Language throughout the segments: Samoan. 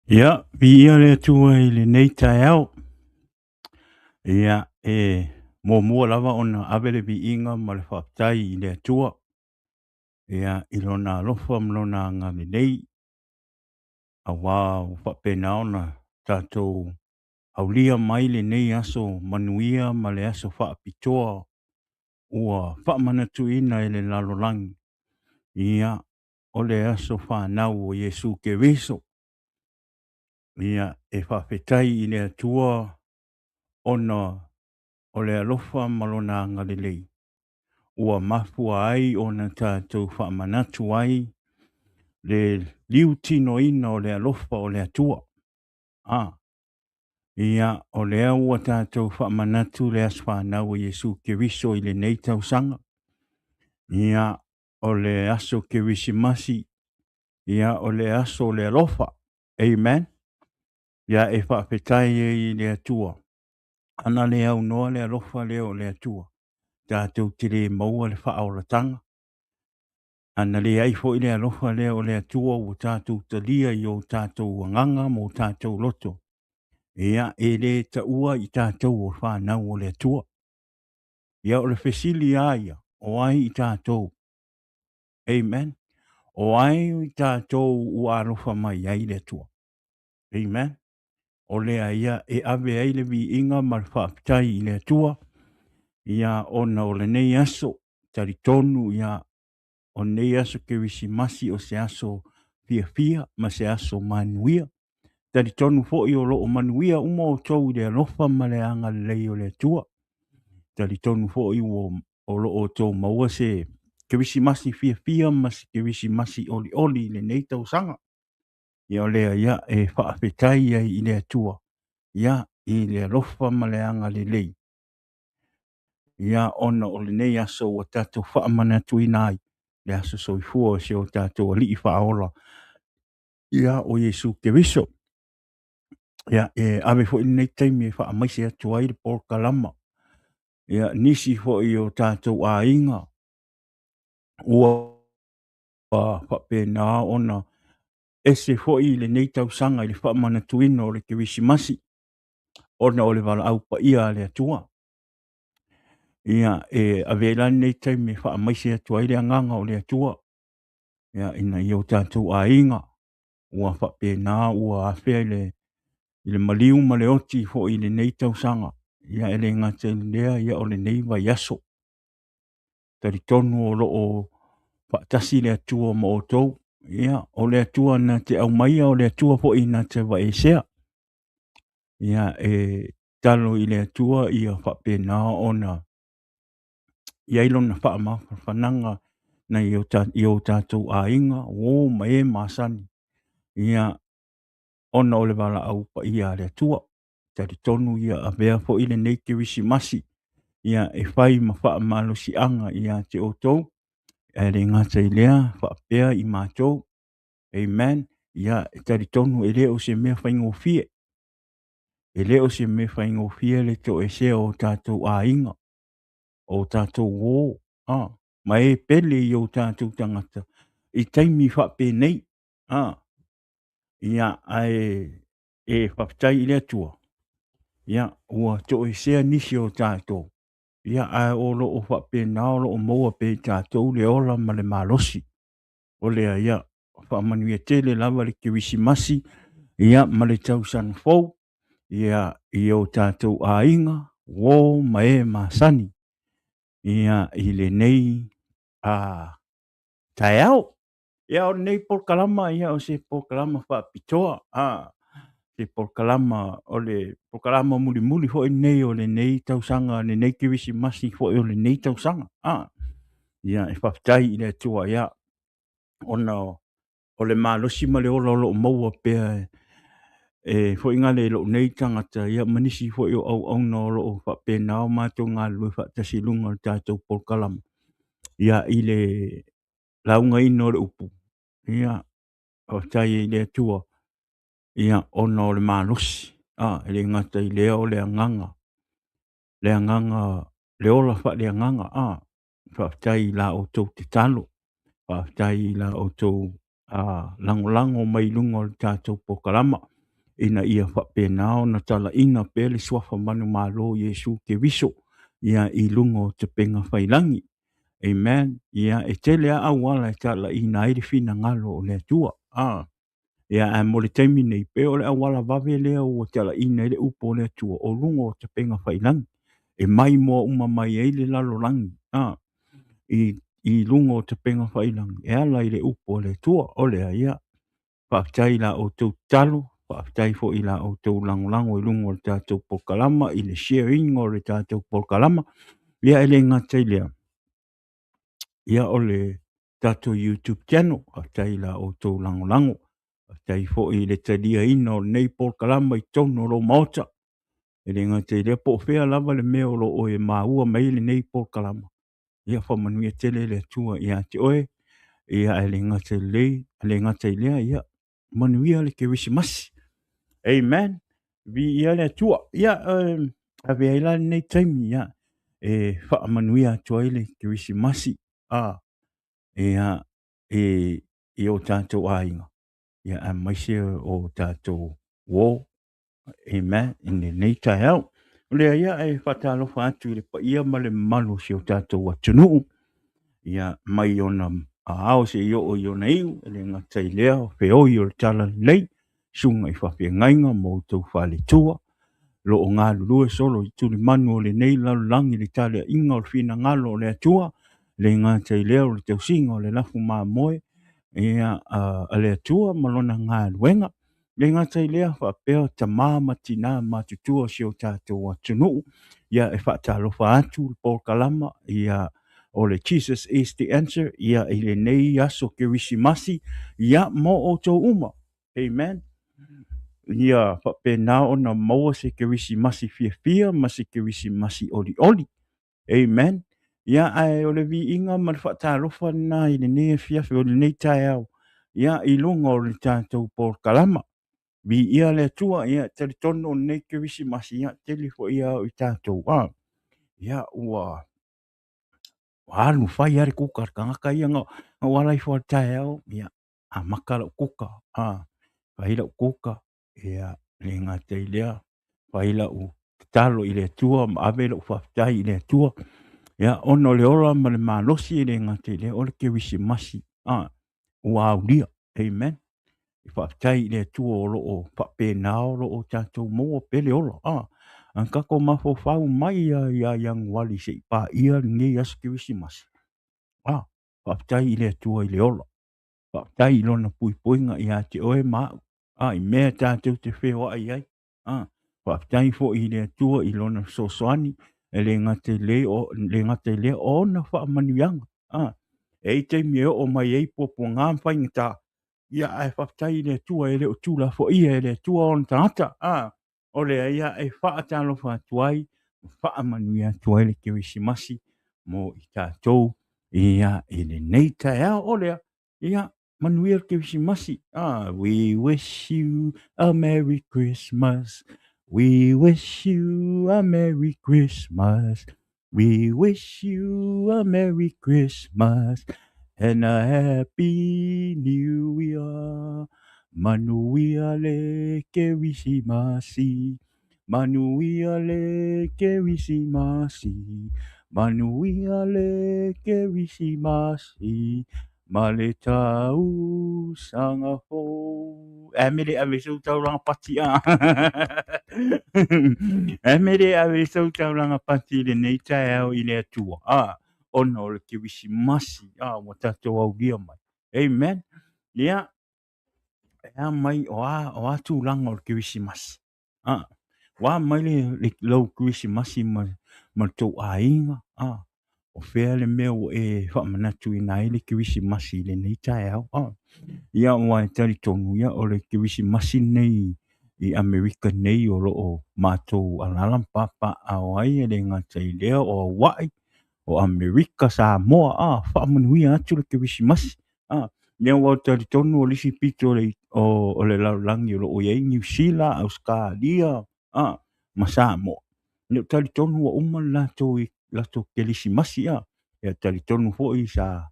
Ia, viia le Atua i lenei taeao. Ia, e muamua lava ona ave le viiga ma le faafetai i le Atua, ia, i Lona alofa ma Lona agalelei, aua ua faapena ona tatou aulia mai lenei aso manuia ma le aso faapitoa ua faamanatuina e le lalolagi, ia, o le aso fanau o Iesu Keriso. Ia, e faafetai i le Atua ona o le alofa ma lona agalelei ua mafua ai ona tatou faamanatu ai le liutinoina o le alofa o le Atua. A, ia, o lea ua tatou faamanatu le aso fanau o Iesu Keriso i lenei tausaga. Ia, o le aso Kerisimasi, ia, o le aso o le alofa. Amen. Ia, e faafetai ai i le Atua. Ana le aunoa le alofa lea o le Atua, tatou te le maua le faaolataga. Ana leai foi le alofa lea o le Atua ua tatou talia i o tatou agaga ma o tatou loto, ia, e le taua i tatou o fanau o le Atua. Ia, o le fesili lava ia, o ai i tatou? Amen. O ai i tatou ua alofa mai ai le Atua? Amen. O lea ia e ave ai le viiga ma le faafetai i le Atua, ia, ona o lenei aso, talitonu, ia, o lenei aso Kerisimasi o se aso fiafia ma se aso manuia. Talitonu foi o loo manuia uma outou i le alofa ma le agalelei o le Atua. Talitonu foi ua o loo outou maua se Kerisimasi fiafia ma se Kerisimasi olioli i lenei tausaga. Ia, o lea ia e faafetai ai i le Atua, ia, i le alofa ma le agalelei, ia, ona o lenei aso ua tatou faamanatuina ai le aso soifua o si o tatou Alii Faaola, ia, o Iesu Keriso. Ia, e ave foi lenei taimi e faamaise atu ai le polokalama, ia, nisi foi o tatou aiga ua faapena ona ese foi i lenei tausaga i le faamanatuina o le Kerisimasi ona o le valaau paia a le Atua. Ia, e ave ai la lenei taimi e faamaise atu ai le agaga o le Atua, ia, ina ia o tatou aiga ua faapena ua afea i le maliu ma le oti foi i lenei tausaga. Ia, e le gata i lea, ia, o lenei vaiaso. Talitonu o loo faatasi le Atua ma outou. Ia, o le Atua na te aumaia, o le Atua foi na te aveesea. Ia, e talo i le Atua ia faapena ona i ai lona faamafanafanaga nai i o tatou aiga, uo ma e masani, ia, ona o le valaau paia a le Atua. Talitonu ia avea foi lenei Kerisimasi, ia, e fai ma faamalosiaga ia te outou, ae le gata i lea faapea i matou. Amen. Ia, e talitonu e le o se mea faigofie. E le o se mea faigofie le toesea o tatou aiga, o tatou uo, a, ma e pele i o tatou tagata i taimi faapenei. A, ia, ae e faafetai i le Atua, ia, ua toesea nisi o tatou, ia, ae o loo faapena o loo maua pea i tatou le ola ma le malosi. O lea ia faamanuia tele lava le Kerisimasi, ia, ma le tausaga fou, ia, i o tatou aiga, uo ma e masani, ia, i lenei taeao. Ia, o lenei polokalama, ia, o se polokalama faapitoa, a, se polokalama o le polokalama mulimuli foi lenei o lenei tausaga, lenei Kerisimasi foi o lenei tausaga. A, ia, e faafetai i le Atua, ia, ona o le malosi ma le ola o loo maua pea e foi gale i lou nei tagata, ia, ma nisi foi o auauna o loo faapena o matou galulue faatasi i luga o le tatou polokalama, ia, i le laugaina o le upu. Ia, faafetai ai i le Atua, ia, ona o le malosi, a, e le gata i lea o le agaga, le agaga, le ola faaleagaga. A, faafetai i la outou tatalo, faafetai i la outou lagolago mai i luga o le tatou polokalama. ina ia faapena ona talaina pea le suafa manumalo o Iesu Keriso, ia, i luga o upega tafailagi. Amen. Ia, e tele lava auala e talaina ai le finagalo o le Atua. Ia, ae mo le taimi nei, pei o le auala vave lea ua talaina ai le upu o le Atua o luga o upega tafailagi, e maimoa uma mai ai le lalolagi i luga o upega tafailagi e ala i le upu a le Atua. O lea, ia, faafetai i la outou tatalo, faafetai foi i la outou lagolago i luga o le tatou polokalama i le share ina o le tatou polokalama. Ia, e le gata i lea, ia, o le tatou YouTube channel, faafetai i la outou lagolago, faafetai foi i le taliaina o lenei polokalama i totonu o lou maota. E le gata i lea, po o fea lava le mea o lo o e maua mai ai lenei polokalama, ia faamanuia tele le Atua ia te oe. Ia, ae le gata i lea, le gata i lea, ia manuia le Kerisimasi. Amen. Viia le Atua. Ia, ave ai la lenei taimi, ia, e faamanuia atu ai le Kerisimasi ia, i o tatou aiga, ia, aemaise o tatou uo. Amen. I lenei taeao. O lea, ia, e faatalofa atu i le paia ma le mamalu o si o tatou atunuu, ia, mai ona ao seia oo i ona iu, e le gata i lea, o feoi o le talalelei, susuga i faafeagaiga ma outou faletua, lo o galulue solo i tulimanu o lenei lalolagi i le taleaiga o le finagalo o le Atua, le gata i lea o le tausiga o le lafu mamoe, ia, a le Atua ma lona galuega. Le gata i lea, faapea tama ma tina matutua o si o tatou atunuu, ia, e faatalofa atu le polokalama, ia, o le Jesus is the Answer, ia, i lenei aso Kerisimasi, ia, mo outou uma. Amen. Ia faapena ona maua se Kerisimasi fiafia ma se Kerisimasi olioli. Amen. Ia, ae o le viiga ma le faatalofa lena i lenei afiafi o lenei taeao, ia, i luga o le tatou polokalama. Viia le Atua. Ia, talitonu o lenei Kerisimasi, ia, tele foi lava o i tatou, ia, ua alu fai lava le kuka a le tagata ia na ou ala ifo i le taeao, ia, amata lau kuka, fai lau kuka, ia, le gata i lea, fai lau tatalo i le Atua ma ave lau faafetai i le Atua, ia, ona o le ola ma le malosi, e le gata i lea, o le Kerisimasi, ua aulia. Amen. Faafetai i le Atua o lo o faapena o lo o tatou maua pea le ola. A tatou mafaufau mai ia Ianuari se i paia lenei aso Kerisimasi. Faafetai i le Atua i le ola. Faafetai i lona puipuiga ia te oe ma au, i mea tatou te feoai ai. Faafetai foi i le Atua i lona fesoasoani, e le gata i lea, le gata i lea, o ona faamanuiaga. E i ai taimi e oo mai ai puapuaga ma faigata, ia, ae faafetai i le Atua e le o tuulafoaia e le Atua ona tagata. O lea, ia, e faatalofa atu ai, faamanuia atu ai le Kerisimasi mo i tatou, ia, i lenei taeao. O lea, ia, manuia le Kerisimasi. We wish you a Merry Christmas. We wish you a Merry Christmas. We wish you a Merry Christmas and a Happy New Year. Manuia le Kerisimasi. Manuia le Kerisimasi. Manuia le Kerisimasi. Ma le tausaga fou. E mele ave sau taulaga pati a. E mele ave sau taulaga pati i lenei taeao i le Atua. Ona o le Kerisimasi ua tatou aulia mai. Amen. Ia, e a mai o a tulaga o le Kerisimasi. Ua a mai le lau Kerisimasi ma le tou aiga. O fea le mea ua e faamanatuina ai le Kerisimasi i lenei taeao. Ia, aua e talitonu, ia, o le Kerisimasi lenei i Amerika nei o lo o matou alaala ma papaaao ai, e le gata i lea o Hawaii, o Amerika, Samoa, faamanuia atu le Kerisimasi. Ia, ua talitonu o le isi pito o le lalolagi o lo o i ai Niu Sila, Ausetalia, ma Samoa. Ia, talitonu ua uma le latou Kerisimasi. Ia, talitonu foi sa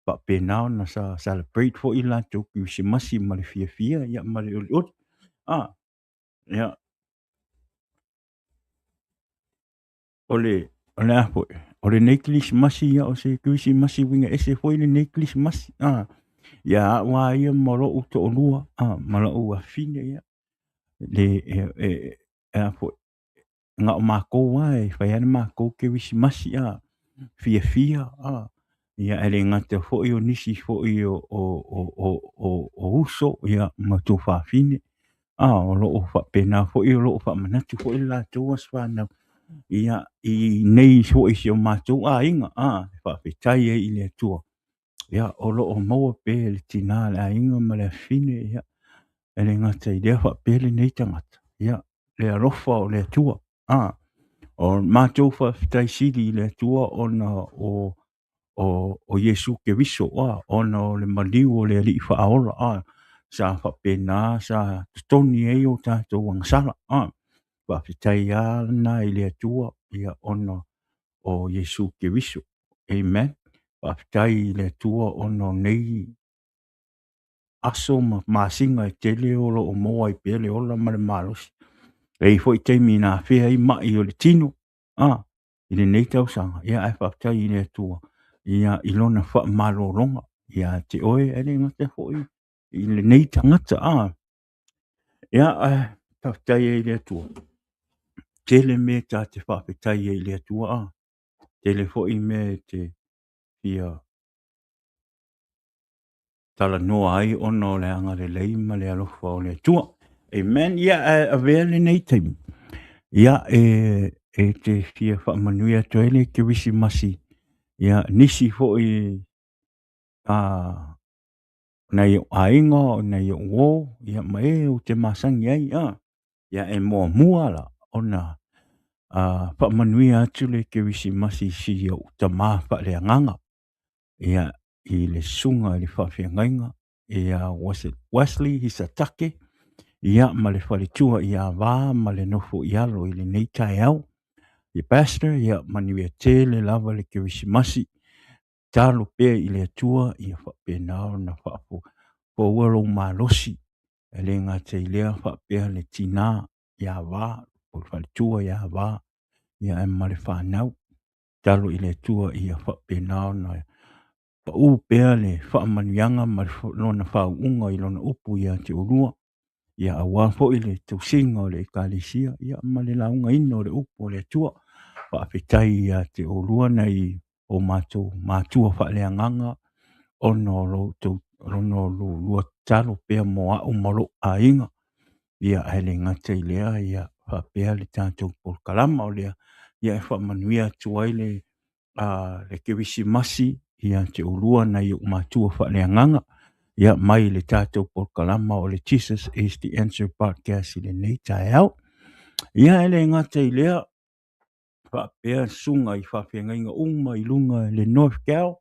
faapena ona sa celebrate foi le latou Kerisimasi ma le fiafia, ia, ma le olioli. Ia, o le, o le a foi, o lenei Kerisimasi, ia, o se Kerisimasi uiga ese foi lenei Kerisimasi. Ia a'u a ia ma lo'u to'alua, ma la'u afafine, ia, le, e, e, e a foi, na o matou lava e fai lava le matou Kerisimasi, fiafia, ia, e le gata foi o nisi foi o uso, ia, ma tuafafine, o lo o faapena foi o lo o faamanatu foi le latou aso fanau, ia, i nei foi i si o matou aiga, e faafetai ai i le Atua, ia, o lo o maua pea le tinā le aiga ma le afafine, ia, e le gata i lea faapea lenei tagata, ia, le alofa o le Atua. O matou faafetai sili i le Atua ona o Iesu Keriso, ona o le maliu o le Alii Faaola, sa faapena sa totogi ai o tatou agasala. Faafetai lava lena i le Atua, ia, ona o Iesu Keriso. Amen. Faafetai i le Atua ona o nei aso ma masina e tele o lo o maua ai pea le ola ma le malosi. E i ai foi taimi na afea ai mai o le tino, i lenei tausaga, ia, ae faafetai i le Atua, ia, i lona faamalologa ia te oe, ae le gata foi i lenei tagata. Ia, ae faafetai ai i le Atua. Tele mea ta te faafetai ai i le Atua, tele foi mea e te fia talanoa ai ona o le agalelei ma le alofa o le Atua. Amen. Ia, ae avea lenei taimi, ia, e te fia faamanuia atu ai le Kerisimasi, ia, nisi foi nai ou aiga, o nai ou uo, ia, ma e ou te masani ai, ia, e muamua la ona faamanuia atu le Kerisimasi i si ou tamā faaleagaga, ia, i le susuga i le faafeagaiga ia Wesley Hisatake, ia, ma le faletua ia Va ma le nofo i alo i lenei taeao. Ia Pastor, ia, manuia tele lava le Kerisimasi. Talo pea i le Atua ia faapena ona faafoua lou malosi, e le gata i lea faapea le tinā ia Va, o le faletua ia Va, ia, ma le fanau. Talo i le Atua ia faapena ona pau pea le faamanuiaga ma lona faauuga i lona upu ia te oulua, ia, aua foi le tausiga o le ekalesia, ia, ma le laugaina o le upu o le Atua. Faafetai ia te oulua nai o matou matua faaleagaga ona o lo outou ona o lo lua tatalo pea mo a'u ma lo'u aiga, ia, ae le gata i lea, ia, faapea le tatou polokalama o lea, ia, e faamanuia atu ai le Kerisimasi ia te oulua nai ou matua faaleagaga, ia, mai le tatou polokalama o le Jesus is the Answer Podcast i lenei taeao. Ia, e le gata i lea, faapea susuga i faafeagaiga uma i luga le North Cal,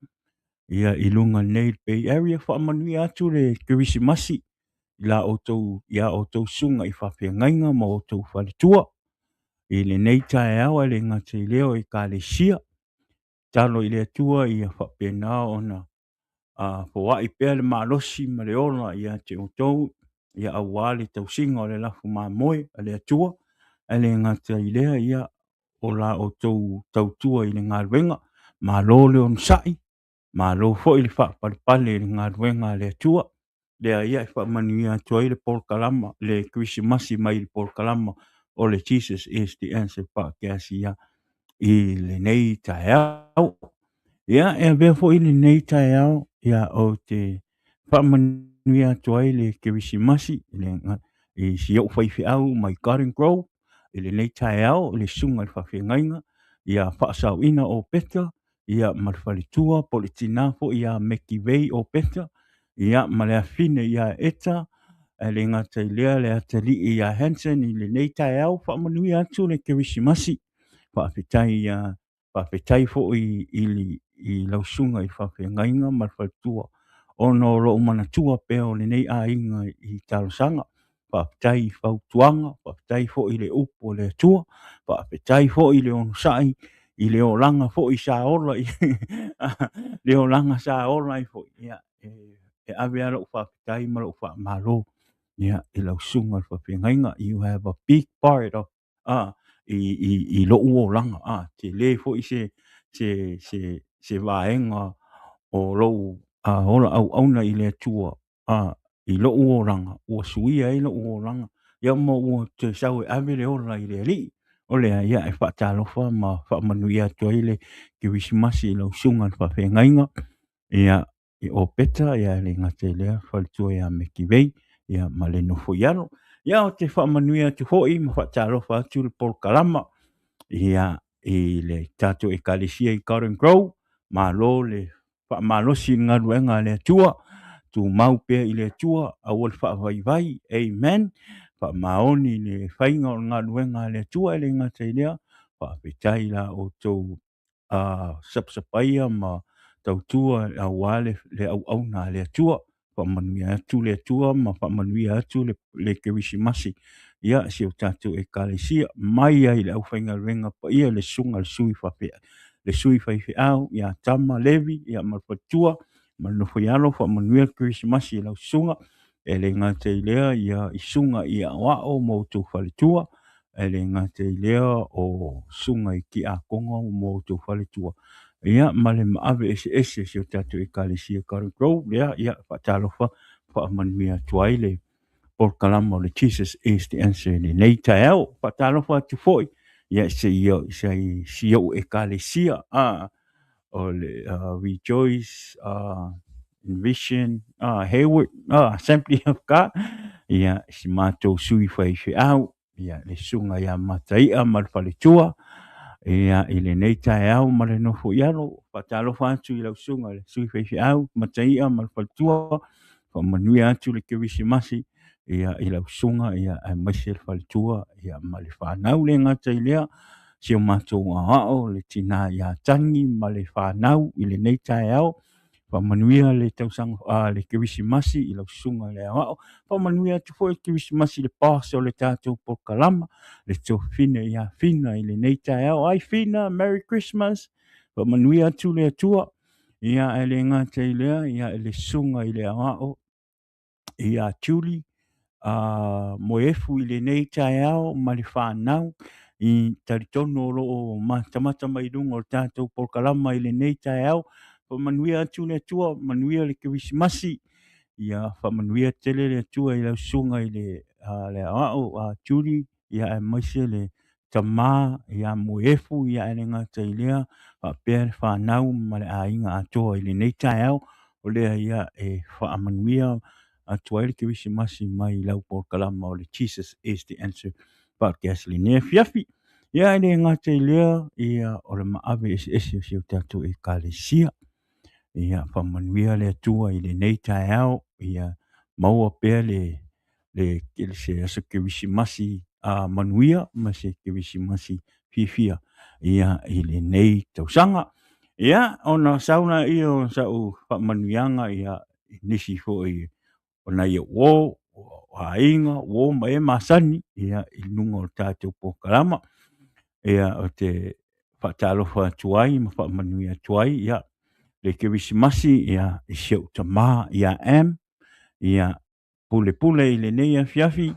ia, i luga nei le Bay Area, faamanuia atu le Kerisimasi i la outou, ia outou susuga i faafeagaiga ma outou faletua i lenei taeao, ae le gata i lea o ekalesia. Talo i le Atua ia faapena ona foai pea le malosi ma le ola ia te outou, ia, aua le tausiga o le lafu mamoe a le Atua, ae le gata i lea, ia, o la outou tautua i le galuega. Malo le onosai, malo foi le faapalepale i le galuega a le Atua. Lea, ia, e faamanuia atu ai le polokalama le Kerisimasi mai le polokalama o le Jesus is the Answer Podcast, ia, i lenei taeao. Ia, e avea foi lenei taeao, ia, ou te faamanuia atu ai le Kerisimasi i si ou faifeau mai Garden Grove i lenei taeao, i le susuga i le faafeagaiga ia Faasaoina o Peta, ia, ma le faletua po o le tinā foi ia Meki Vei o Peta, ia, ma le afine ia Eta, ae le gata i lea le atalii ia Hanson i lenei taeao. Faamanuia atu le Kerisimasi. Faafetai ia, faafetai foi i lau susuga i le faafeagaiga ma le faletua ona o lou manatua pea o lenei aiga i talosaga. Faafetai i fautuaga, faafetai foi i le upu o le Atua, faafetai foi i le onosai i le olaga foi sa ola i le olaga sa ola ai foi, ia, e ave lava lou faafetai ma lou faamalo. Ia, i lau susuga i le faafeagaiga, you have a big part of i lou olaga, tele foi se vaega o lou ola auauna i le Atua i lou olaga, ua suia ai lou olaga, ia ma ua toe sau e ave le ola i le Alii. O lea, ia, e faatalofa ma faamanuia atu ai le Kerisimasi i lau susuga i le faafeagaiga, ia, i Opeta, ia e le gata i lea, faletua ia Mekivei, ia ma le nofo i alo. Ia, ou te faamanuia atu foi ma faatalofa atu le polokalama, ia, i le tatou Ekalesia i Garden Grove, malo le faamalosi i le galuega a le Atua, tumau pea i le Atua, aua le faavaivai, amen. Faamaoni i le faiga o le galuega a le Atua, e le gata i lea, faafetai i la outou sapasapaia ma tautua aua le auauna a le Atua. Faamanuia atu le Atua ma faamanuia atu le Kerisimasi ia si o tatou Ekalesia, mai ai i le aufaigaluega paia, le susuga i le sui faifeau ia Tama Levi, ia ma le faletua ma le nofo i alo. Faamanuia le Kerisimasi i lau susuga. E le gata i lea, ia i susuga i aoao ma outou faletua, e le gata i lea o susuga i tiakono ma outou faletua, ia ma le maave eseese o si o tatou Ekalesia Garden Grove. Lea, ia, faatalofa, faamanuia atu ai le polokalama o le Jesus is the Answer i lenei taeao. Faatalofa atu foi ia si ou Ekalesia o le Rejoice Vision Hayward Assembly of God, ia si matou sui faifeau, ia le susuga ia Mataia ma le faletua, ia i lenei taeao ma le nofo i alo. Faatalofa atu i lau susuga i le sui faifeau Mataia ma le faletua, faamanuia atu le Kerisimasi ia i lau susuga, ia aemaise le faletua, ia ma le fanau. Le gata i lea, si o matou aoao le tina ia Tagi ma le fanau i lenei taeao. Faamanuia le tausaga le Kerisimasi i lau susuga i le aoao. Faamanuia atu foi le Kerisimasi i le boss o le tatou polokalama, le tuafafine ia Fina i lenei taeao. Ai Fina, Merry Christmas. Faamanuia atu le Atua. Ia e le gata i lea, ia le susuga i le aoao ia Julie Moefu i lenei taeao ma le fanau, i talitonu o lo o matamata mai luga o le tatou polokalama i lenei taeao. Faamanuia atu le Atua, manuia le Kerisimasi. Ia faamanuia tele le Atua i lau susuga i le aoao Julie, ia aemaise le tama ia Moefu, ia e le gata i lea, faapea le fanau ma le aiga atoa i lenei taeao. O lea ia e faamanuia atu ai le Kerisimasi mai lau polokalama o le Jesus is the Answer podcast lenei afiafi. Ia e le gata i lea, ia o le maave eseese o si o tatou Ekalesia. Ia faamanuia le Atua i lenei taeao, ia maua pea le se aso Kerisimasi manuia ma se Kerisimasi fiafia ia i lenei tausaga. Ia ona sau laia o sau faamanuiaga ia i nisi foi o nai ou uo, o aiga, uo ma e masani ia i luga o le tatou polokalama. Ia ou te faatalofa atu ai ma faamanuia atu ai ia le Kerisimasi ia i si ou tama ia Am, ia pulepule i lenei afiafi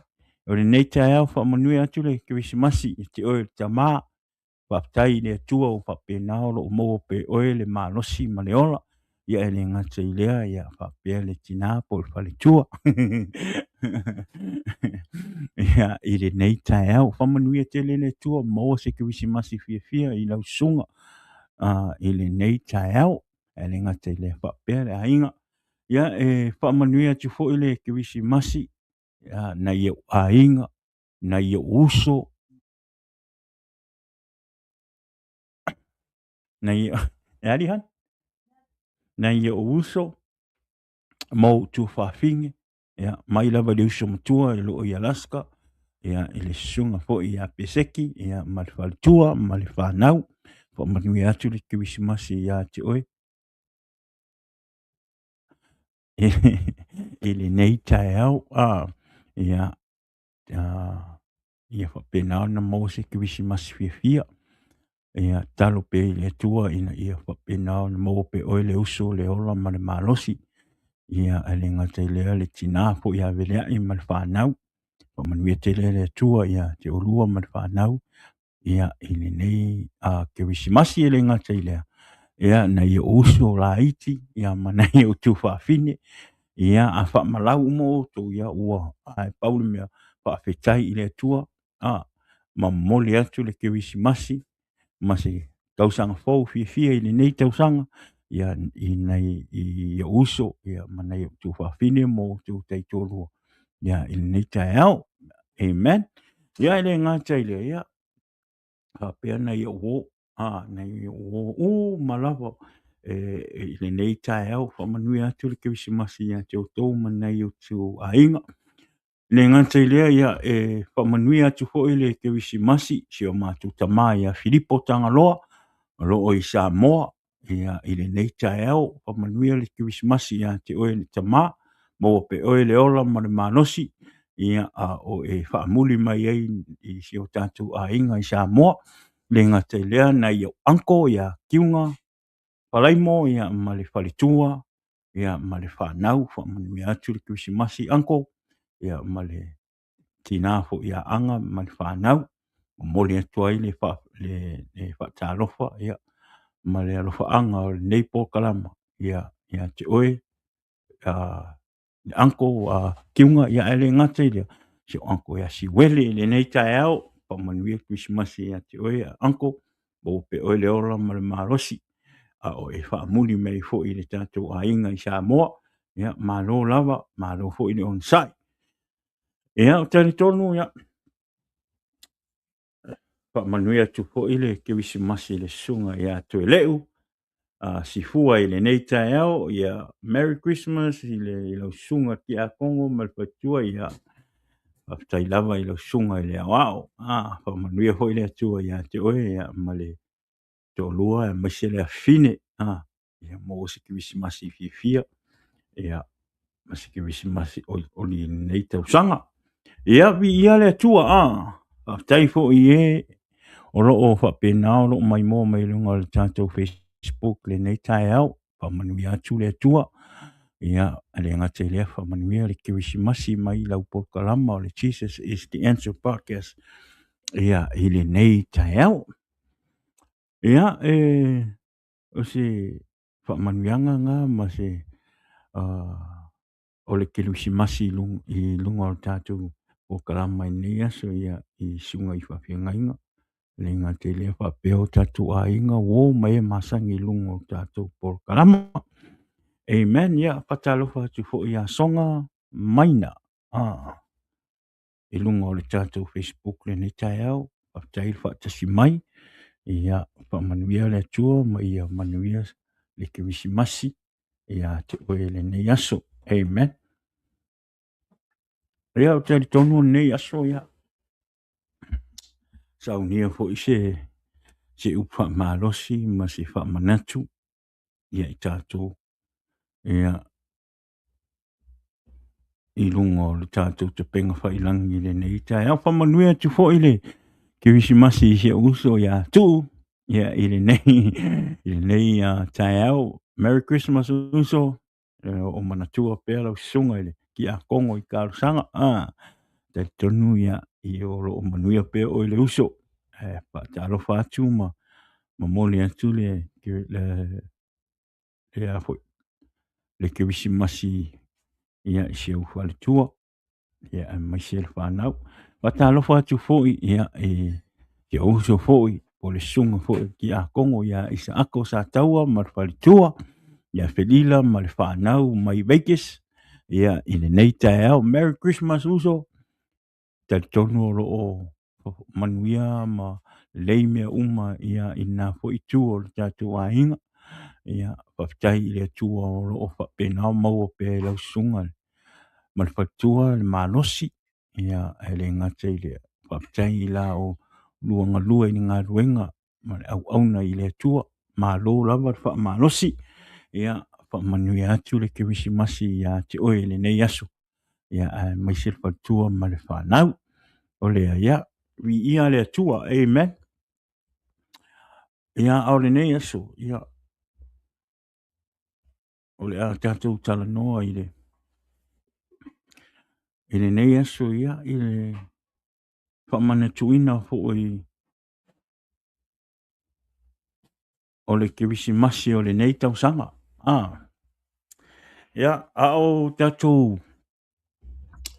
o lenei taeao. Faamanuia atu le Kerisimasi i te oe le tama. Faafetai i le Atua ua faapena o lo o maua pea e oe le malosi ma le ola. Ia e le gata i lea, ia faapea le tina po o le faletua. Ia i lenei taeao, faamanuia tele le Atua, maua se Kerisimasi fiafia i lau susuga i lenei taeao. E le gata i lea, faapea le aiga. Ia e faamanuia atu foi le Kerisimasi nai ou aiga, nai ou uso, nai nai ou uso ma ou tuafafine, ia, mai lava i le uso matua i loo i Alaska, ia, i le susuga foi ia Peseki, ia, ma le faletua ma le fanau. Faamanuia atu le Kerisimasi ia te oe i lenei taeao. Ia, ia faapena ona maua se Kerisimasi fiafia. Ia tatalo pea i le Atua ina ia faapena ona maua pea e oe le uso, le ola ma le malosi. Ia, ae le gata i lea le tina foi ia Veleai ma le fanau. Faamanuia tele le Atua ia te oulua ma le fanau ia i lenei Kerisimasi. E le gata i lea, ia nai ou uso laiti ia ma nai ou tufaafine, ia a faamalau uma outou, ia ua ae pau le mea, faafetai i le Atua ma momoli atu le Kerisimasi ma se tausaga fou fiafia i lenei tausaga ia i nai i ou uso ia ma nai ou tufaafine ma outou taitoalua ia i lenei taeao. Amen. Ia e le gata i lea, ia faapea nai ou uo, nai ou uo uma lava i lenei taeao. Faamanuia atu le Kerisimasi ia te outou ma nai outou aiga. E le gata i lea, ia e faamanuia atu foi le Kerisimasi i si o matou tama ia Filipo Tagaloa o lo o i Samoa ia i lenei taeao. Faamanuia le Kerisimasi ia te oe le tama, maua pea e oe le ola ma le malosi, ia a o e faamuli mai ai i si o tatou aiga i Samoa. E le gata i lea, nai ou uncle ia Kiuga Falaimo ia ma le faletua ia ma le fanau. Faamanuia atu le Kerisimasi uncle ia ma le tina foi ia Aga ma le fanau. Momoli atu ai le faatalofa ia ma le alofaaga o lenei polokalama ia ia te oe le uncle Kiuga, ia ae le gata i lea, si ou uncle ia Siuele i lenei taeao. Faamanuia le Kerisimasi ia te oe uncle, maua pea e oe le ola ma le malosi a o e faamuli mai ai foi i le tatou aiga i Samoa. Ia malo lava, malo foi le onosai. Ia, ou te talitonu, ia, faamanuia atu foi le Kerisimasi i le susuga ia Toeleu Sifua i lenei taeao. Ia, Merry Christmas i lau susuga Tiakono ma le faletua. Ia, faafetai lava i lau susuga i le Aoao. Faamanuia foi le Atua ia te oe ia, ma le toalua aemaise le afafine. Ia maua se Kerisimasi fiafia ia ma se Kerisimasi olioli i lenei tausaga. Ia, viia le Atua. Faafetai foi i e o lo o faapena o lo o maimoa mai luga o le tatou Facebook lenei taeao. Faamanuia atu le Atua. Ia, e le gata i lea, faamanuia le Kerisimasi mai lau polokalama o le Jesus is the Answer Podcast ia i lenei taeao. Ia, e o se faamanuiaga na ma se o le Kerisimasi i luga o le tatou polokalama i lenei aso ia i susuga i faafeagaiga. E le gata i lea faapea o tatou aiga uo ma e masani i luga o tatou polokalama. Amen. Ia, faatalofa atu foi ia Soga Maina i luga o le tatou Facebook lenei taeao. Faafetai le faatasi mai. Ia, faamanuia le Atua ma ia manuia le Kerisimasi ia te oe i lenei aso. Amen. Ia, ou te talitonu lenei aso, ia, saunia foi se upu faamalosi ma se faamanatu ia i tatou ia i luga o le tatou tapega faiilagi i lenei taeao. Faamanuia atu foi le Kerisimasi i si ou uso ia Tuu ia i lenei taeao. Merry Christmas uso. O manatua pea lau susuga i le Tiakono i Talosaga. Talitonu ia i o lo o manuia pea oe le uso. Faatalofa atu ma momoli atu le Kerisimasi ia i si ou faletua ia aemaise le fanau. Faatalofa atu foi ia i si ou uso foi po o le susuga foi i le Tiakono ia Isaako Sataua ma le faletua ia Felila ma le fanau mai Vegas ia i lenei taeao. Merry Christmas uso. Talitonu o lo o manuia ma lelei mea uma ia i lena foi itu o le tatou aiga. Ia, faafetai i le Atua o lo o faapena ona maua pea e lau susuga ma le faletua le malosi. Ia, e le gata i lea, faafetai i la oulua galue i le galuega ma le auauna i le Atua. Malo lava le faamalosi. Ia, faamanuia atu le Kerisimasi ia te oe i lenei aso. Ia, aemaise le faletua ma le fanau. O lea, ia, viia le Atua. Amen. Ia, a o lenei aso, ia, O le a tatou talanoa i le i lenei aso ia i le faamanatuina foi o le Kerisimasi o lenei tausaga. Ia, a o tatou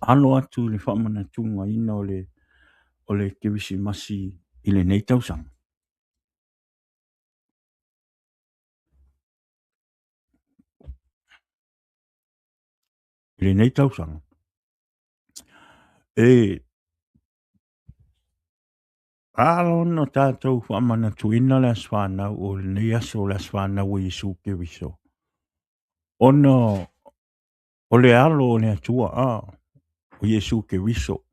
alo atu i le faamanatugaina o le Kerisimasi i lenei tausaga. I lenei tausaga, e ala ona tatou faamanatuina le aso fanau o lenei aso, o le aso fanau o Iesu Keriso, ona o le alo o le Atua, o Iesu Keriso,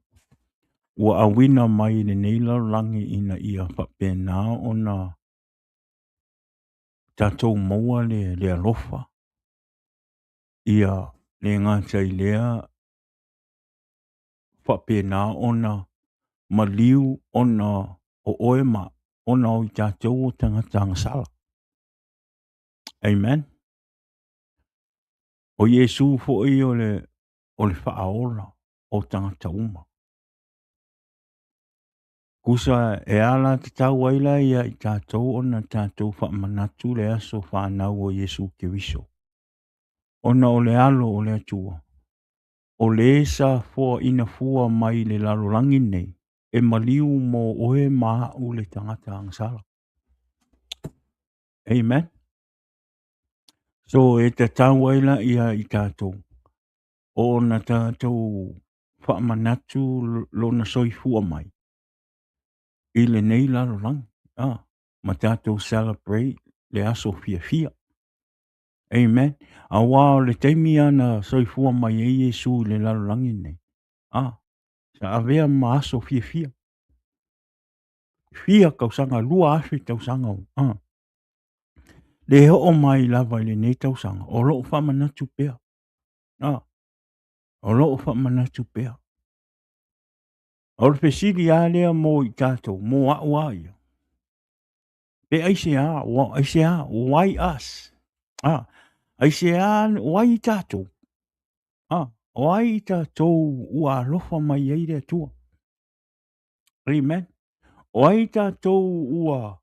ua auina mai i lenei lalolagi ina ia faapena ona tatou maua le alofa, ia le gata i lea faapena ona maliu ona o oe ma ona o i tatou o tagata agasala. Amen. O Iesu foi o le faaola o tagata uma. Tusa e ala tatau ai la ia i tatou ona tatou faamanatu le aso fanau o Iesu Keriso, ona o le alo o le Atua, o le sa foaina fua mai le lalolagi nei, e maliu mo oe ma au le tagata agasala. Amen. So e tatau ai la ia i tatou ona tatou faamanatu lona soifua mai i lenei lalolagi, ma tatou celebrate le aso fiafia. Amen. Aua o le taimi ana soifua mai ai Iesu i le lalolagi nei, sa avea ma aso fiafia. Fia tausaga, 2000 tausaga. Le oo mai lava i lenei tausaga, o loo faamanatu pea. O loo faamanatu pea. O le fesili lava lea mo i tatou, mo au a ia. Pe aisea, aisea, why us? Aisea, why i tatou? Why i tatou ua alofa mai ai le Atua? Amen. O ai tatou ua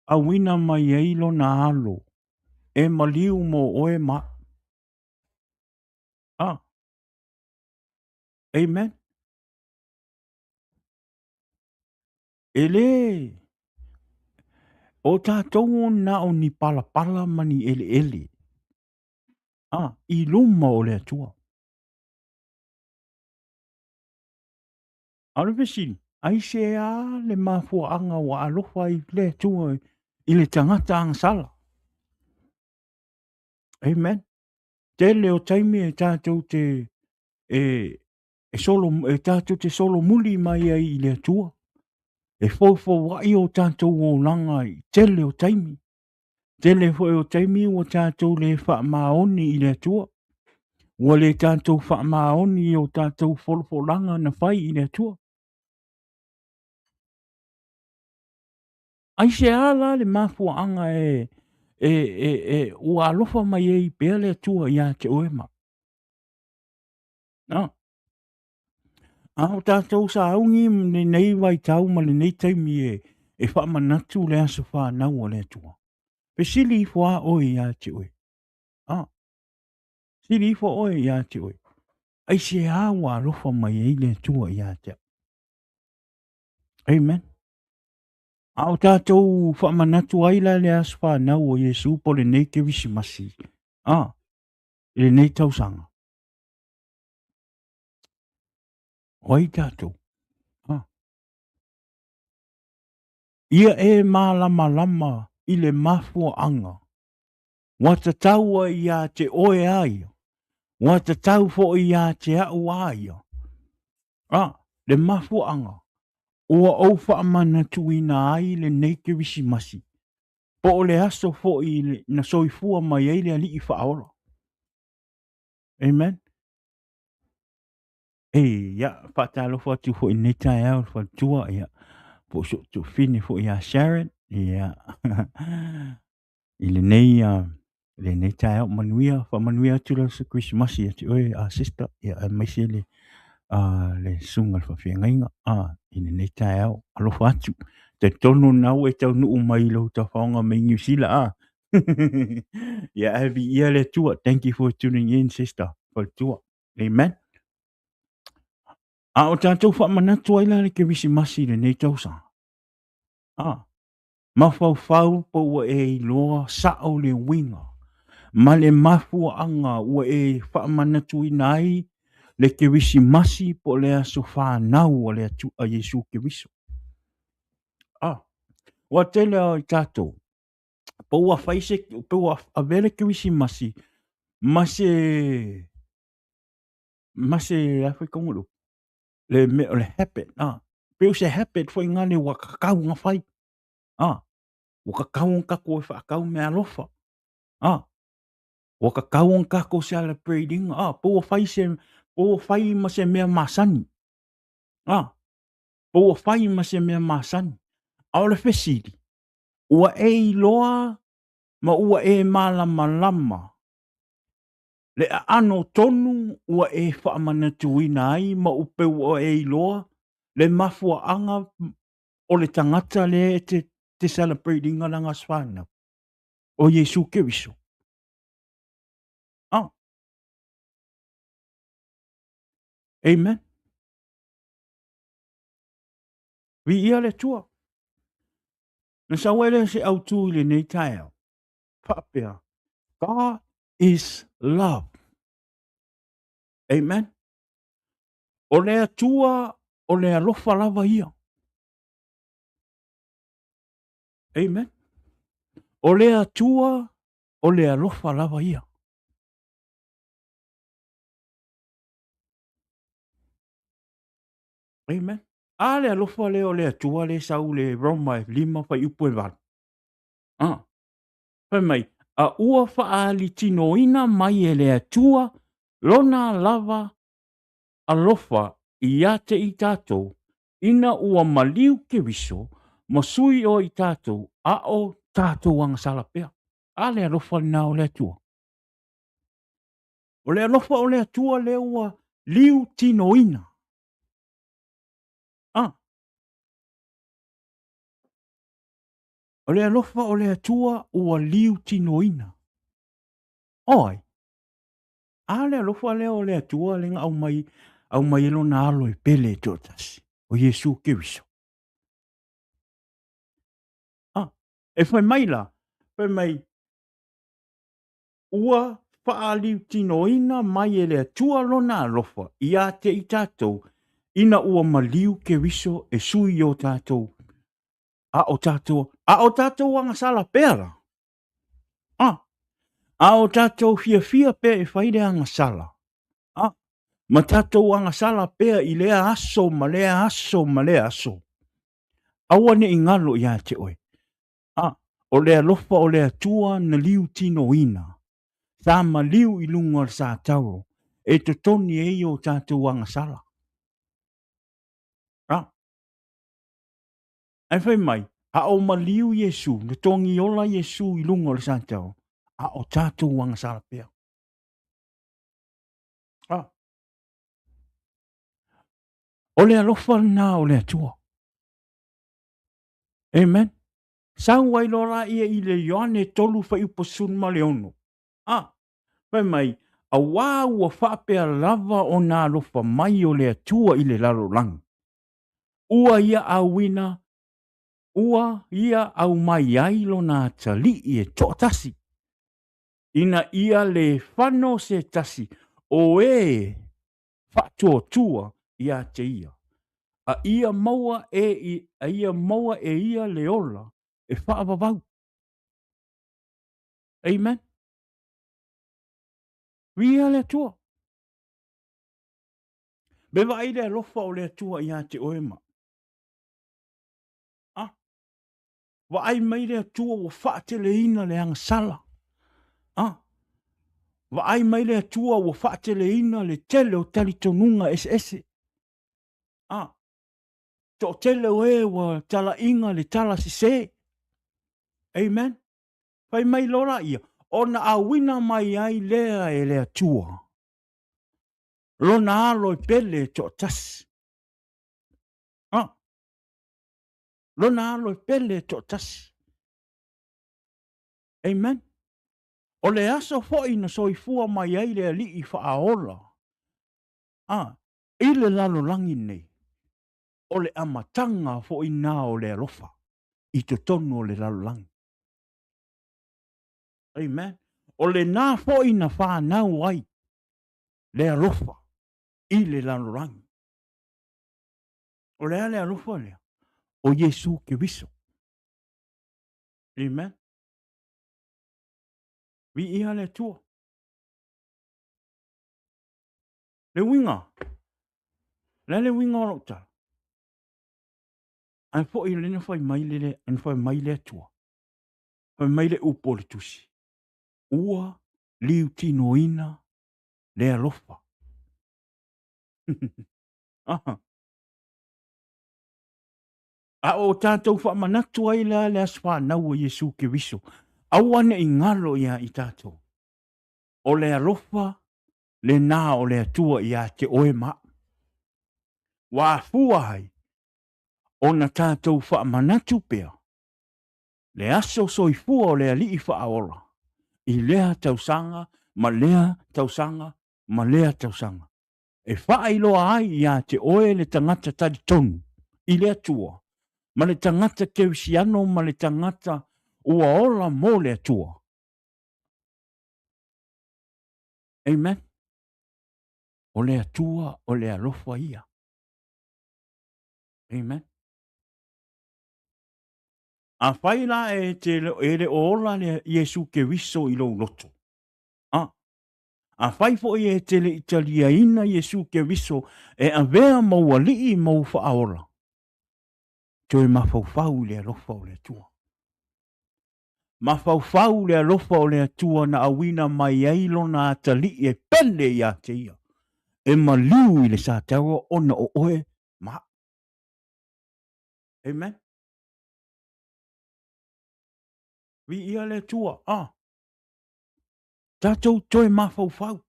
auina mai ai lona alo e maliu mo oe ma au? Amen. E lē o tatou na o ni palapala ma ni eleele i luma o le Atua. A o le fesili, aisea le mafuaaga ua alofa ai le Atua i le tagata agasala? Amen. Tele o taimi e tatou te e tatou te solomuli mai ai i le Atua. E foufouai o tatou olaga i tele o taimi. Tele foi o taimi ua tatou le faamaoni i le Atua. Ua le tatou faamaoni i o tatou folafolaga na fai i le Atua. Aisea la le mafuaaga e ua alofa mai ai pea le Atua ia te oe ma? A o tatou sauni lenei vaitau ma lenei taimi e faamanatu le aso fanau o le Atua. Fesili ifo a oe ia te oe. Fesili ifo oe ia te oe. Aisea ua alofa mai ai le Atua ia te au? Amen. A o tatou faamanatu ai la le aso fanau o Iesu po lenei Kerisimasi, i lenei tausaga. O ai tatou? Ia e malamalama i le mafuaaga ua tatau ai ia te oe a ia, ua tatau foi ia te au a ia. Le mafuaaga ua ou faamanatuina ai lenei Kerisimasi, po o le aso foi na soifua mai ai le Alii Faaola. Amen. Ia, faatalofa atu foi i lenei taeao i le faletua, ia, po o si ou tuafafine foi ia Sharon, ia, i lenei Lenei taeao manuia, faamanuia atu le aso Kerisimasi ia te oe a sister, ia aemaise le le susuga i le faafeagaiga i lenei taeao. Alofa atu. Talitonu lena ua e taunuu mai i lou tafaoga mai Niu Sila a. Ia ae viia le Atua. Thank you for tuning in sister. Faletua. Amen. A o tatou faamanatu ai la le Kerisimasi i lenei tausaga. A, mafaufau po ua e iloa sao le uiga ma le mafuaaga ua e faamanatuina ai le Kerisimasi po o le aso fanau a le Atua a Iesu Keriso. A, ua tele lava i tatou po ua fai se po ua avea le Kerisimasi ma se ma se a foi kaunga le mea o le habit a pei o se habit foi lena ua tatau ona fai a ua tatau ona tatou e faatau meaalofa a ua tatau ona tatou celebrate ina a po ua fai se po ua fai ma se mea masani a po ua fai ma se mea masani. A o le fesili, ua e iloa ma ua e malamalama le aano tonu ua e faamanatuina ai ma upe ua e iloa le mafuaaga o le tagata lea e te celebrate ina lana aso fanau, o Iesu Keriso. Ah. Amen. Viia le Atua. Na sau ai lea se autu i lenei taeao. Faapea, God is love. Amen. O le Atua o le alofa lava ia. Amen. O le Atua o le alofa lava ia. Amen. A le alofa lea o le Atua lea sau le Roma e 5 fuaiupu e 8. Ah. Fai mai, a ua faalitinoina mai e le Atua lona lava alofa ia te i tatou, ina ua maliu Keriso ma sui o i tatou, a o tatou agasala pea. A le alofa lena o le Atua. O le alofa o le Atua lea ua liu tinoina. Ah. O le alofa o le Atua ua liu tinoina. O ai? A le alofa lea o le Atua lea na aumai, aumai ai lona alo e pele e toatasi, o Iesu Keriso. Ah, e fai mai la, fai mai, ua faaliutinoina mai e le Atua lona alofa ia te i tatou, ina ua maliu Keriso e sui i o tatou, a o tatou, a o tatou agasala pea la. Ah, a o tatou fiafia pea e fai le agasala. Ah, ma tatou agasala pea i lea aso ma lea aso ma lea aso. Aua ne i galo ia te oe. Ah, o le alofa o le Atua na liutinoina. Sa maliu i luga o le satauro e totogi ai o tatou agasala. Ah, Ae fai mai, a o maliu Iesu, na togi ola Iesu i luga o le satauro, a o tatou agasala pea. Ah. O le alofa lena o le Atua. Amen. Sau ai loa la ia i le Ioane 3 fuaiupu 16. Ah, fai mai, auā ua faapea lava ona alofa mai o le Atua i le lalolagi. Ua ia auina, ua ia aumai ai lona atalii e toatasi, ina ia le fano se tasi o e faatuatua ia te ia, a ia maua e, a ia maua e ia le ola e faavavau. Amen. Viia le Atua. Me vaai le alofa o le Atua ia te oe ma. Ah. Vaai mai le Atua ua faateleina le agasala. Ah. Vaai mai le Atua ua faateleina le tele o talitonuga eseese. Ah. Toatele o e ua talaiga le tala sese. Amen. Fai mai loa laia, Ona auina mai ai lea e le Atua lona alo e pele e toatasi. Ah, lona alo e pele e toatasi. Amen. O le aso foi na soifua mai ai le Alii faaola ah, i le lalolagi nei, o le amataga foi na o le alofa i totonu o le lalolagi. Amen. O lena foi na fanau ai le alofa i le lalolagi. O le a le alofa lea? O Iesu Keriso. Amen. Viia le Atua. Le uiga, le a le uiga o lou tala? Ae foi o lea na fai mai le, na fai mai le Atua. Fai mai le upu o le tusi. Ua liutinoina le alofa. Aha. A o tatou faamanatu ai la le aso fanau o Iesu Keriso, aua ne i galo ia i tatou. O le alofa lena o le Atua ia te oe ma au. Ua afua ai ona tatou faamanatu pea le aso soifua o le Alii Faaola i lea tausaga ma lea tausaga ma lea tausaga, e faailoa ai ia te oe le tagata talitonu i le Atua ma le tagata kerisiano ma le tagata ua ola mo le Atua. Amen. O le Atua o le alofa ia. Amen. Afai la e te e le o ola le Iesu Keriso i lou loto, a, afai foi e te le i taliaina Iesu Keriso e avea ma ou alii ma ou faaola, toe mafaufau i le alofa o le Atua. Mafaufau le alofa o le Atua na auina mai ai lona atalii e pele ia te ia, e maliu i le sataua ona o oe ma au. Amen. Viia le Atua. Ah. Tatou toe mafaufau.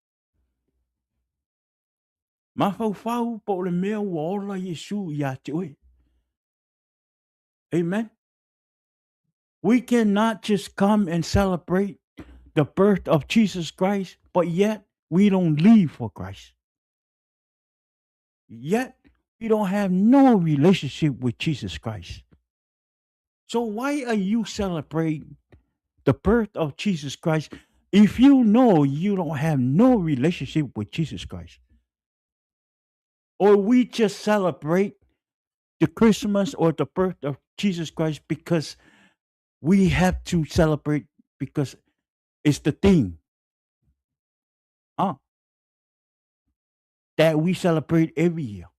Mafaufau po o le mea ua ola Iesu ia te oe. Amen. We cannot just come and celebrate the birth of Jesus Christ, but yet we don't live for Christ. Yet we don't have no relationship with Jesus Christ. So why are you celebrating the birth of Jesus Christ if you know you don't have no relationship with Jesus Christ? Or we just celebrate the Christmas or the birth of Jesus Christ because we have to celebrate because it's the thing that we celebrate every year.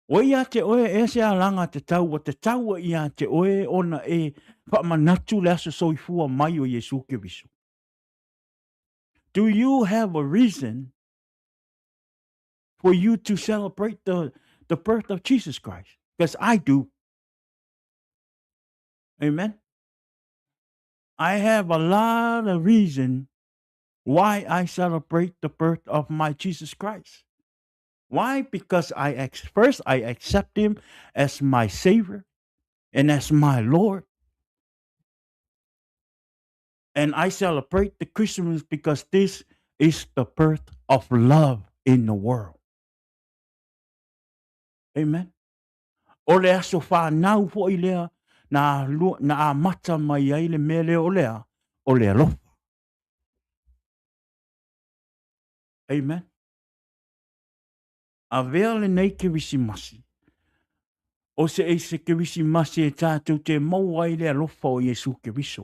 Ua ia te oe e se alaga te tau, ua te taua ia te oe ona e whaamanatu le aso soifua mai o Iesu Keriso. Do you have a reason for you to celebrate the, the birth of Jesus Christ? Because I do. Amen. I have a lot of reason why I celebrate the birth of my Jesus Christ. Why? Because I ex- first I accept him as my savior and as my Lord. And I celebrate the Christmas because this is the birth of love in the world. Amen. O le aso whanau foi lea na, na amata mai ai le mea lea o lea, o le alofa. Amen. Avea lenei Kerisimasi, o se e se Kerisimasi e tātou te maua ai le alofa o Iesu Keriso.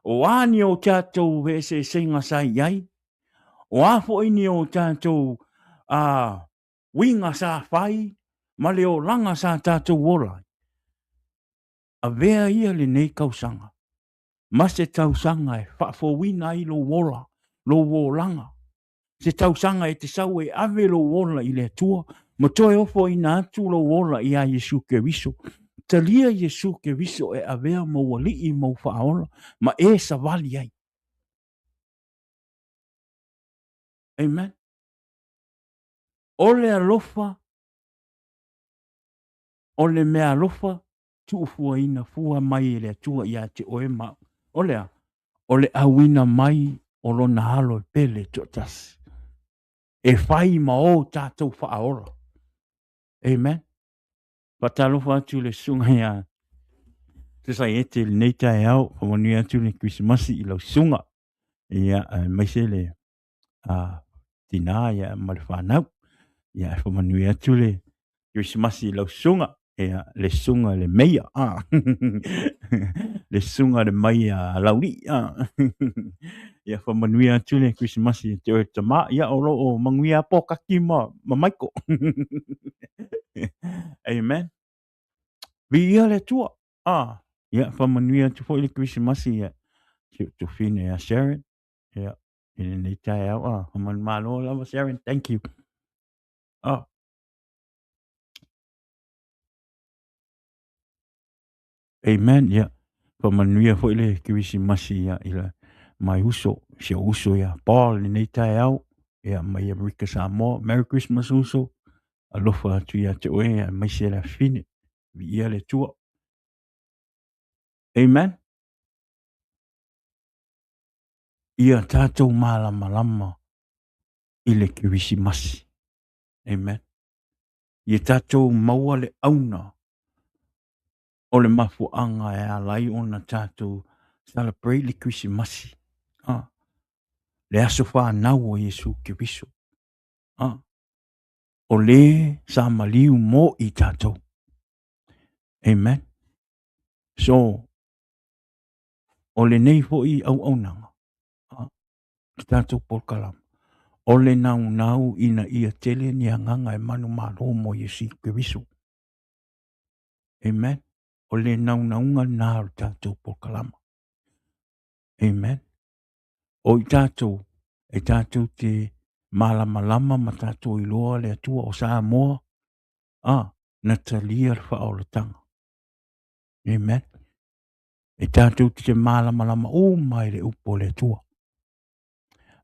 O a ni o tātou eseesenga sa i ai, o a foi ni o tātou a uiga sa fai ma le olaga sa tātou ola ai. Avea ia lenei kausaga ma se tausaga e faafouina ai lou ola, lou olaga, se tausaga e te sau e ave lou ola i le Atua ma toe ofoina atu lou ola iā Iesu Keriso. Talia Iesu Keriso e avea ma ou Alii ma ou Faaola ma e savali ai. Amen. O le alofa, o le meaalofa tuufuaina fua mai e le Atua ia te oe ma au. O le a? O le auina mai o lona alo e pele toatasi e fai ma o tatou faaola. Amen. Faatalofa atu i le susuga ia Sosaiete i lenei taeao, faamanuia atu le Kerisimasi i lau susuga, ia, aemaise le tinā ia, ma le fanau. Ia, e faamanuia atu le Kerisimasi i lau susuga, ia, le susuga i le meia, le susuga i le maia a Laulii. Ia, faamanuia atu le Kerisimasi ia te oe le tama. Ia, o lo o manuia lava Pōkaki ma Maiko. Amen. Viia le Atua. Ah, ia, faamanuia atu foi le Kerisimasi ia si ou tufine ia Sharon. Ia, i lenei taeao. Ah, famanumalo lava Sharon, thank you. Ah. Amen. Ia, faamanuia foi le Kerisimasi ia i la mai uso, si ou uso ia Paul i lenei taeao. Ia, mai Amerika Samoa. Merry Christmas uso. Alofa atu ia te oe aemaise le afine. Viia le Atua. Amen. Ia tatou malamalama i le Kerisimasi. Amen. Ia tatou maua le auna o le mafuaaga e ala ai ona tatou celebrate le Kerisimasi. Ah, le aso fanau o Iesu Keriso. Ah, o le sa maliu mo i tatou. Amen. So, o lenei foi auaunaga, ah, le tatou polokalama, o le naunau ina ia tele ni agaga e manumalo mo Iesu Keriso. Amen. O le naunauga lena o le tatou polokalama. Amen. O i tatou, e tatou te malamalama ma tatou iloa le Atua o Samoa, a, na talia le faaolataga. Amen. E tatou te malamalama uma i le upu o le Atua.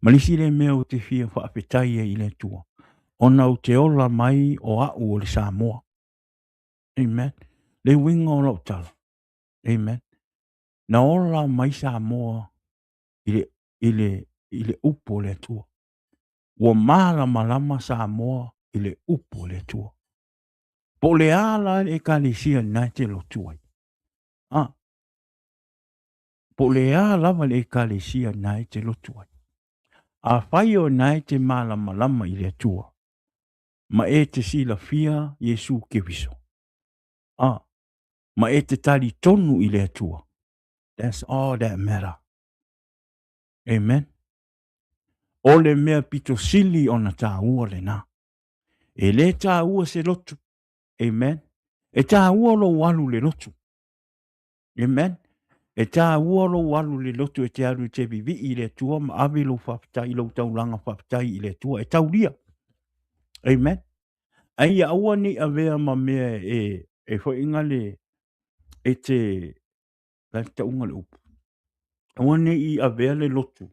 Ma le isi lea mea ou te fia faafetai ai i le Atua, ona ou te ola mai o au o le Samoa. Amen. Le uiga o lau tala. Amen. Na ola mai Samoa i le, i le, i le upu o le Atua. Ua malamalama Samoa i le upu o le Atua. Po o le a la le ekalesia lena e te lotu ai. Ah. Po o le a lava le ekalesia lena e te lotu ai. Afai o lena e te malamalama i le Atua, ma e te silafia Iesu Keriso. Ah. Ma e te talitonu i le Atua. That's all that matter. Amen. O le mea pito sili ona tāua lena. E le tāua se lotu. Amen. E tāua lou alu le lotu. Amen. E tāua lou alu le lotu e te alu i te vivii i le Atua ma ave lou faafetai, lou taulaga faafetai i le Atua. E taulia. Amen. Ai ia aua ne i avea ma mea e, e foi le, e te, la te tauga le upu. Aua ne i avea le lotu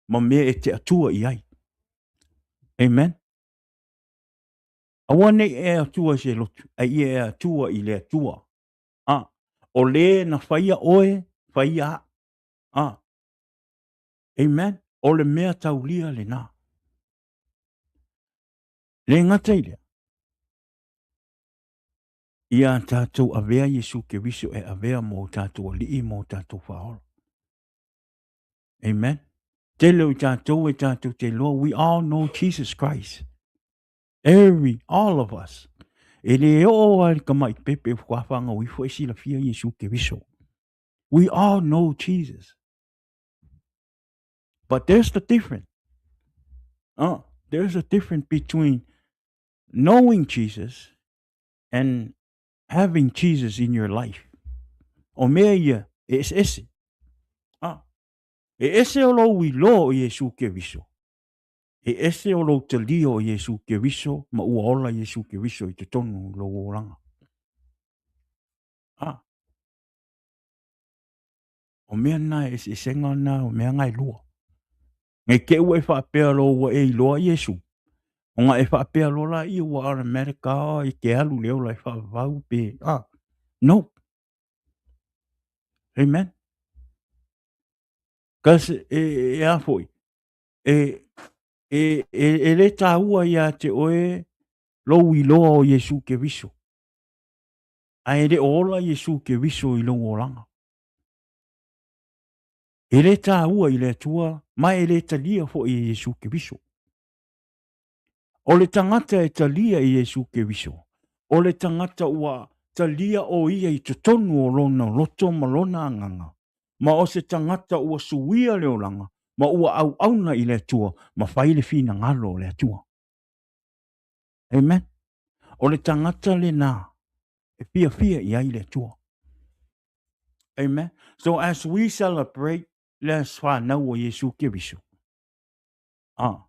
ma mea e te atua i ai. Amen. Aua ne i e atua i se lotu, a ia e atua i le Atua. Ah, o le na faia oe, faia au. Ah. Amen. O le mea taulia lena. Le gata i lea, ia tatou avea Iesu Keriso e avea mo tatou alii mo tatou faaola. Amen. Tele o i tatou e tatou te iloa, we all know Jesus Christ. Every, all of us. E le oo lava i le tamai pepe faatoa fanau ifo e silafia Iesu Keriso. We all know Jesus. But there's the difference. There's a difference between knowing Jesus and having Jesus in your life. O mea ia, e eseese. Ah, e ese o lou iloa o Iesu Keriso. E ese o lou talia o Iesu Keriso ma ua ola Iesu Keriso i totonu o lou olaga. O mea na e eseesega na o mea na e lua. Nei te ua e faapea loa ua e iloa Iesu, ona e faapea loa laia ua automatic lava e te alu i le ola e faavavau pe a. No. Amen. Cause e a foi, e le taua ia te oe lou iloa o Iesu Keriso, ae le o ola Iesu Keriso i lou olaga. E le taua i le Atua ma e le talia foi e Iesu Keriso. O le tagata e talia e Iesu Keriso, o le tagata ua talia o ia i totonu o lona loto ma lona agaga, ma o se tagata ua suia le olaga ma ua auauna i le Atua ma fai le finagalo o le Atua. Amen. O le tagata lena e fiafia i ai le Atua. Amen. So as we celebrate le aso fanau o Iesu Keriso, ah,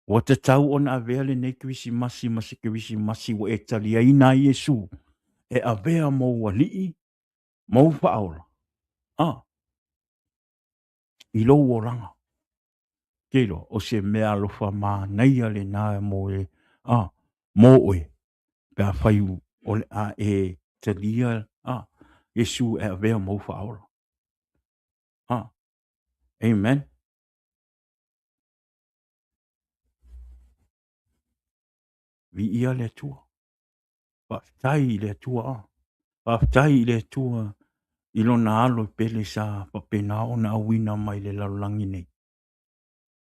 ua tatau ona avea lenei Kerisimasi ma se Kerisimasi ua e taliaina ai Iesu e avea mou alii, mou faaola, ah, i lou olaga. Ke iloa, o se mea alofa manaia lena mo e, ah, mo oe, pe afai o le a e talia, ah, Iesu e avea mou faaola. Ah, amen. Viia le Atua. Faafetai i le Atua. Ah. Faafetai i le Atua i lona alo e pele sa faapena ona auina mai le lalolagi nei.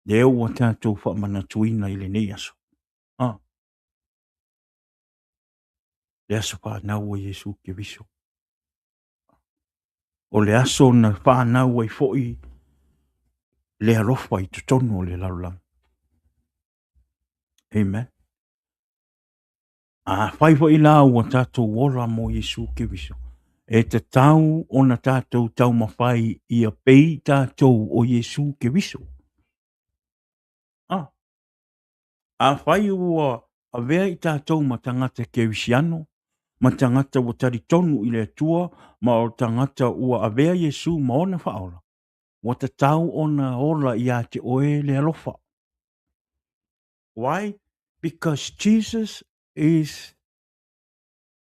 Lea ua tatou faamanatuina i lenei aso. Ah. Le aso fanau o Iesu Keriso. O le aso na fanau ai foi le alofa i totonu o le lalolagi. Amen. Afai foi la ua tatou ola mo Iesu Keriso, e tatau ona tatou taumafai ia pei tatou o Iesu Keriso. Ah. Afai ua avea i tatou ma tagata kerisiano, ma tagata ua talitonu i le Atua, ma o tagata ua avea Iesu ma ona faaola, ua tatau ona ola ia te oe le alofa. Why? Because Jesus is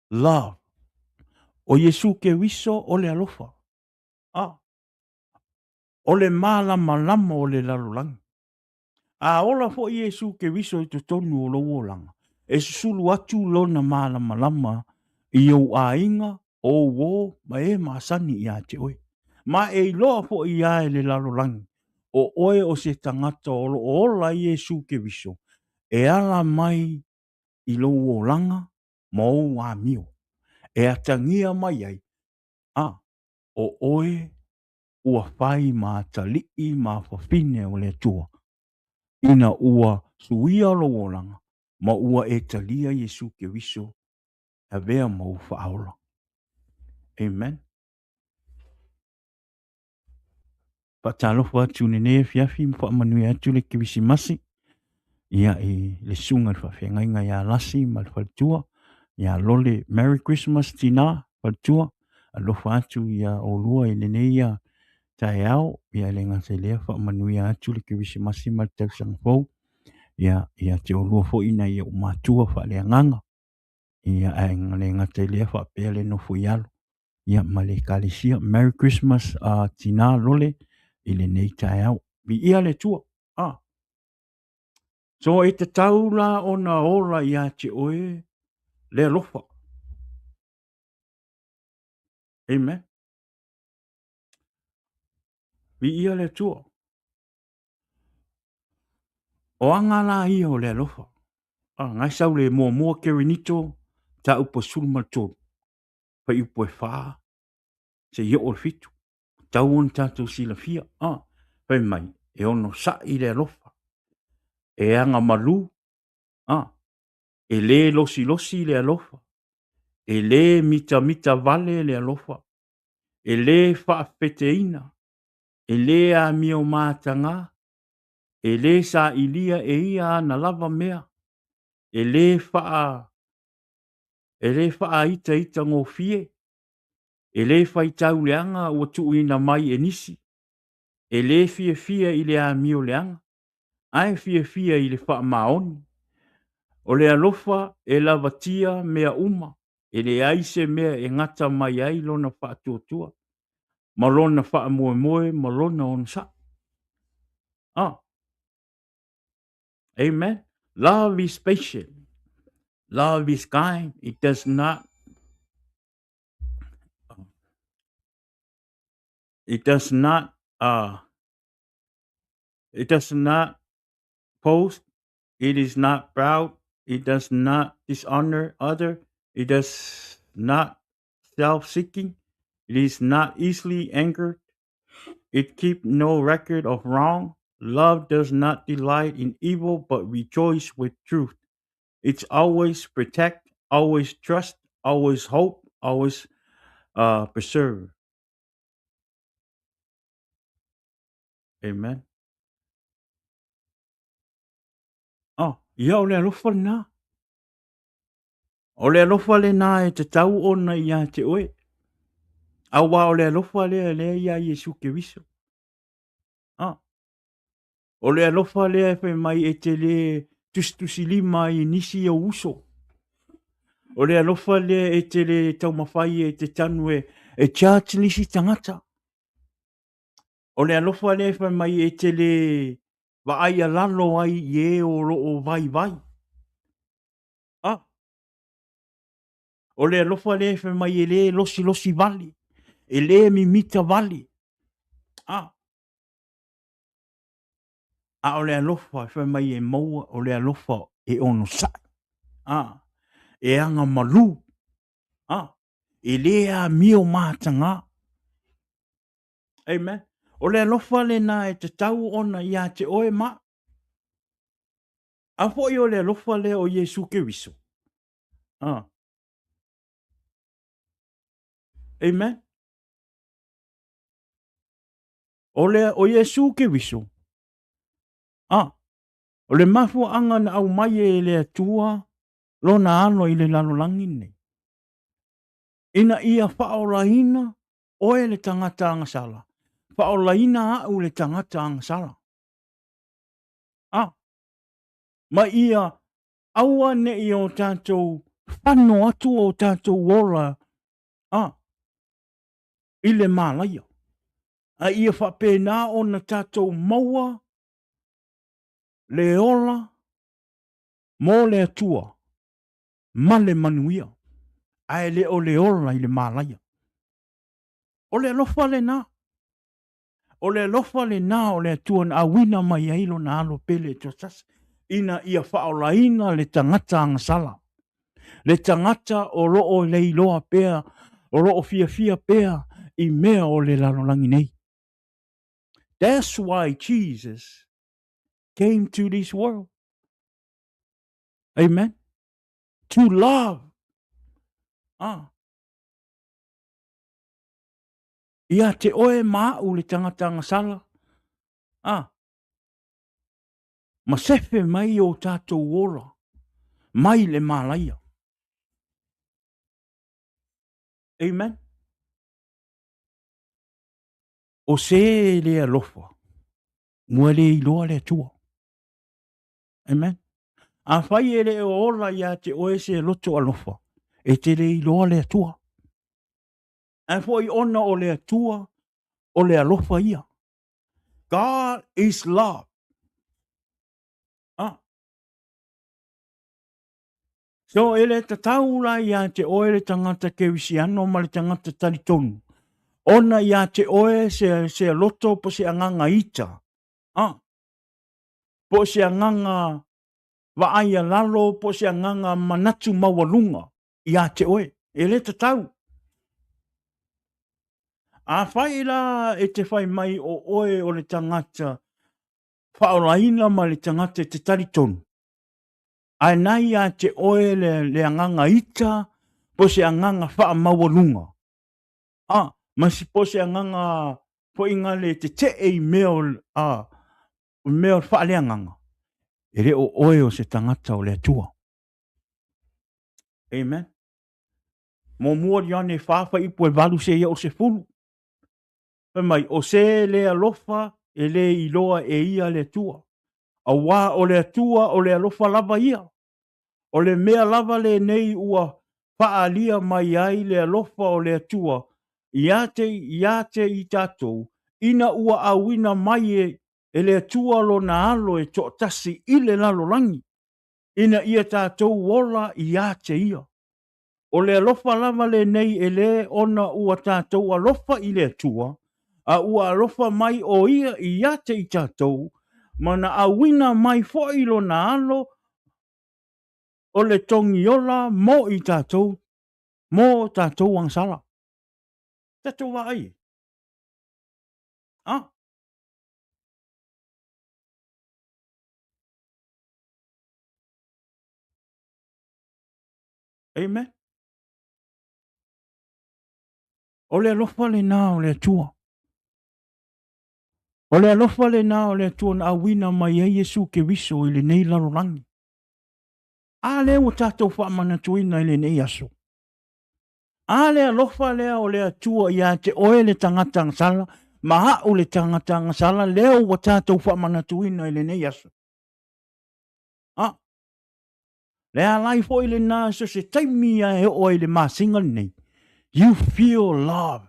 love. O Iesu Keriso o le alofa. Ah. O le malamalama o le lalolagi. A ola foi Iesu Keriso i totonu o lou olaga, e susulu atu lona malamalama i ou aiga, ou uō ma e masani ia te oe. Ma e iloa foi ia e le lalolagi, o oe o se tagata o lo o ola ai Iesu Keriso, e ala mai i lou olaga ma ou amio, e atagia mai ai, a, o oe ua fai ma atalii ma afafine o le Atua, ina ua suia lou olaga ma ua e talia Iesu Keriso e avea ma ou faaola. Amen. Faatalofa atu i lenei afiafi ma faamanuia atu le Kerisimasi ia i le susuga i le faafeagaiga ia Lasi ma le faletua ia Lole. Merry Christmas tina faletua, alofa atu ia olua i lenei ia taeao, ia e le gata i lea faamanuia atu le Kerisimasi ma le tausaga fou ia ia te olua foi nai ou matua faaleagaga ia ae le gata i lea faapea le nofo i alo ia ma le ekalesia. Merry Christmas a tina Lole i lenei taeao. Viia le Atua. Ah. So e tatau la ona ola ia te oe le alofa. Amen. Viia le Atua. O aga la ia o le alofa. Ah, ngai sau le muamua Kerenito, mataupu e 13, fuaiupu e 4, seia oo i le 7. Tau ona tatou silafia, ah, fai mai, e onosai le alofa, e agamalu, ah, e lē losilosi le alofa, e lē mitamita vale le alofa, e lē faafeteina, e lē amio matagā, e lē sailia e ia ana lava mea, e lē faaitaitagofie, E lē faitau leaga ua tuuina mai e nisi, e lē fiafia i le amio leaga, ae fiafia i le faamaoni. O le alofa e lavatia mea uma, e leai se mea e gata mai ai lona faatuatua, ma lona faamoemoe ma lona onosai. Oh. Amen. Love is patient. Love is kind. It does not it does not uh it does not boast. It is not proud. It does not dishonor other. It does not self-seeking. It is not easily angered. It keep no record of wrong. Love does not delight in evil, but rejoice with truth. It's always protect, always trust, always hope, always uh, preserve. Amen. Oh, ia o le alofa lena. O le alofa lena e tatau ona iā te oe. Auā o le alofa lea lea iā Iesu Keriso. Ah. O le alofa lea e fai mai e te lē tusitusilima ai i nisi ou uso. O le alofa lea e te lē taumafai e te tanu e, e judge nisi tagata. O le alofa lea e fai mai e te lē vaai alalo ai i e o lo o vaivai. Ah. O le alofa lea e fai mai e lē losilosi vale, e lē mimita vale. Ah. A o le alofa e fai mai e maua o le alofa e onosai. Ah. E aga malū. Ah. E lē amio matagā. Amen. O le alofa lena e tatau ona iā te oe ma au. A foi o le alofa lea o Iesu Keriso. Ah. Amen. O le o Iesu Keriso. Ah. O le mafuaaga na aumai e le Atua lona alo i le lalolagi nei. Ina ia faaolaina oe le tagata agasala, faaolaina au le tagata agasala. Ah. Ma ia aua ne i o tatou fano atu o tatou ola a i le mālaia. A ia faapena ona tatou maua le ola mo le Atua ma le manuia, ae le o le ola i le mālaia. O le alofa lena. O le alofa lena o le Atua na auina mai ai lona alo pele e toatasi, ina ia faaolaina le tagata agasala, le tagata o lo o leiloa pea, o lo o fiafia pea i mea o le lalolagi nei. That's why Jesus came to this world. Amen. To love. Ah. Ia te oe ma au le tagata agasala, a, ma sefe mai o tatou ola mai le malaia. Amen. O se le alofa, ua le iloa le Atua. Amen. Afai e le o ola ia te oe se loto alofa, e te le iloa le Atua. Ae foi ona o le Atua o le alofa ia. God is love. Ah. So e le tatau la ia te oe le tagata kerisiano ma le tagata talitonu. Ona ia te oe se, se loto po se agaga ita. Ah. Po se agaga vaai alalo po se agaga manatu maualuga ia te oe. E le tatau. Afai la e te fai mai o oe o le tagata faaolaina ma le tagata e te talitonu, ae na ia te oe le, le agaga ita po se agaga faamaualuga, a, ma si po se agaga foi nga le tetee i mea o, a, mea o le faaleagaga, e le o oe o se tagata o le Atua. Amen. Muamua Ioane 4 fuaiupu e 8 seia oo i le 10. Fai mai, o se le alofa e le iloa e ia le Atua, auā o le Atua o le alofa lava ia. O le mea lava lenei ua faaalia mai ai le alofa o le Atua ia te, ia te i tatou, ina ua auina mai e, e le Atua lona Alo e toatasi i le lalolagi, ina ia tatou ola ia te ia. O le alofa lava lenei e le ona ua tatou alofa i le Atua, a ua alofa mai o Ia ia te i tatou, ma na auina mai foi Lona Alo o le togiola mo i tatou, mo tatou agasala. Tatou vaai i ai. Ah. Amen. O le alofa lena o le Atua. O le alofa lena o le Atua na auina mai ai Iesu Keriso i lenei lalolagi. A lea ua tatou faamanatuina i lenei aso. A le alofa lea o le Atua ia te oe le tagata agasala ma a'u le tagata agasala lea ua tatou faamanatuina i lenei aso. A, le alai foi lena so se taimi a e oo ai i le masina lenei. You feel love.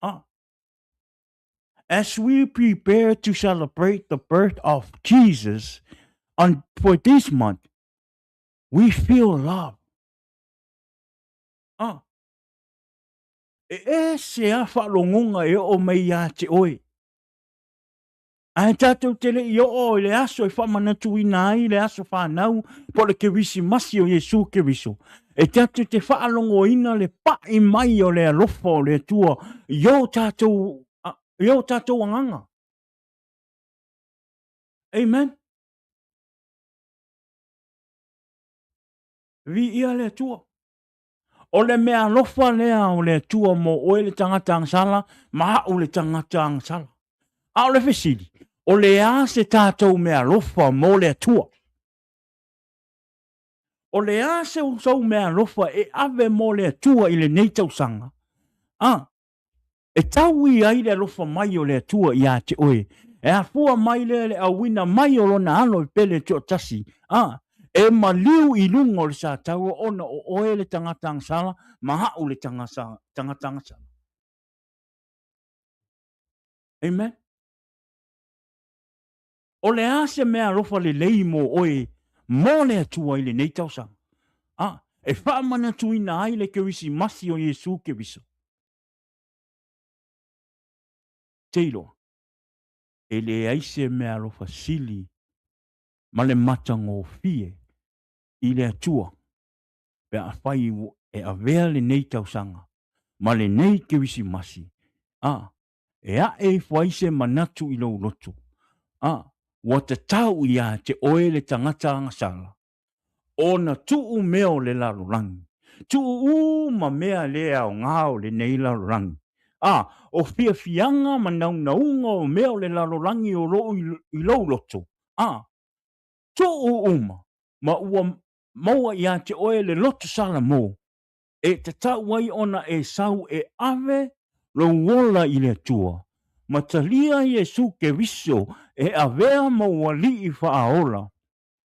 Ah. As we prepare to celebrate the birth of Jesus on for this month, we feel love. Ah. E ese a faalogoga e oo mai ia te oe. Ae tatou te le i oo i le aso e faamanatuina ai le aso fanau po o le Kerisimasi o Iesu Keriso, e tatou te faalogoina le pai mai o le alofa o le Atua i o tatou, i o tatou agaga. Amen. Viia le Atua. O le mea alofa lea o le Atua mo oe le tagata agasala ma a'u le tagata agasala. A o le fesili, o le a se tatou mea alofa mo le Atua? O le a se sou mea alofa e ave mo le Atua i lenei tausaga? A, E taui ai le alofa mai o le Atua ia te oe, e afua mai lea i le auina mai o Lona Alo e pele toatasi, a, e maliu i luga o le sataua ona o oe le tagata agasala ma a'u le tagata agasala. Amen. O le a se mea alofa lelei mo oe mo le Atua i lenei tausaga? A, e faamanatuina ai le Kerisimasi o Iesu Keriso. Te iloa, e leai se mea alofa sili ma le matagofie i le Atua pe afai e avea lenei tausaga ma lenei Kerisimasi, a, e ae ifo ai se manatu i lou loto, a, ua tatau ia te oe le tagata agasala, ona tuu mea o le lalolagi, tuu uma mea le aoga o lenei lalolagi, a, o fiafiaga ma naunauga o mea o le lalolagi o lo o i lou loto, a, tuu uma, ma ua maua ia te oe le loto salamo, e tatau ai ona e sau e ave lou ola i le Atua, ma talia Iesu Keriso e avea ma ou Alii faaola,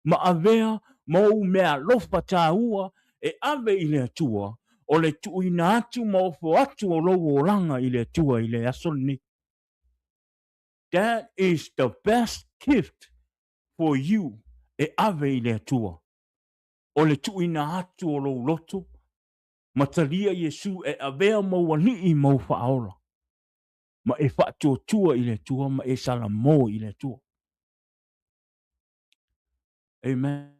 ma avea ma ou meaalofa taua e ave i le Atua, o le tuuina atu ma ofo atu o lou olaga i le Atua i le aso lenei. That is the best gift for you e ave i le Atua, o le tuuina atu o lou loto ma talia Iesu e avea ma ou Alii ma ou Faaola, ma e faatuatua i le Atua ma e salamo i le Atua. Amen.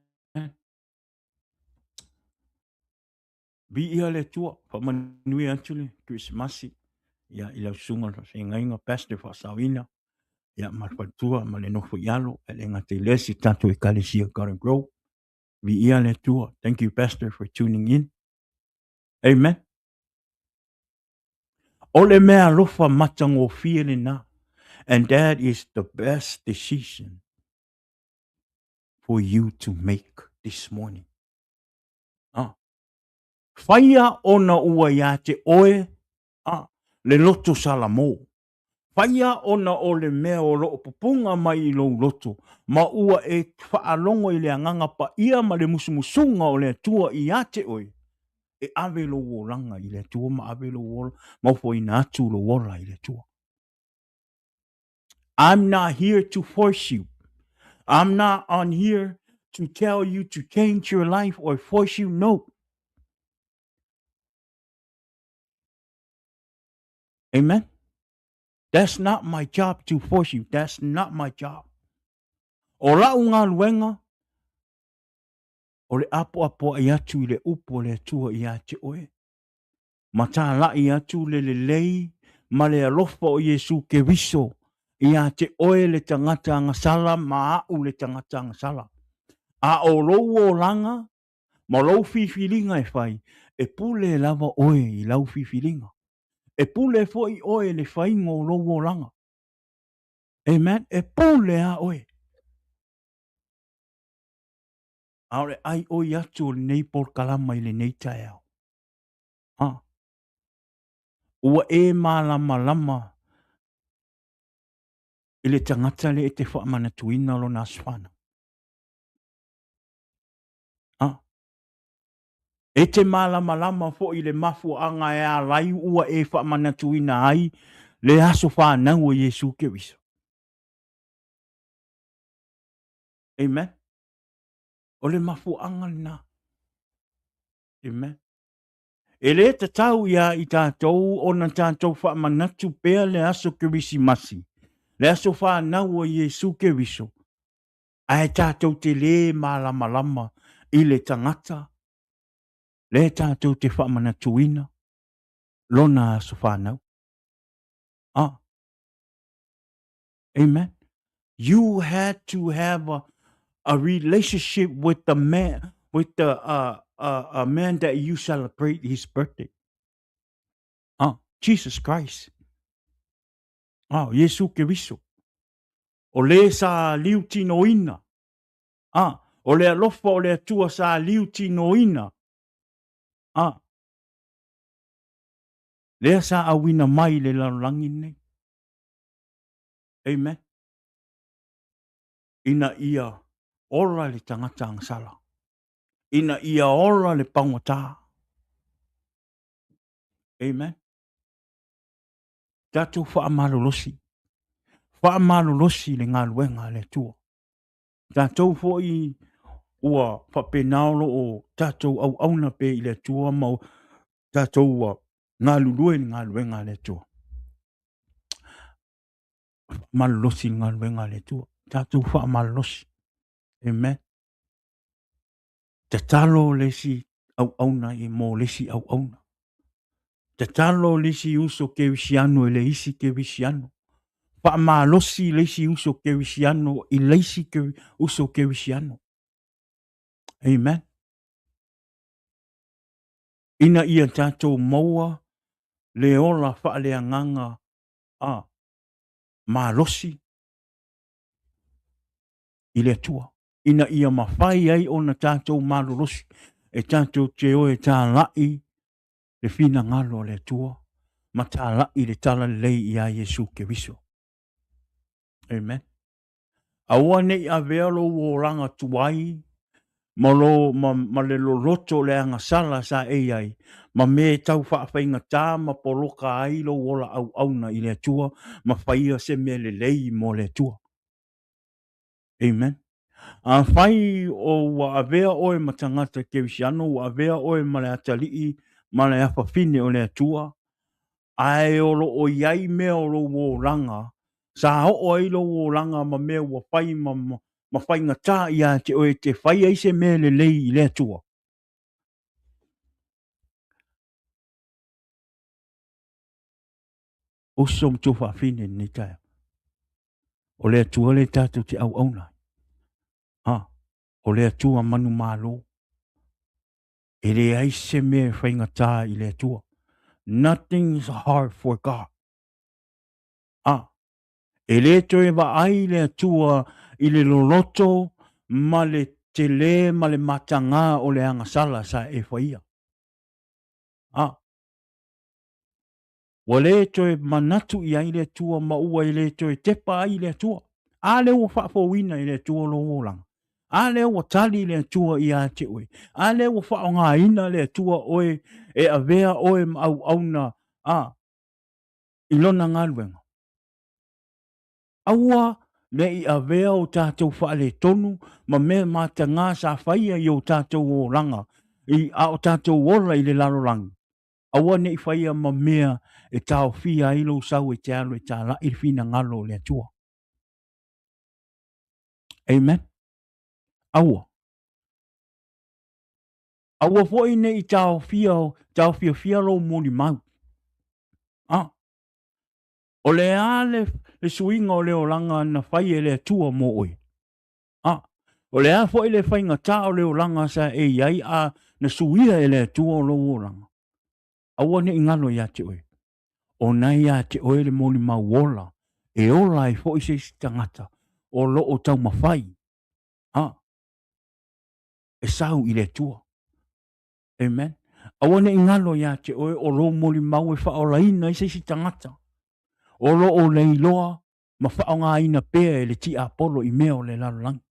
Viia le Atua, faamanuia atu le Kerisimasi ia i lau susuga i le faafeagaiga Pastor Faasaoina ia ma le faletua ma le nofo i alo e le gata i lea si tatou ekalesia Garden Grove. Viia le Atua. Thank you Pastor for tuning in. Amen. O le mea alofa matagofie lena. And that is the best decision for you to make this morning. Ah. Faia ona ua ia te oe a le loto salamo. Faia ona o le mea o lo o pupuga mai i lou loto, ma ua e faalogo i le Agaga Paia ma le musumusuga o le Atua ia te oe, e ave lou olaga i le Atua ma ave lou ola, ma ofoina atu lou ola i le Atua. I'm not here to force you. I'm not on here to tell you to change your life or force you. No. Amen. That's not my job to force you. That's not my job. O lau galuega, o le apoapoai atu i le upu o le Atua ia te oe. Ma tāla'i atu le lelei ma le alofa o Iesu Keriso ia te oe le tagata agasala ma a'u le tagata agasala. A o lou olaga ma lou filifiliga e fai, e pule lava oe i lau filifiliga. E pule foi oe i le faiga o lou olaga. Amen. E pule a oe. A o le ai oi atu o lenei polokalama i lenei taeao. Ha. Ua e malamalama i le tagata lea e te faamanatuina lona aso fanau. Ha. E te malamalama foi i le mafuaaga e ala ai ua e faamanatuina ai le aso fanau o Iesu Keriso. Amen. O le mafuaaga lena. Amen. E lē tatau iā i tatou ona tatou faamanatu pea le aso Kerisimasi, le aso fanau o Iesu Keriso, ae tatou te lē malamalama i le tagata lea tatou te faamanatuina lona aso fanau. Ah. Amen. You had to have a relationship with the man, with the a man that you celebrate his birthday. Ah, Jesus Christ. Ah, Iesu Keriso. O le sa liutinoina. Ah, o le alofa o le Atua sa liutinoina. Ah, lea sa auina mai le lalolagi nei. Amen. Ina ia ola le tagata agasala. Ina ia ola le paugata. Amen. Tatou faamalolosi. Faamalolosi le galuega a le Atua. Tatou foi ua faapena o lo o tatou auauna pea i le Atua ma tatou ua galulue i le galuega a le Atua. Faamalolosi le galuega a le Atua. Tatou faamalolosi. Amen. Tatalo le isi auauna i mo le isi auauna. Tatalo le isi uso kerisiano i le isi kerisiano. Faamalosi le isi uso kerisiano i le isi uso kerisiano. Amen. Ina ia tatou maua le ola faaleagaga a malosi i le Atua, ina ia mafai ai ona tatou malolosi e tatou te o e tāla'i le finagalo o le Atua ma tāla'i le talalelei iā Iesu Keriso. Amen. Aua ne i avea lou olaga tuai ma, lo, ma, ma le loloto o le agasala sa e i ai, ma mea e tau faafaigata ma poloka ai lou ola auauna i le Atua ma faia se mea lelei mo le Atua. Amen. Afai o ua avea oe ma tagata kerisiano, ua avea oe ma le atalii ma le afafine o le Atua, ae o lo o i ai mea o lou olaga, sa oo ai lou olaga ma mea ua fai ma, ma faigata ia te oe te fai ai se mea lelei i le Atua. Uso ma tuafafine i lenei taeao. O le Atua lea tatou te auauna ai. Ha, o le Atua manumalo. E leai se mea e faigata i le Atua. Nothing is hard for God. Ah, e le toe vaai le Atua i le loloto ma le tele ma le matagā o le agasala sa e faia. Ua le toe manatu i ai le Atua ma ua e le toe tepa ai i le Atua. A lea ua faafouina e le Atua lou olaga? A lea ua tali le Atua ia te oe? A lea ua faaaogaina le Atua oe e avea oe ma auauna a i lona galuega? Aua ne i avea o tatou faaletonu ma mea mataga sa faia i o tatou olaga i, a o tatou ola i le lalolagi. Aua ne i faia ma mea e taofia ai lou sau e te alu e talai le finagalo o le Atua. Amen. Aua. Aua foi ne i taofia, taofiofia lou molimau. Ah. O le a le, le suiga o le olaga na fai e le Atua mo oe? Ah. O le a foi le faigata o le olaga sa e i ai a na suia e le Atua o lou olaga? Aua ne i galo ia te oe. O na ia te oe le molimau ola e ola ai foi se isi tagata o lo o taumafai a e sau i le Atua. Amen. Aua ne i galo ia te oe o lou molimau e faaolaina ai se isi tagata o lo o leiloa ma faaaogaina pea e le tiapolo i mea o le lalolagi.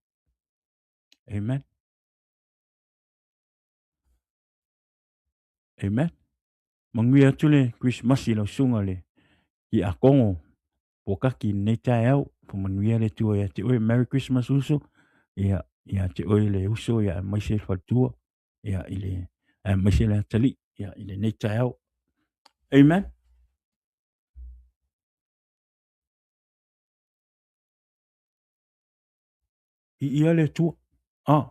Amen. Amen. Manuia atu le Krisimasi i lau susuga le Tiakono Pōkaki i lenei taeao. Faamanuia le Atua ia te oe. Merry Christmas uso. Ia, ia te oe le uso, ia aemaise le faletua, ia i le aemaise le atalii, ia i lenei taeao. Amen. I ia le Atua. Ah.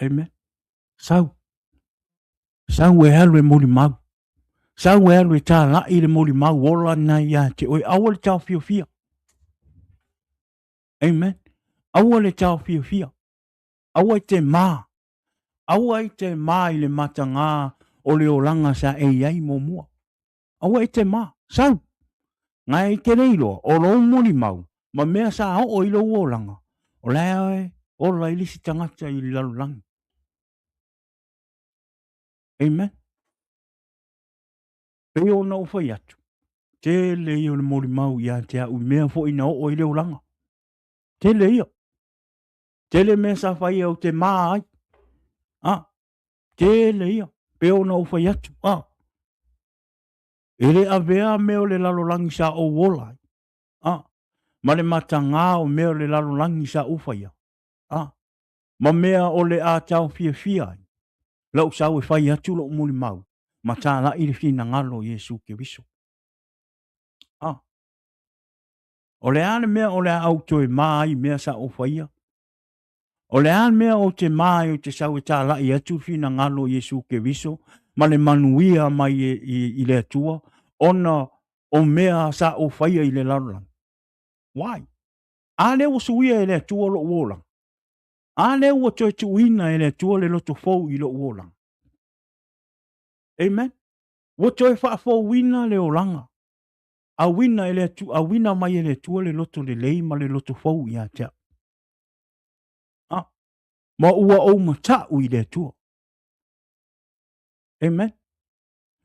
Amen. Sau. Sau e alu e molimau. Sau e alu e tālaʻi le molimau ola na ia te oe. Aua le taofiofia. Amen. Aua le taofiofia. Aua i te mā. Aua i te mā i le matagā o le olaga sa e i ai muamua. Aua e te mā. Sau. Ngai i te leiloa o lou molimau ma mea sa oo i lou olaga, o la e ola i le isi tagata i le lalolagi. Amen. Pei ona ou fai atu, tele ia o le molimau ia te au i mea foi na oo i le olaga. Tele ia. Tele mea sa fai au te mā ai. Ah, tele ia. Pei ona ou fai atu. Ah, e le avea mea o le lalolagi sa ou ola ai. Ah, ma le matagā o mea o le lalolagi sa ou faia. Ah, ma mea o le a taofiafia ai lou sau e fai atu lou molimau ma tālaʻi le finagalo o Iesu Keriso. Ah, o le a le mea o le a ou toe mā ai i mea sa ou faia? O le a le mea ou te mā ai ou te sau e tālaʻi atu le finagalo o Iesu Keriso ma le manuia mai i, i, i le Atua ona o mea sa ou faia i le lalolagi? Why? A lea ua suia e le Atua lou olaga? A lea ua toe tuuina e le Atua le loto fou i lou olaga? Amen. Ua toe faafouina le olaga. Auina e le Atua, auina mai e le Atua le loto lelei ma le loto fou ia te au. Ah, ma ua ou mataʻu i le Atua. Amen.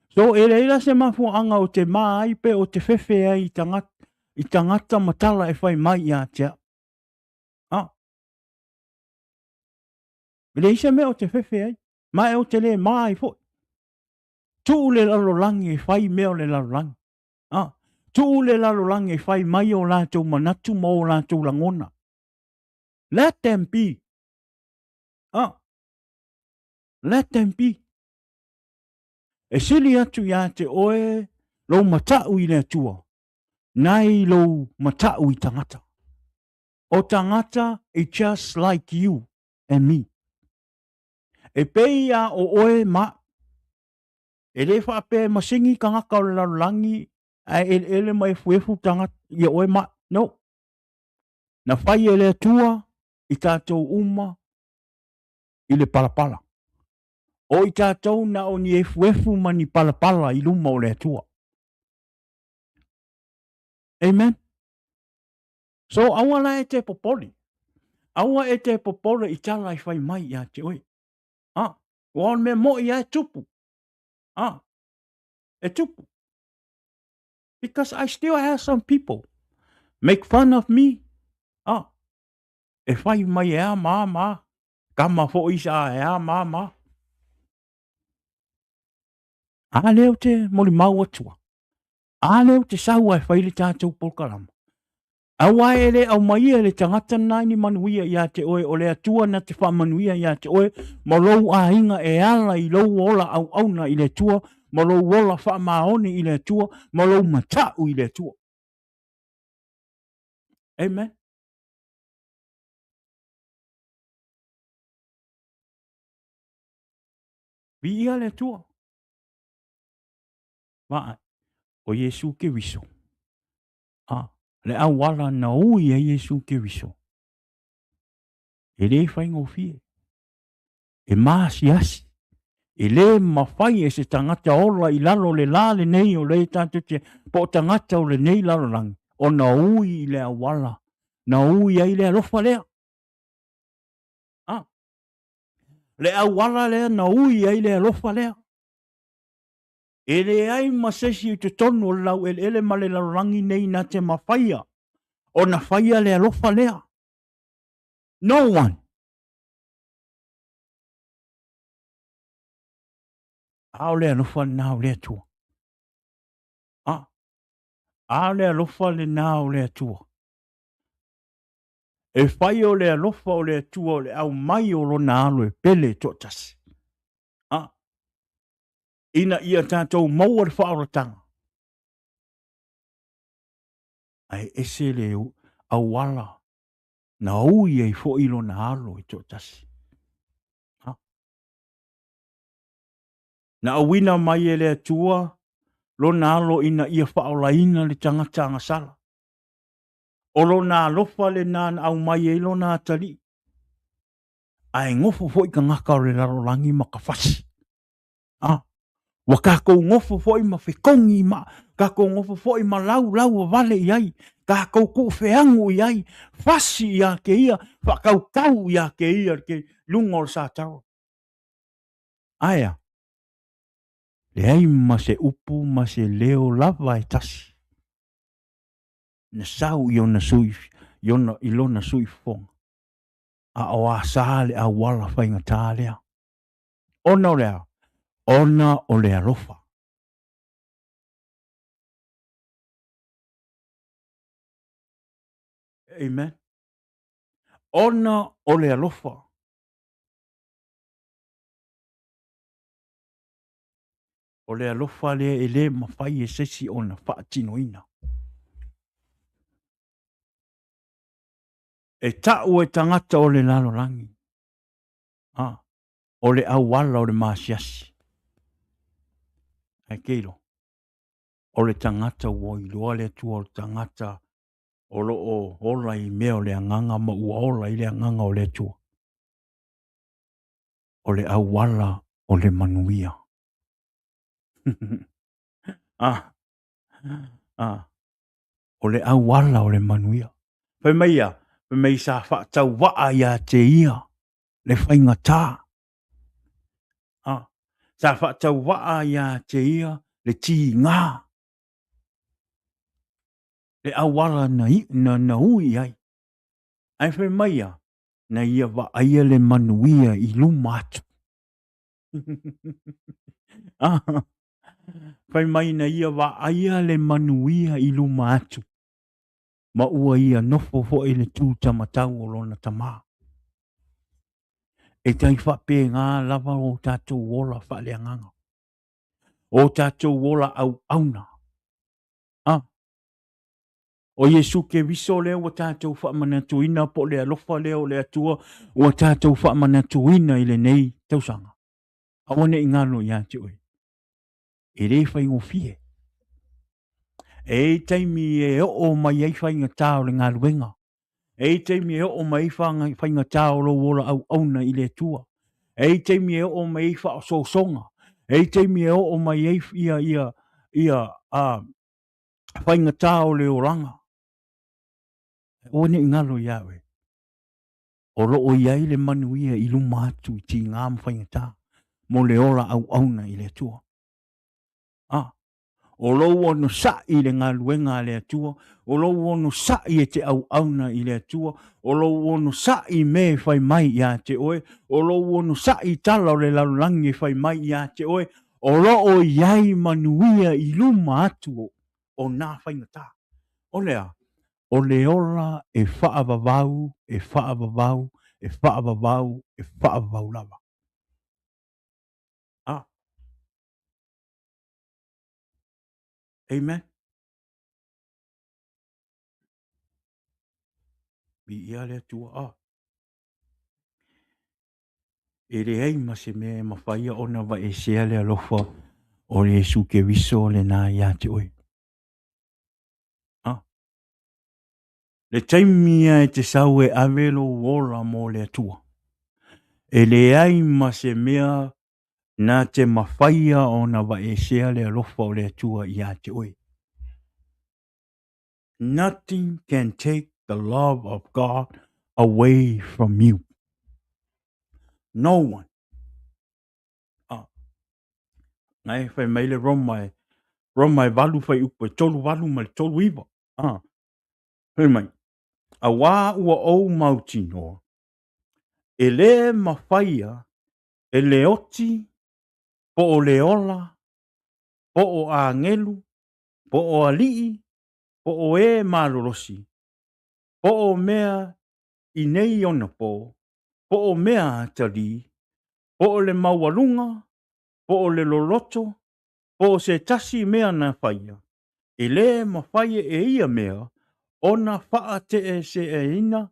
So, e leai la se mafuaaga o te mā ai pe o te fefe ai i tagata, i tagata ma tala e fai mai ia te au. Ah. E leai se mea o te fefe ai, ma e o te le mā ai foi. Tuu le lalolagi e fai mea o le lalolagi. Ah. Tuu le lalolagi e fai mai o latou manatu ma o latou lagona. Let them be. Ah. Let them be. E sili atu iā te oe lou mataʻu i le Atua, nai lou mataʻu i tagata. O tagata i just like you and me. E pei a o oe ma aʻu. E le faapea e masini tagata o le lalolagi ae eleele ma efuefu tagata ia oe ma aʻu. No. Na fai e le Atua i tatou uma i le palapala. O i tatou na o ni efuefu ma ni palapala i luma o le Atua. Amen. So aua la e te popole. Aua e te popole i tala i fai mai ia te oe. Ah. Ua o le mea moi lava e tupu. Ah, e tupu. Because I still have some people make fun of me. Ah, e fai mai e a ma a ma a. Kama foi sa e a ma a ma a. A lea ou te molimau atua. A lea ou te sau ae fai le tatou polokalama. Aua e le aumaia e le tagata lena ni manuia ia te oe, o le Atua na te faamanuia ia te oe ma lou aiga e ala i lou ola auauna i le Atua, ma lou ola faamaoni i le Atua, ma lou matau i le Atua. Amen. Viia le Atua. Vaai, o Iesu Keriso. A, le auala na ui ai Iesu Keriso, e le faigofie, e maasiasi, e le mafai e se tagata ola i lalo o le la lenei o le tatou te, po o tagata o lenei lalolagi, ona ui i le auala na ui ai le alofa lea. A, le auala lea na ui ai le alofa lea. E leai ma se isi i totonu o le laueleele ma le lalolagi nei na te mafaia ona faia le alofa lea. No one. A o le alofa lena o le Atua. A, a o le alofa lena o le Atua. E fai o le alofa o le Atua o le aumai o lona alo e pele e toatasi. A, ina ia tatou maua le faaolataga. Ae ese le auala na ui ai foi lona alo e toatasi. Ha? Na auina mai e le Atua lona alo ina ia faaolaina le tagata agasala. O lona alofa lena na aumai ai lona atalii. Ae gofo foi tagata o le lalolagi ma ka fasi. A, ua tatou nofo foi ma fetogi ma tatou nofo foi ma laulau vavale i ai, tatou tuufeagu i ai, fasi ia te ia, faatautau ia te ia i luga o le satara. Ae a? Leai ma se upu ma se leo lava e tasi na sau i ona sui, i ona, i lona sui fofoga. A o asa le auala faigata lea. Ona o le a? Ona o le alofa. Amen. Ona o le alofa. O le alofa lea e le mafai e se isi ona faatinoina. E ta'u e tagata o le lalolagi. A, o le auala o le maasiasi. Ae keilo, o le tagata ua iloa le Atua o le tagata o lo o ola i mea o le agaga ma ua ola i le agaga o le Atua. O le auala o le manuia. ah, ah, o le auala o le manuia. Fai mai ia, fai mai sa faatauvaa ia te ia le faigata. Ah, sa faatauvaa ia te ia le tiga. Le auala na, na, na ui ai. Ae fai mai ia, na ia vaaia le manuia i luma atu. ah, fai mai na ia vaaia le manuia i luma atu. Ma ua ia nofo foi i le tū tamatau o lona tamā. E tai faapena lava o tatou ola faaleagaga, o tatou ola auauna. A, o Iesu Keriso lea ua tatou faamanatuina po o le alofa lea o le Atua ua tatou faamanatuina i lenei tausaga. Aua ne i galo ia te oe. E le faigofie. E i ai taimi e oo mai ai faigata o le galuega. E i ai taimi e oo mai ai faigata o lou ola auauna i le Atua. E i ai taimi e oo mai ai faaosoosoga. E i ai taimi e oo mai ai ia, ia, ia a, faigata o le olaga. Aua ne i galo ia oe. O lo o i ai le manuia i luma atu i tiga ma faigata. mo le ola auauna i le Atua. A, o lou onosai i le galuega a le Atua, o lou onosai e te auauna i le Atua, o lou onosai i mea e fai mai ia te oe, o lou onosai i tala o le lalolagi e fai mai ia te oe, o lo o i ai manuia i luma atu o nā faigata. O le a? O le ola e faavavau, e faavavau, e faavavau, e faavavau lava. A. Amen. Viia le Atua. A. E leai ma se mea e mafaia ona vaesea le alofa o Iesu Keriso lena ia te oe. A. Le taimi ia e te sau e ave lou ola mo le Atua. E leai ma se mea na te mafaia ona vaesea le alofa o le Atua ia te oe. Nothing can take the love of God away from you. No one. Ah. Ngai fai mai le Roma e Roma e 8 fuaiupu e 38 ma le 39. Ah. Fai mai, auā ua ou mautinoa, e lē mafaia e le oti, po o le ola, po o agelu, po o alii, po o e malolosi, po o mea i nei onapō, po o mea atalī, po o le maualuga, po o le loloto, po o se tasi mea na faia, e lē mafai e ia mea ona faateʻeseʻeina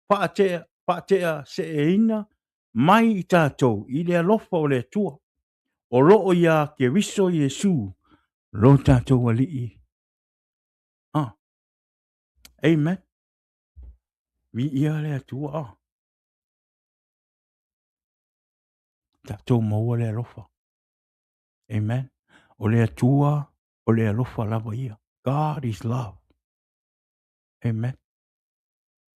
faateʻaseʻeina mai i tatou i le alofa o le Atua o lo o iā Keriso Iesu lo tatou Alii. Ah. Amen. Viia le Atua. Ah. Tatou maua le alofa. Amen. O le Atua, o le alofa lava ia. God is love. Amen.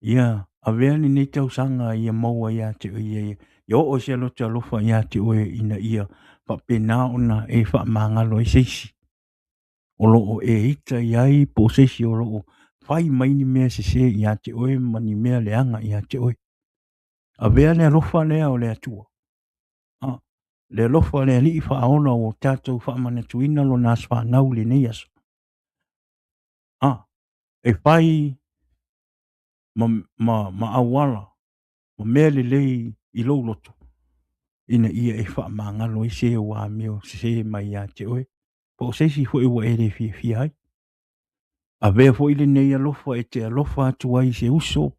Ia avea lenei tausaga ia maua ia te oe, ia, ia oo i se loto alofa ia te oe ina ia faapena ona e faamagalo ai se isi o lo o e ita i ai po o se isi o lo o fai mai ni mea sesē ia te oe ma ni mea leaga ia te oe. Avea le alofa lea o le Atua. Ah, le alofa o le Alii faaola ua tatou faamanatuina lona aso fanau i lenei aso. Ah, e fai ma, ma, ma auala, ma mea lelei i lou loto, ina ia e faamagalo ai se ua amio sesē mai ia te oe, po o se isi foi ua e le fiafia ai. Avea foi lenei alofa e te alofa atu ai i se uso,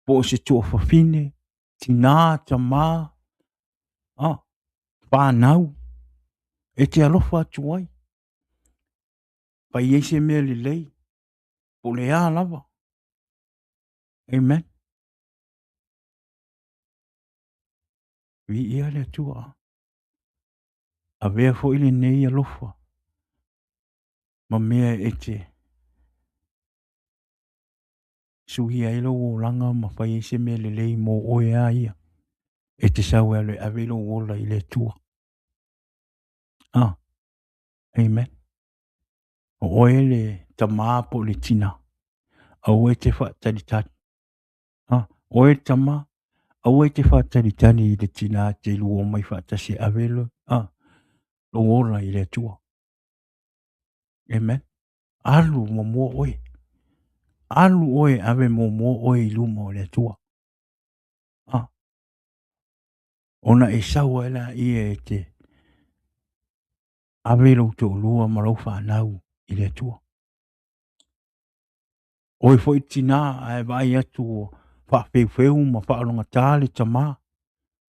po o se tuafafine, tinā, tamā, a, whānau, e te alofa atu ai. Fai ai se mea lelei, po o le a lava. Amen. Viia le Atua. Avea foi lenei alofa ma mea e te suia ai lou olaga ma fai ai se mea lelei mo oe a ia e te sau e alu e ave lou ola i le Atua. Ah, amen. O oe le tamā po o le tinā, aua e te faatalitali. Ah, oe le tamā, aua e te faatalitali i le tinā te lua omai faatasi e ave lo, ah, lou ola i le Atua. Amen. Alu muamua oe. Alu oe ave muamua oe i luma o le Atua. Ah. Ona e sau ai laia e te ave lou toalua ma lou fanau i le Atua. Oe foi tinā ae vaai atu ua faafeufeu ma faalogata le tamā.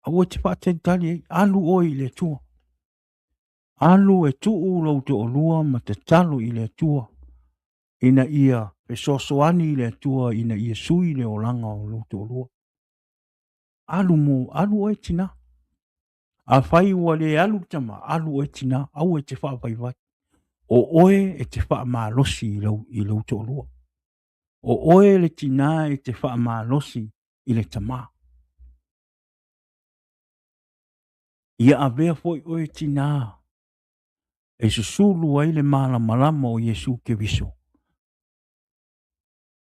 Aua e te faatalitali ai, alu oe i le Atua. Alu e tuu lou toalua ma tatalo i le Atua ina ia fesoasoani i le Atua ina ia sui le olaga o lou toalua. Alu mo, alu oe tinā. Afai ua le alu le tama, alu oe tinā, aua e te faavaivai. O oe e te faamalosi i lou, i lou toalua. O oe le tinā e te faamalosi i le tamā. Ia avea foi oe tinā e susulu ai le malamalama o Iesu Keriso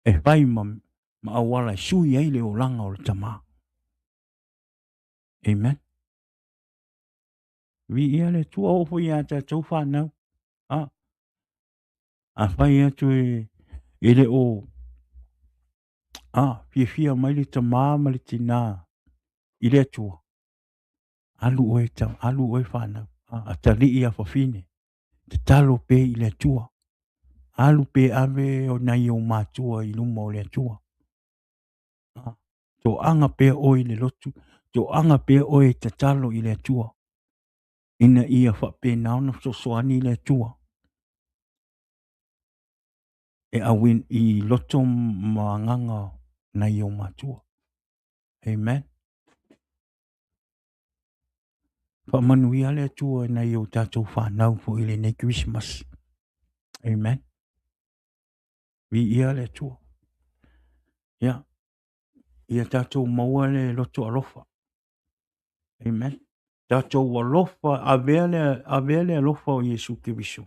e fai ma, ma auala e sui ai le olaga o le tamā. Amen. Viia le Atua, oo foi ia tatou whanau. A, a fai atu e, e le o a, fiafia mai le tamā ma le tinā i le Atua. Alu oe, ta, alu oe whanau. A, atalii a fafine. Tatalo pea i le Atua. Alu pe ave o nai ou matua i luma o le Atua. A, toaga pea oe i le lotu, toaga pea oe e tatalo i le Atua, ina ia faapena ona fesoasoani le Atua e auina i loto ma agaga nai ou matua. Amen. Faamanuia le Atua i nai o tatou whanau fo i lenei Christmas. Amen. Viia le Atua. Ia, ia tatou maua le loto alofa. Amen. Tatou alofa, avea le, avea le alofa o Iesu Keriso.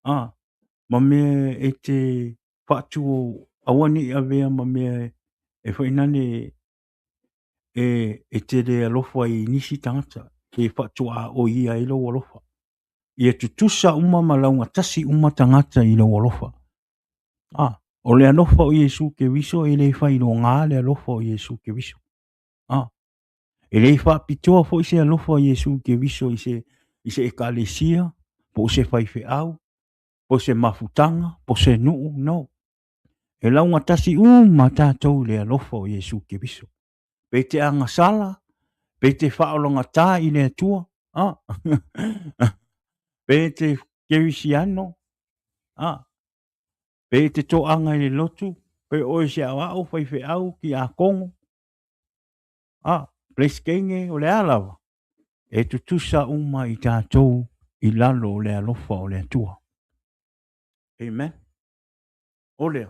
Ah, ma mea e te faatu aua ne i avea ma mea e whainane e, e te le alofa i nisi tagata e faatua o ia ai lou alofa. Ia tutusa uma ma laugatasi uma tagata i lou alofa. Ah, o le alofa o Iesu Keriso e le failogā le alofa o Iesu Keriso. Ah, e le faapitoa foi se alofa o Iesu Keriso i se, i se ekalesia, po o se faifeau, po o se mafutaga, po o se nuu, no. E laugatasi uma tatou i le alofa o Iesu Keriso. Pe te agasala, pe te faaologatā i le Atua, ah. pe te kerisiano, ah. Pe te toaga i le lotu, pe oe se aoao, faifeau, kiakono, ah, peresetene, o le a lava, e tutusa uma i tatou i lalo o le alofa o le Atua. Amen. O lea,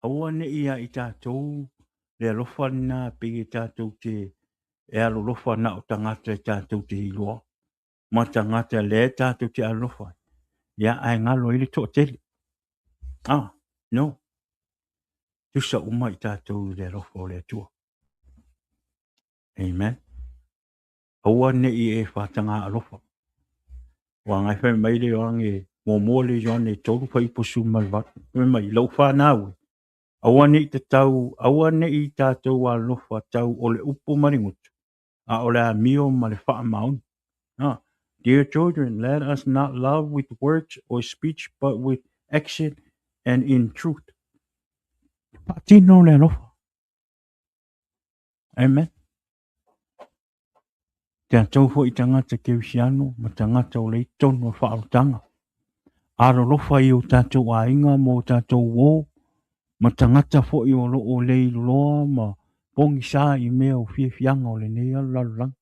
aua ne i ia i tatou le alofa lena pei e tatou te e alolofa na o tagata e tatou te iloa ma tagata lea e tatou te alolofa ai. Ia, ae galo ai le toatele. Ah, no. Tusa uma i tatou i le alofa o le Atua. Amen. Aua ne i e faatagā alofa. Aua na e fai mai le Ioane, muamua le Ioane 3 fuaiupu 18. Fai mai, lau fanau e, aua ne i tatau, aua ne i tatou alolofa tau o le upu ma le gutu, a o le amio ma le faamaoni. Ah, dear children, let us not love with words or speech, but with action and in truth. Faatino le alofa. Amen. Tatou foi tagata kerisiano ma tagata o le i totonu o le faaolataga. Alolofa i o tatou aiga ma o tatou uō ma tagata foi o lo o leiloa ma pogisa i mea o fiafiaga o lenei lalolagi.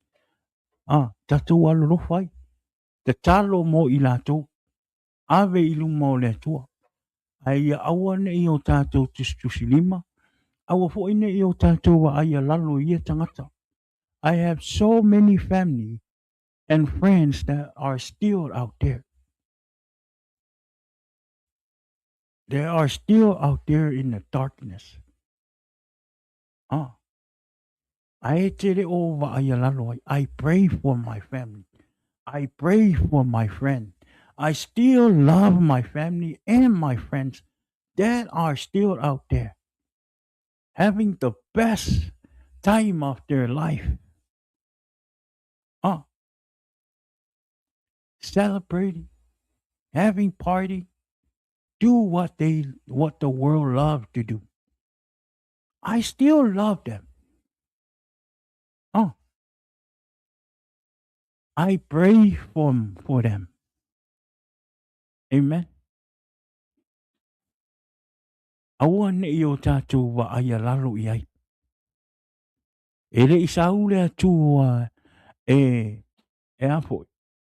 A, tatou alolofa ai. Tatalo mo i latou. Ave i luma o le Atua. Ae ia aua ne i o tatou tusitusilima, aua foi ne i o tatou vaaia lalo i ia tagata. I have so many family and friends that are still out there. They are still out there in the darkness. Ah. Ae te le o vaaia lalo ai. I pray for my family. I pray for my friend. I still love my family and my friends that are still out there having the best time of their life. Ah, celebrating, having party, do what they what the world love to do. I still love them. Oh. I pray for, for them. Amen. Aua ne i o tatou vaaia lalo i ai. E le i sau le Atua e, e a foi,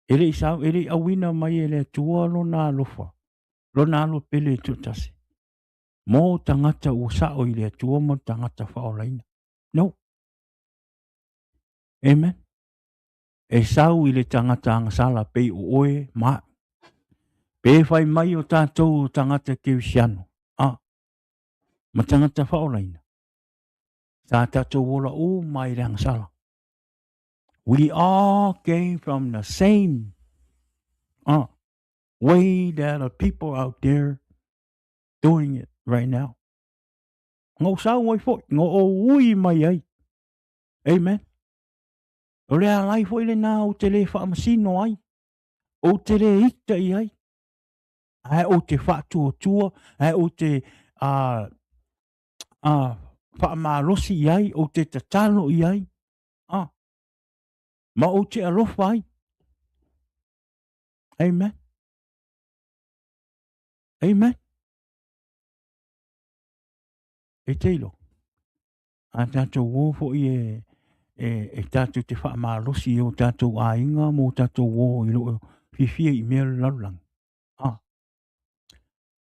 e le i sau, e le i auina mai e le Atua lona alofa, lona alo pele e toatasi. Mo tagata ua sao i le Atua ma tagata faaolaina. No. Amen. E sau i le tagata agasala pei o oe ma a'u. Pe fai mai o tatou o tagata kerisiano, a, ma tagata faaolaina, sa tatou ola uma i le agasala. We all came from the same way that the people out there doing it right now. Na ou sau ai foi, na ou ui mai ai. Amen. O le alai foi lena ou te le faamasino ai, ou te le ita i ai, ae ou te faatuatua, ae ou te faamalosi i ai, ou te tatalo i ai, ma ou te alofa ai. Amen. Amen. E te iloa, a tatou o foi e, e, e tatou te faamalosi i o tatou aiga ma o tatou o i loo fiafia i mea o le lalolagi. A,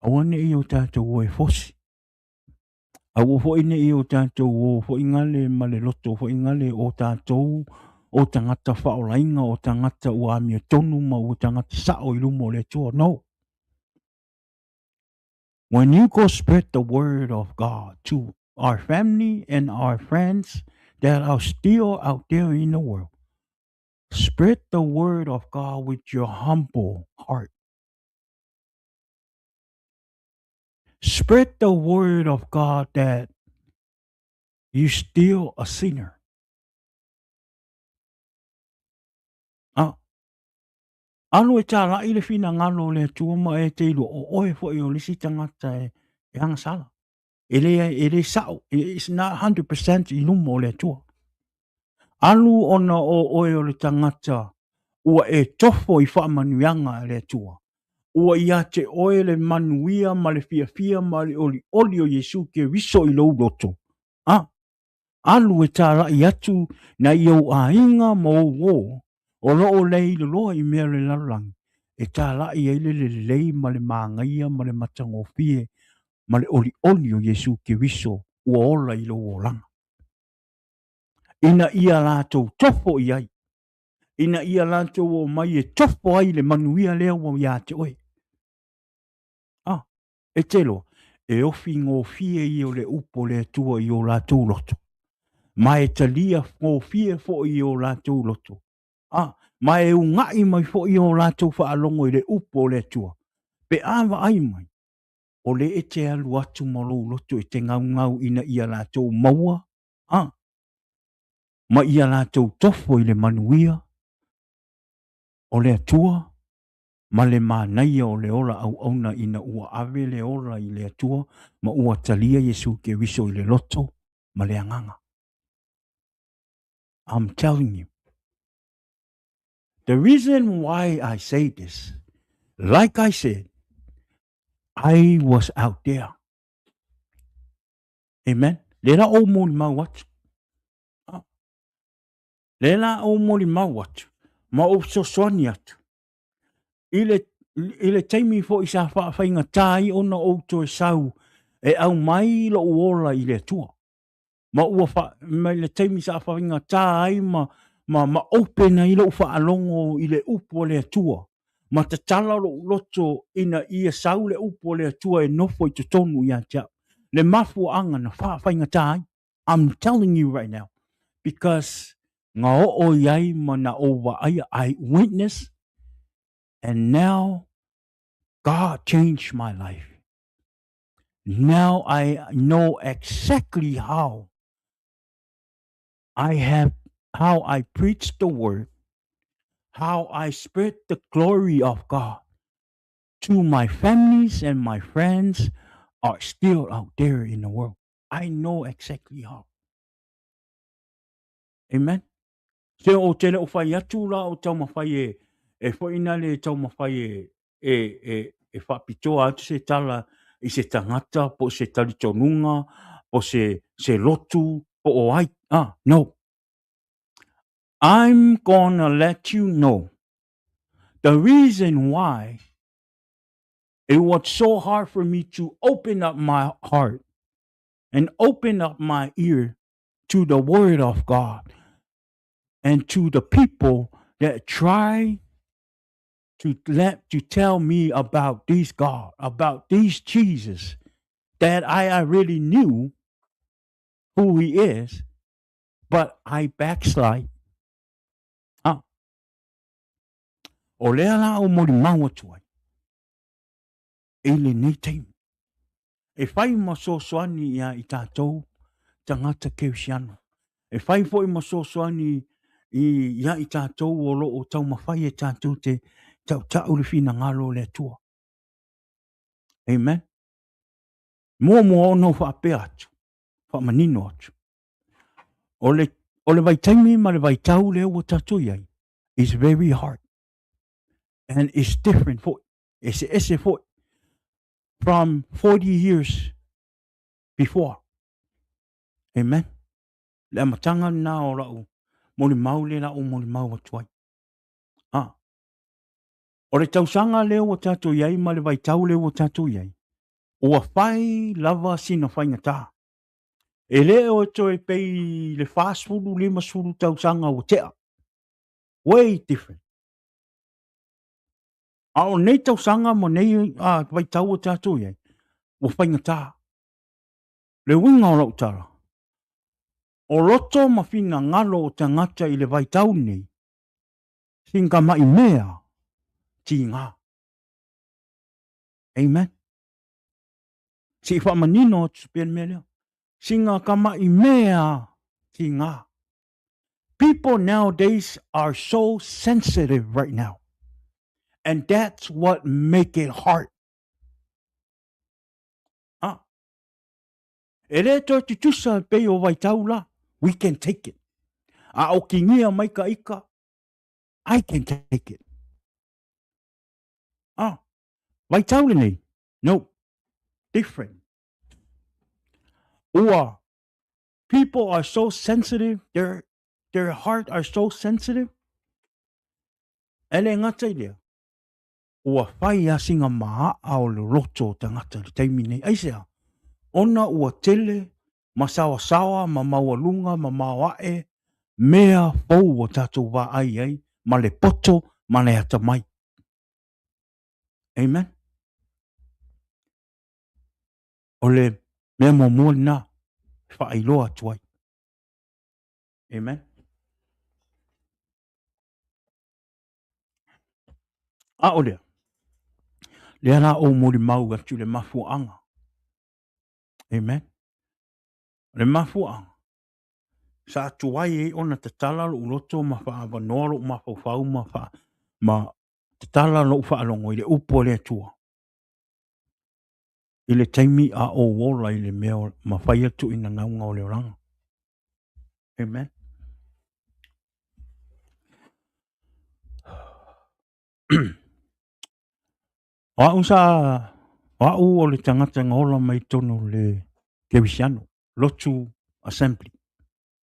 aua ne i o tatou o e fosi. Aua foi ne i o tatou o foi gale ma le loto foi gale o tatou o tagata faaolaina, o tagata ua amiotonu ma ua tagata sao i luma o le Atua. No. When you go spread the word of God to our family and our friends that are still out there in the world, spread the word of God with your humble heart. Spread the word of God that you still a sinner. Ah, Alu e tālaʻi le finagalo o le Atua ma e te iloa o oe foi o le isi tagata e, e agasala. E le, e le sao, it's not 100% i luma o le Atua. Alu ona o oe o le tagata ua e tofo i faamanuiaga a le Atua. Ua ia te oe le manuia ma le fiafia ma le olioli o Iesu Keriso i lou loto. A, Alu e tālaʻi atu nai ou aiga ma ou uō o lo o leiloloa i mea o le lalolagi, e tālaʻi ai le lelei ma le māgaia ma le matagofie ma le ʻoliʻoli o Iesū Keriso ua ola i lou olaga. Ina ia latou tofo i ai, ina ia latou omai e tofo ai le manuia lea ua iā te oe. Ah, E te loa, e ofi gofie ia o le upu o le Atua i o latou loto, ma e talia gofie foi i o latou loto, a, ma e ugaʻi mai foi o latou faalogo i le upu o le Atua, pe a vaai mai, o le e te alu atu ma lou loto e te gaugau ina ia latou maua, a, ma ia latou tofo i le manuia o le Atua, ma le manaia o le ola auauna ina ua ave le ola i le Atua ma ua talia Iesu Keriso i le loto ma le agaga. I'm telling you. The reason why I say this, like I said, I was out there. Amen. Le la ou molimau atu. Ah. Le la ou molimau atu. Ma ou fesoasoani atu. I le, i le taimi foi sa faafaigatā ai ona ou toe sau e aumai lou ola i le Atua. Ma ua fa, mai le taimi sa faigatā ai ma, ma, ma open ai lou faalogo i le upu a le Atua. Ma tatala lou loto ina ia sau le upu a le Atua e nofo i totonu ia te au. Le mafuaaga na faafaigatā ai. I'm telling you right now, because na oo i ai ma na ou vaaia, I witness, and now God changed my life. Now I know exactly how I have, how I preach the word, how I spread the glory of God to my families and my friends are still out there in the world. I know exactly how. Amen. Se o te le o whai atu la o taumawhai e, e whaina le taumawhai e, e, e, e whapitoa atu se tala i se tangata, po se talitonunga, po se, se lotu, po o ai. Ah, no. I'm gonna let you know the reason why it was so hard for me to open up my heart and open up my ear to the word of God and to the people. that try to let to tell me about this God, about this Jesus that I really knew who he is, but I backslide. Ah. O lea la o molimau atu ai i lenei taimi. E fai ma soasoani ia i tatou tagata kerisiano. E fai foi ma soasoani i ia i tatou o lo o taumafai e tatou te tautau le finagalo o le Atua. Amen. Muamua ona ou faapea atu, faamanino atu. O le, o le vaitaimi ma le vaitau lea ua tatou i ai, is very hard. And it's different foi. Eseese foi from 40 years before. Amen. Le amataga lena o lau molimau le la ou molimau atu ai. Ah. O le tausaga lea ua tatou i ai ma le vaitau lea ua tatou i ai, ua fai lava sina faigata. E le o toe pei le 40, 50 tausaga ua tea. Way different. A o nei tausaga ma nei vaitau ua tatou i ai, ua faigata. Le uiga o lau tala, o loto ma finagalo o tagata i le vaitau lenei, sina mea tiga. Amen. Se i faamanino atu pea le mea lea. Sina tamai mea tiga. People nowadays are so sensitive right now. And that's what make it hard. Ah. E le toe tutusa pei o vaitau la. We can take it. A o kigia mai ka ika, I can take it. Ah. Vaitau lenei. No. Different. Ua people are so sensitive, their heart are so sensitive. E le gata i lea, ua fai lava sina maaa o le loto o tagata i le taimi nei. Aisea? Ona ua tele ma saoasaoa ma maualuga ma maoae mea fou ua tatou vaai ai ma le poto ma le atamai. Amen. O le mea muamua lena e faailoa atu ai. Amen. A o lea, lea la ou molimau atu i le mafuaaga. Amen. O le mafuaaga, sa tuai ai ona tatala lou loto ma faaavanoa lou mafaufau ma, fa, ma tatala lou faalogo i le upu a le Atua. I le taimi a ou ola i le mea ma fai atu i nanauga o le olaga. Amen. O au sa, o au o le tagata na ola mai tonu le Kerisiano, Lotu Assembly.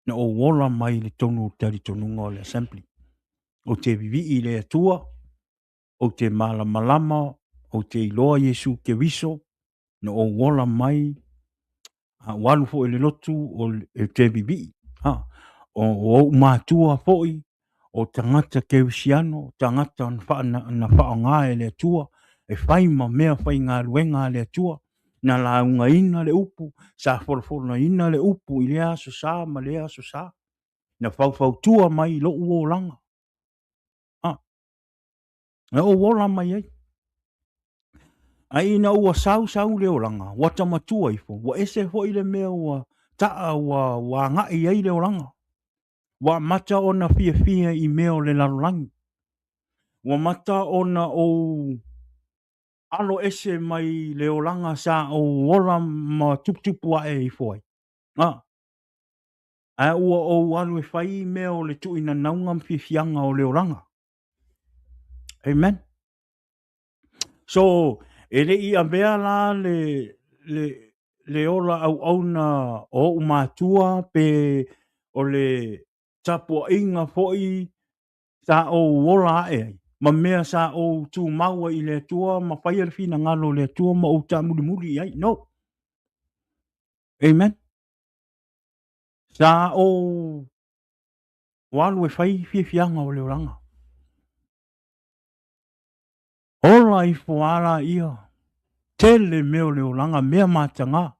Na ou ola mai le tonu o talitonuga o le Assembly. Ou te vivii i le Atua, ou te malamalama, ou te iloa Iesu Keriso, na ou ola mai, a ua alu foi i le lotu o le te vivii. Ha, o, o ou matua foi, o tagata kerisiano, tagata na, wha, na, na whaonga e le Atua, e whai ma mea whaigaluega a le Atua, na laugaina le upu, sa folafolaina le upu i lea aso sa ma lea aso sa, na faufautua mai i lou olaga. Ha, Na ou ola mai ai. Ae ina ua sausau le olaga, ua ta matua ifo, ua ese foi le mea ua taa ua, ua agai ai le olaga. Ua amata ona fiafia i mea o le lalolagi. Ua amata ona ou alo ese mai le olaga sa ou ola ma tuputupu ae ifo ai. A, ae ua ou alu e fai mea o le tuuinanauga ma fiafiaga o le olaga. Amen. So, e le i avea la le, le, le ola auauna o ou matua pe o le tapuaiga foi sa ou ola ae ai, ma mea sa ou tumau ai i le Atua ma faia le finagalo o le Atua ma ou taamulimuli i ai. No. Amen. Sa ou alu e fai fiafiaga o le olaga. Ola ifo lava laia, tele mea o le olaga, mea mataga,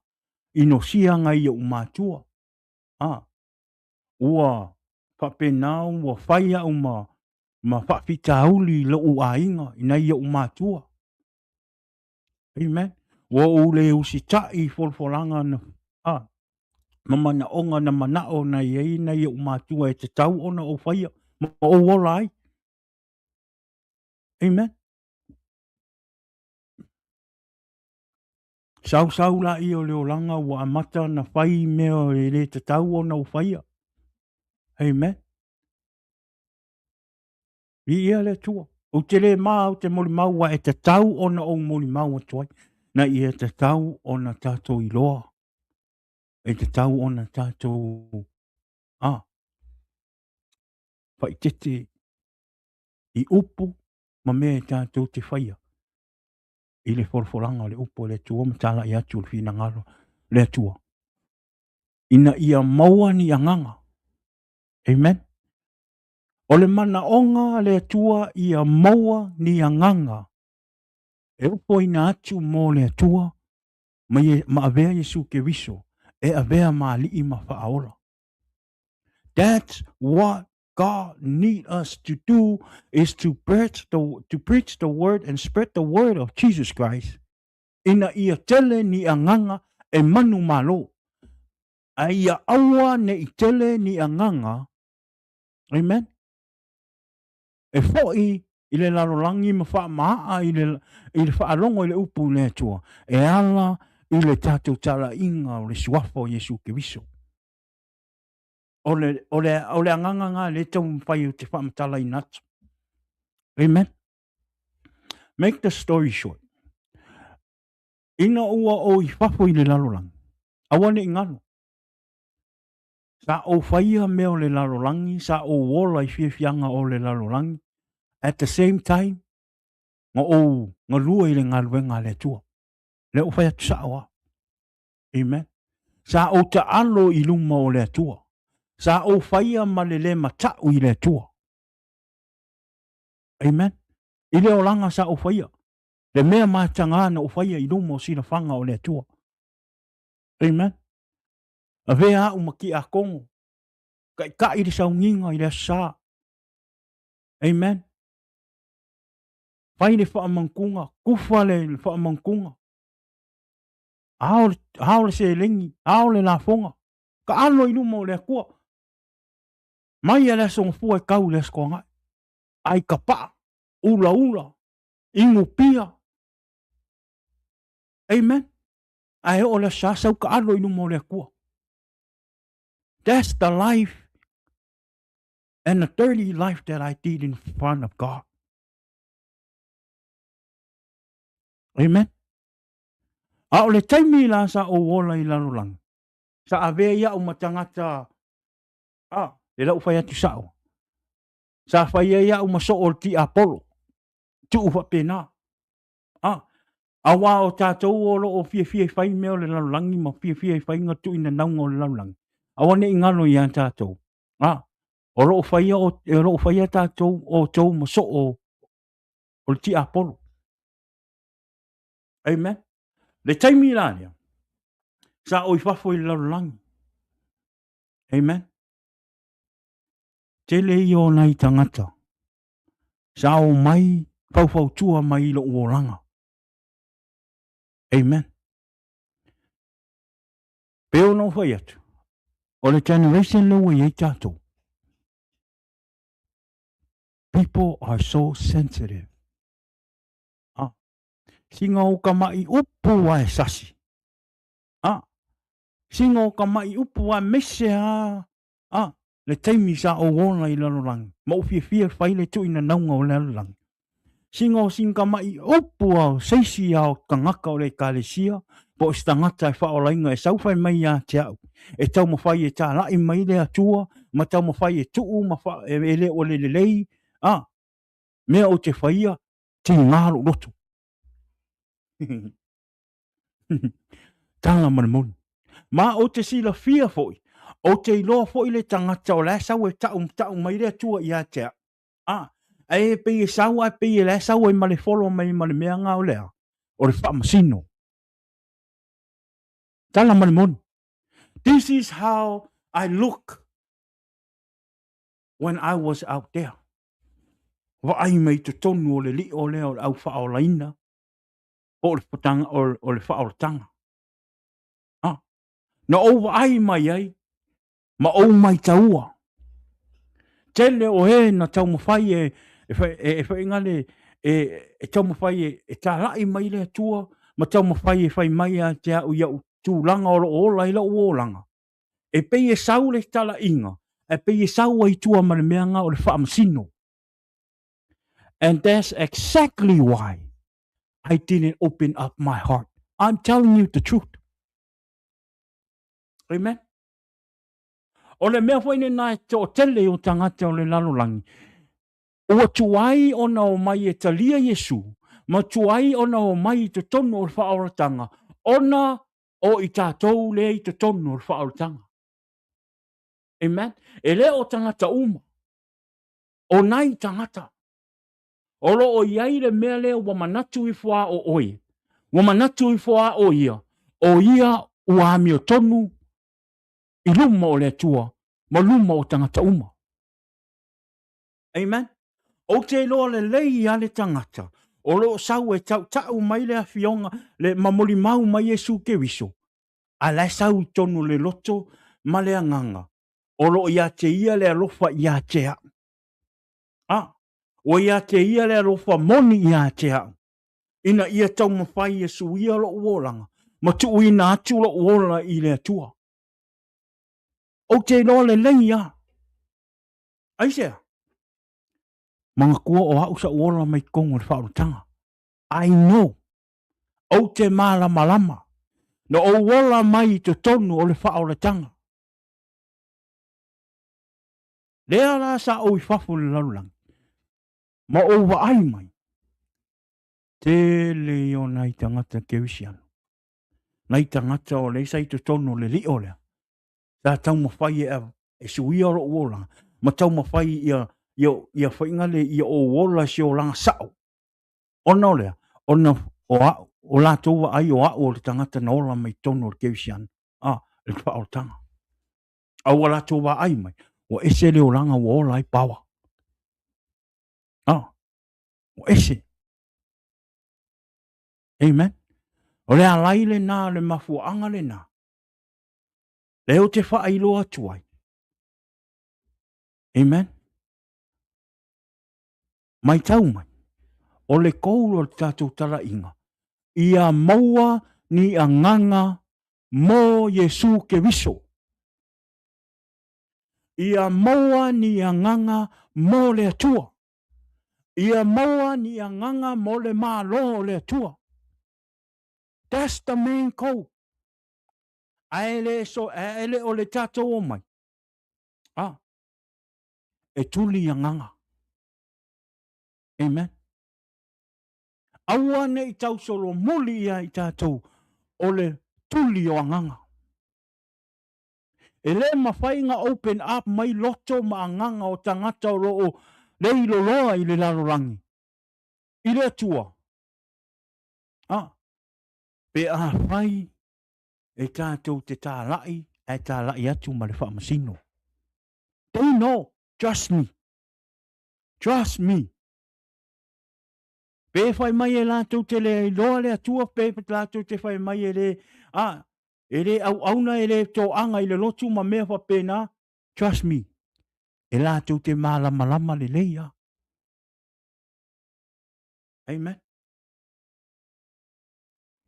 inosia nai ou matua. A, ua faapena ua fai au ma faafitauli i lou aiga, i nai ou matua. Amen. Ua ou le usitai i folafolaga na, a, ma manaoga na manao na i ai nai ou matua e tatau ona ou faia ma ou ola ai. Amen. Sausau laia o le olaga ua amata ona fai mea e le tatau ona ou faia. Amen. Viia le Atua. Ou te le ma ou te molimau aua e tatau ona ou molimau atu ai. Na ia tatau ona tatou iloa. E tatau ona tatou faaeteete i upu ma mea e tatou te faia i le folafolaga o le upu a le Atua ma talai atu o le finagalo o le Atua ina ia maua ni agaga. Amen. O le manaoga a le Atua ia maua ni agaga e ofoina atu mo le Atua ma, ma avea Iesu Keriso e avea ma alii ma faaola. That's what God need us to do is to preach the word and spread the word of Jesus Christ ina ia tele ni agaga e manumalo, a ia aua ne i tele ni agaga, amen, e foi i le lalolagi ma faamaa i le, i le faalogo i le upu i le Atua e ala i le tatou talaiga o le suafa o Iesu Keriso. O le, o le, o le agaga lena lea e taumafai ou te faamatalaina atu. Amen. Make the story short. Ina ua ou i fafo i le lalolagi, aua ne i galo. Sa ou faia mea o le lalolagi, sa ou ola i fiafiaga o le lalolagi. At the same time, na ou galue i le galuega a le Atua. Lea ua fai atu sao lava. Amen. Sa ou taalo i luma o le Atua. Sa ou faia ma le le matau i le Atua. Amen. I le olaga sa ou faia. Le mea mataga na ou faia i luma o silafaga o le Atua. Amen. Avea au ma tiakono. Taitai le sauniga i le Aso Sa. Amen. Fai le faamautuga, tufa le faamautuga. Ao, ao le seleni, ao le lafoga. Taalo i luma o le Atua. Mai a le Aso Gafua e tau i le Aso Toonai. Ai kapaa, ulaula, inu pia. Amen. Ae oo le Aso Sa, sau taalo i luma o le Atua. That's the life and the dirty life that I did in front of God. Amen. A o le taimi la sa ou ola i lalolagi, sa avea ai au ma tagata, a, le la ua fai atu sao, sa fai ai au ma soo o le tiapolo, tuu faapena. A, aua o tatou o lo o fiafia e fai mea o le lalolagi ma fiafia e fai nga tuuinanauga o le lalolagi, aua ne i galo ia tatou. A, o lo o faia, o lo o faia tatou outou ma soo o le tiapolo. Amen. Le taimi la lea, sa ou i fafo i le lalolagi. Amen. Tele ia o nai tagata sa o mai faufautua mai i lou olaga. Amen. Pei ona ou fai atu, o le generation lea ua i ai tatou, people are so sensitive. Ah, sina o ka maʻi upu a e sasi. Ah, sina o ka maʻi upu a mese a, ah, le taimi sa ou ola i lalolagi, ma ou fiafia e fai le tuuinanauga o le lalolagi. Sina o sina ka maʻi upu a o seisi a o tagata o le ekalesia, po o se tagata e faaolaina e sau fai mai ia te au, e taumafai e talai mai le Atua, ma taumafai e tuu ma fa, e, e le o le lelei, ah, mea ou te faia, tiga lou loto. Tala ma le moni. Ma ou te silafia foi, ou te iloa foi le tagata o la e sau e ta'u, ta'u mai le Atua ia te au. A, Ae e pei e sau ae pei e la e sau ai ma le follow mai ma le mea nga o le a? O le faamasino. Tala ma le moni. This is how I look when I was out there. Vaai mai totonu o le lio lea o le au faaolaina po o le potanga, o le faaolataga. Ah, na ou vaai mai ai ma ou maitaua. Tele o e na taumafai e, e, e, e faigale e, e taumafai e, e talai mai le Atua ma taumafai e fai mai ia te au i au tulaga o lo o ola ai lou olaga. E pei e sau le talaiga, ae pei e sau ai i tua ma le mea nga o le faamasino. And that's exactly why I didn't open up my heart. I'm telling you the truth. Amen. O le mea foi lena e toatele o tagata o le lalolagi, ua tuai ona omai e talia Iesu, ma tuai ona omai i totonu o le faaolataga, ona o i tatou lea i totonu o le faaolataga. Amen. E le o tagata uma, o nai tagata. O lo o i ai le mea lea ua manatu ifo a o oe, ua manatu ifo a o ia, o ia ua amiotonu i luma o le Atua ma luma o tagata uma. Amen. Ou te iloa lelei ia le tagata o lo o sau e tautau mai le afioga le ma molimau mai Iesu Keriso, a la e sau i tonu le loto ma le agaga o lo o ia te ia le alofa ia te au. A, ua ia te ia le alofa moni ia te au, ina ia taumafai e suia lou olaga ma tuuina atu lou ola i le Atua. Ou te iloa lelei lava. Aisea? Manatua o au sa'u ola mai totonu o le faaolataga. I know. Ou te malamalama. Na ou ola mai i totonu o le faaolataga. Lea la sa ou i fafo i le lalolagi, ma ou vaai mai, tele ia o nai tagata kerisiano, nai tagata o lea sa i totonu o le lio lea, sa taumafai e, e suia lou olaga, ma taumafai ia, ia, ia faiga le, ia ou ola se olaga sao. Ona o lea, ona o au, o latou vaai o au o le tagata na ola mai totonu o le kerisiano, a, le faaolataga. A ua latou vaai mai, ua ese le olaga ua ola ai paoa. Ah, ua ese. Amen. O le alai lena, o le mafuaaga lena. Lea ou te faailoa atu ai. Amen. Maitau mai, o le goal o le tatou talaiga, ia maua ni agaga mo Iesu Keriso. Ia maua ni agaga mo le Atua. Ia maua ni agaga mo le Malo o le Atua. That's the main goal. Ae le, so, ae le o le tatou omai. Ah, e tuli agaga. Amen. Aua ne i tausolomuli ia i tatou o le tuli o agaga. E le mafai na open up mai loto ma agaga o tagata o lo o leiloloa i le lalolagi i le Atua. Ah, pe afai e tatou te tāla'i ae tāla'i atu ma le faamasino. They know, trust me. Trust me. Pe fai mai e latou te le iloa le Atua, pe latou te fai mai e le, a, e le auauna, e le toaga i le lotu ma mea faapena, trust me, e latou te malamalama lelei a. Amen.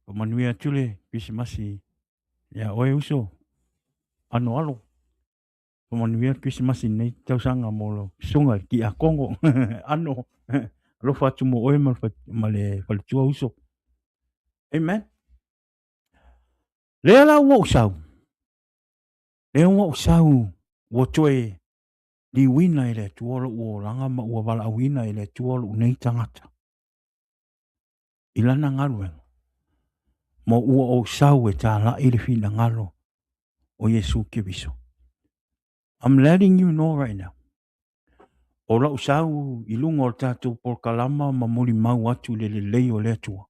Faamanuia atu le Kerisimasi ia oe uso Anoalo. Faamanuia le Kerisimasi i lenei tausaga mo lau susuga i le Tiakono Ano. Alofa atu mo oe ma le faletua uso. Amen. Lea la ua ou sau, lea ua ou sau ua toe liuina e le Atua lou olaga ma ua valaauina e le Atua lou nei tagata i lana galuega, ma ua ou sau e tālaʻi le finagalo o Iesu Keriso. I'm letting you know right now. O la'u sau i luga o le tatou polokalama ma molimau atu i le lelei o le Atua,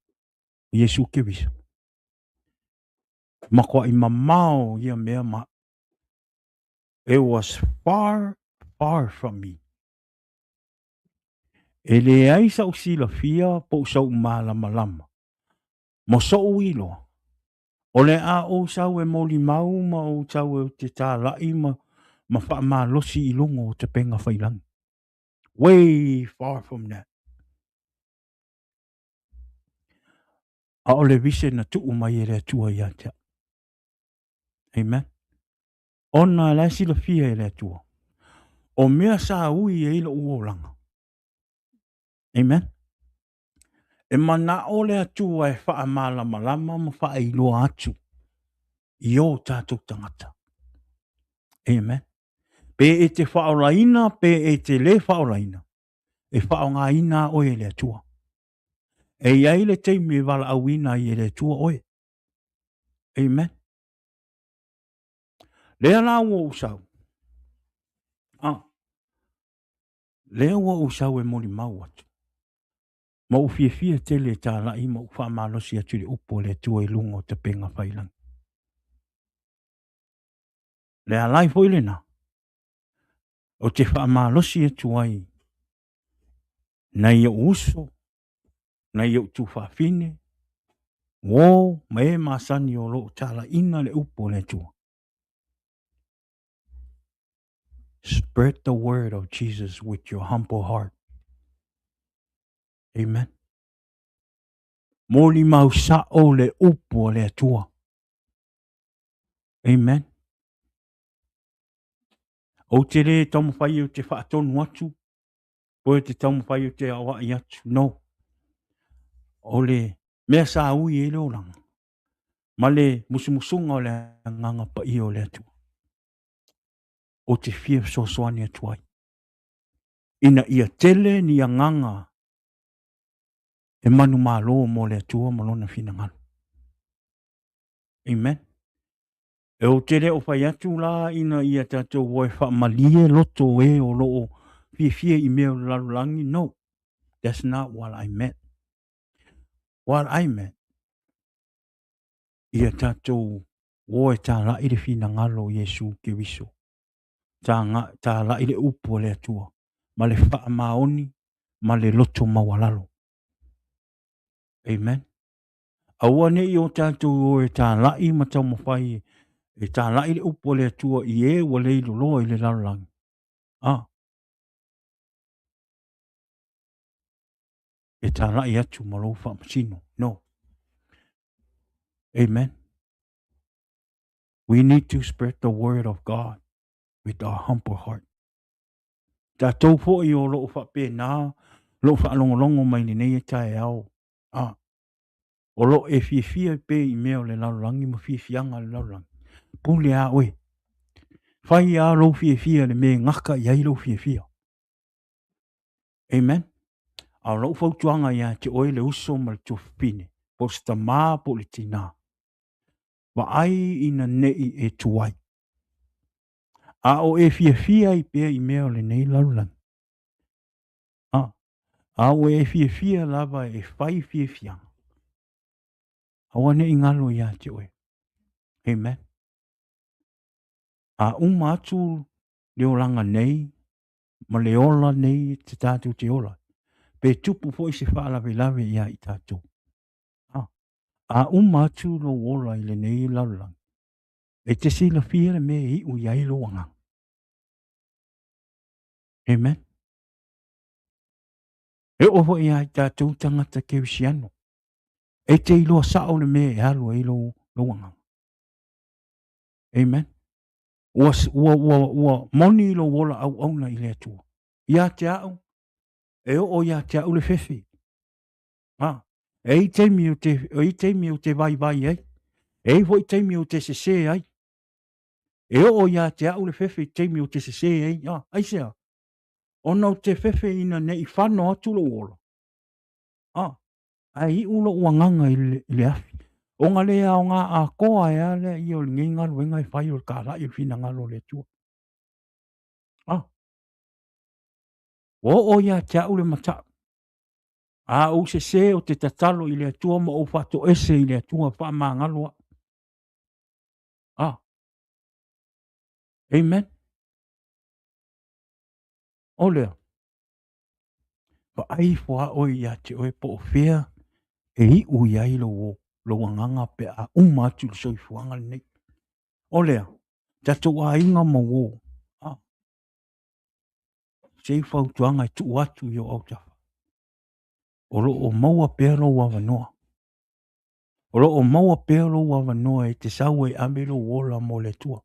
Iesu Keriso, matua'i mamao ia mea ma a'u. It was far, far from me. E leai sa'u silafia po o sa'u malamalama ma so'u iloa o le a ou sau e molimau ma ou sau ou te tala'i ma faamalosi i luga o tapega failagi. Way far from that. A o le vision na tuu mai e le Atua ia te au. Amen. Ona la e silafia e le Atua o mea sa ui ai lou olaga. Amen. E manao le Atua e faamalamalama ma faailoa atu i o tatou tagata. Amen. Pe e te faaolaina pe e te lē faaolaina, e faaaogaina oe e le Atua. E i ai le taimi e valaauina ai e le Atua oe. Amen. Lea la ua ou sau. Ah, lea ua ou sau e molimau atu. Ma ou fiafia tele e tala'i ma ou faamalosi atu i le upu a le Atua i luga o tapega failagi. Le alai foi lena, o te faamalosi atu ai nai ou uso, nai ou tuafafine, uo ma e masani o lo o talaiina le upu o le Atua. Spread the word of Jesus with your humble heart. Amen. Molimau sa'o le upu o le Atua. Amen. Ou te lē taumafai ou te faatonu atu, po e te taumafai ou te aoai atu. No. O le mea sa ui ai le olaga, ma le musumusuga o le Agaga Paia o le Atua, ou te fia fesoasoani atu ai, ina ia tele ni agaga e manumalo mo le Atua ma lona finagalo. Amen. E ou te le o fai atu la ina ia tatou o e faamalie loto o e o lo o fiafia i mea o le lalolagi. No. That's not what I meant. What I meant, ia tatou o e tala'i le finagalo o Iesu Keriso. Tala'i le upu o le Atua ma le faamaoni ma le loto maualalo. Amen. Aua ne i o tatou o e tala'i ma taumafai e tala'i le upu o le Atua i e ua leiloloa i le lalolagi. Ah. E tala'i atu ma lou faamasino. No. Amen. We need to spread the word of God with our humble heart. Tatou foi o lo o faapena lou faalogologo mai lenei taeao. Ah. O lo o e fiafia pea i mea o le lalolagi ma fiafiaga o le lalolagi. Pule a oe. Fai a lou fiafia le mea e gata i ai lou fiafia. Amen. A o lou fautuaga ia te oe le uso ma le tuafafine, po o se tamā po o le tinā, vaai ina nei e tuai. A o e fiafia ai pea i mea o lenei lalolagi. A, a ua e fiafia lava e fai fiafiaga, aua ne i galo ia te oe. Amen. A uma atu le olaga nei ma le ola nei te tatou te ola, pe tupu foi se faalavelave ia i tatou. A, a uma atu lou ola i lenei lalolagi, e te silafia le mea e iu i ai lou agaga. Amen. E oo foi ia i tatou tagata kerisiano, e te iloa sao le mea e alu ai lou, lou agaga. Amen. Ua, ua, ua, ua moni lou ola auauna i le Atua. Ia te au, e oo ia te au le fefe. Ah, e i taimi o te, e i taimi o te vaivai ai. E i foi taimi o te sesē ai. E oo ia te au le fefe i taimi o te sesē ai. Ah, aisea? Ona ou te fefe ina ne i fano atu lou ola. Ah, ae iu lou agaga i le, i le afi. Ona le aoga atoa ai lava lea ia o lenei galuega e fai o le talai o le finagalo o le Atua. Ah. Ua oo ia te au le matau. A ou sesē ou te tatalo i le Atua ma ou faatoese i le Atua faamagalo au. Ah. Amen. O lea, vaai ifo lava oe ia te oe po o fea e iu i ai lou, lou agaga pe a uma atu le soifuaga lenei. O lea, tatou aiga ma uō, ah, se i fautuaga e tuu atu i ou autafa. O lo o maua pea lou avanoa. O lo o maua pea lou avanoa e te sau e ave lou ola mo le Atua.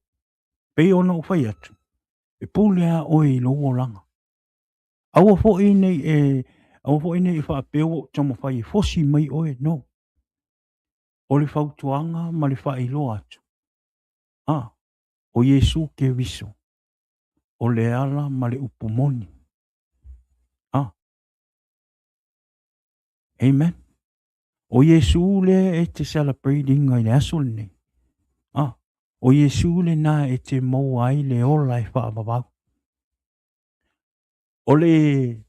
Pei ona ou fai atu, e pule lava oe i lou olaga. Aua foi ne i e, aua foi ne i faapea ua ou taumafai e fosi mai oe, no. O le fautuaga ma le faailoa atu, a, o Iesu Keriso, o le ala ma le upu moni. A, amen. O Iesu lea e te celebrate ina i le aso lenei. A, o Iesu lena e te maua ai le ola e faavavau. O le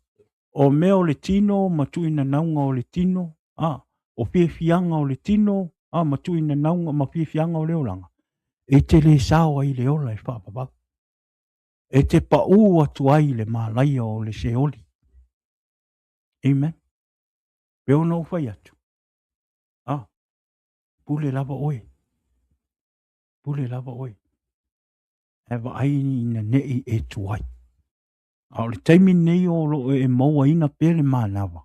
o mea o le tino ma tuuinanauga o le tino, a, o fiafiaga o le tino, a, ma tuuinanauga ma fiafiaga o le olaga, e te le sao ai i le ola e faavavau. E te pau atu ai i le malaia o le Seoli. Amen. Pei ona ou fai atu, a, pule lava oe, pule lava oe. Ae vaai ina ne i e tuai. A o le taimi lenei o lo o e mauaina pea le manava,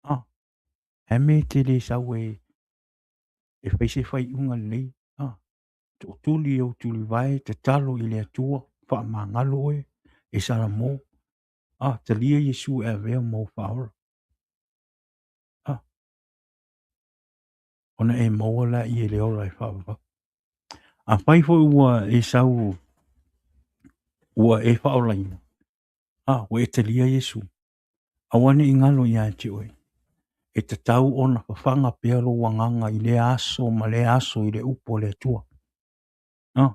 a, a mea e te le sau e, e fai se faaiuga lelei, a, tootuli i ou tulivae, tatalo i le Atua, faamagalo oe, e Salamo, a, talia Iesu e avea ma ou faaola. A, ona e maua laia i le ola e faavavau. Afai foi ua e sau ua e faaolaina, a, ua e talia Iesu, aua ne i galo ia te oe. E tatau ona fafaga pea lou agaga i lea aso ma lea aso i le upu a le Atua. A,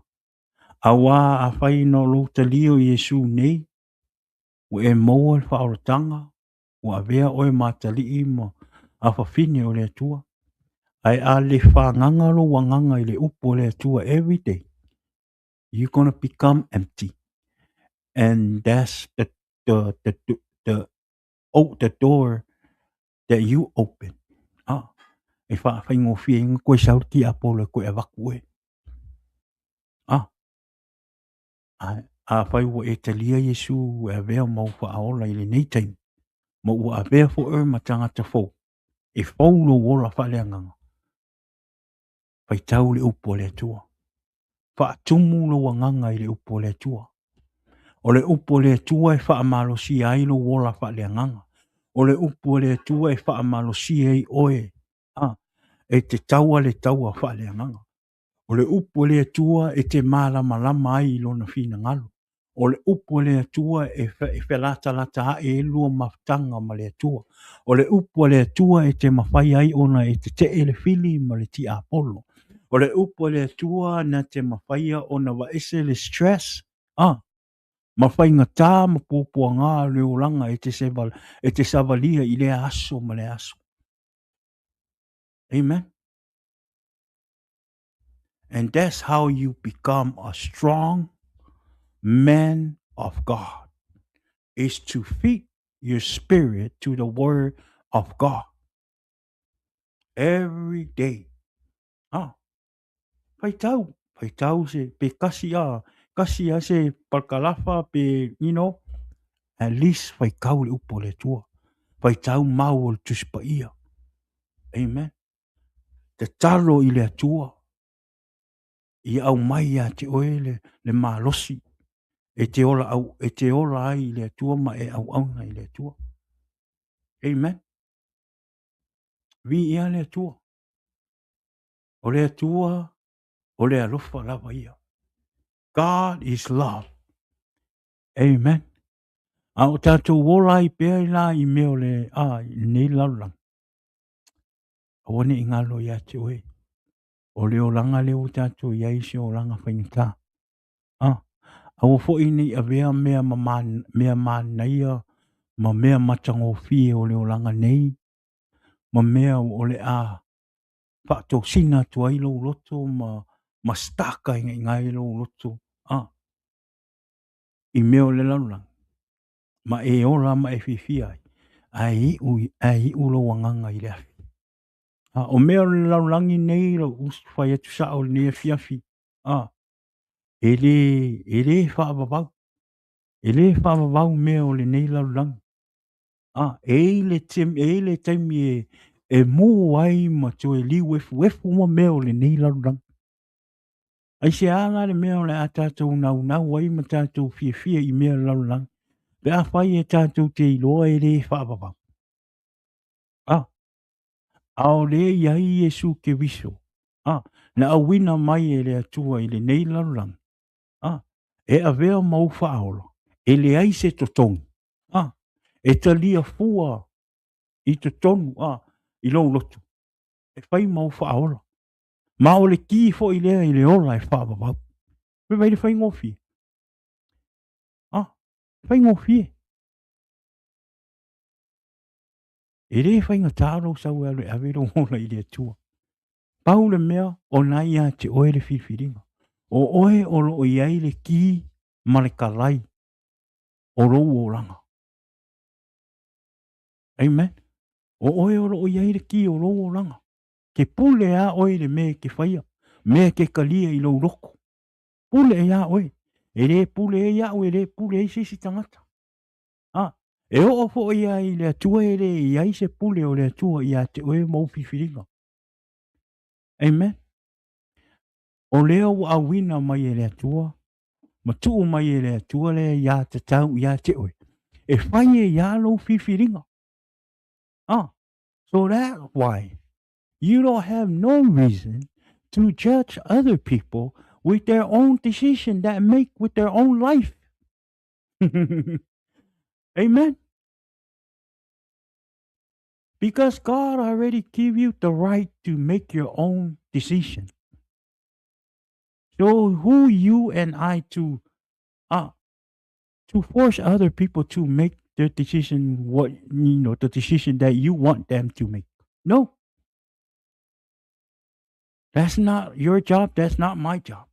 auā afai na o lou talia o Iesu nei, ua e maua le faaolataga, ua avea oe ma atalii ma afafine o le Atua, ae a le fagaga lou agaga i le upu a le Atua every day, you're gonna become empty. And that's the, the, the, the, the, oh, the door that you open. Ah, e whaafingofie inga koe sau le tiapolo e koe avaku oe. Ah, a, afai ua e talia Iesu e avea ma ou faaola i lenei taimi, ma ua avea foi oe ma tagata fou, e fou lou ola faaleagaga. Faitau le upu a le Atua. Faatumu lou agaga i le upu a le Atua. O le upu a le Atua e faamalosia ai lou ola faaleagaga. O le upu a le Atua e faamalosia ai oe, a, e te taua le taua faaleagaga. O le upu a le Atua e te malamalama ai i lona finagalo. O le upu a le Atua e felatalata ae ai lua mafutaga ma le Atua. O le upu a le Atua e te mafai ai ona e tetee le fili ma le tiapolo. O le upu a le Atua na te mafaia ona vaese le stress, a, ma faigata ma puapuaga o le olaga e te, seva, e te savalia i lea aso ma lea aso. Amen. And that's how you become a strong man of God, is to feed your spirit to the word of God every day. Ah, faitau, faitau se pe kasi a, kasi a se palkalafa pe, you know, at least faitau le upu o le Atua. Faitau mau o le Tusi Paia. Amen. Tatalo i le Atua ia aumai ia te oe le, le malosi e te ola, au, e te ola ai i le Atua ma e auauna i le Atua. Amen. Viia le Atua. O le Atua, o le alofa lava ia. God is love. Amen. A o tatou ola ai pea i la i mea o le, a, i lenei lalolagi. Aua ne i galo ia te oe. O le olaga lea ua tatou i ai se olaga faigata. A, Aua foi ne i avea mea ma mea manaia ma mea matagofie o le olaga nei ma mea o le a faatosina atu ai lou loto ma stuck ai i ina i lou loto i mea o le lalolagi, ma e ola ma e fiafia ai, ae iu lou agaga i le afi. O mea o le lalolagi nei, lou uso, fai atu sao i lenei afiafi, e le faavavau. E le faavavau mea o lenei lalolagi. E i ai le taimi e mu ai ma toe liu efuefu uma mea o lenei lalolagi. Aisea la le mea o le a tatou naunau ai ma tatou fiafia i mea o le lalolagi, pe afai e tatou te iloa e le faavavau? A o lea e i ai Iesu Keriso, na auina mai e le Atua i lenei lalolagi, e avea ma ou faaola, e leai se totogi, e talia fua i totonu, i lou loto, e fai ma ou faaola. Ma o le ki foi lea i le ola e faavavau. Vaai le faigofie. Faigofie. E le faigata lou sau e alu e ave lou ola i le Atua. Pau le mea o na ia te oe le filifiliga. O oe o lo o i ai le ki ma le kalai o lou olaga. Amen. O oe o lo o i ai le ki o lou olaga. Ke pule a oe i le mea e ke faia, mea e ke talia i lou loto. Pule ia oe. E le pule ai au, e le pule ai se isi tagata. E oo foi lava i le Atua e le i ai se pule o le Atua ia te oe ma ou filifiliga. Amen. O lea ua auina mai e le Atua, ma tuu mai e le Atua le aiatatau ia te oe, e fai e ia lou filifiliga. So that's why you don't have no reason to judge other people with their own decision that make with their own life. Amen. Because God already give you the right to make your own decision. So who you and I to force other people to make their decision, what you know, the decision that you want them to make? No. That's not your job. That's not my job.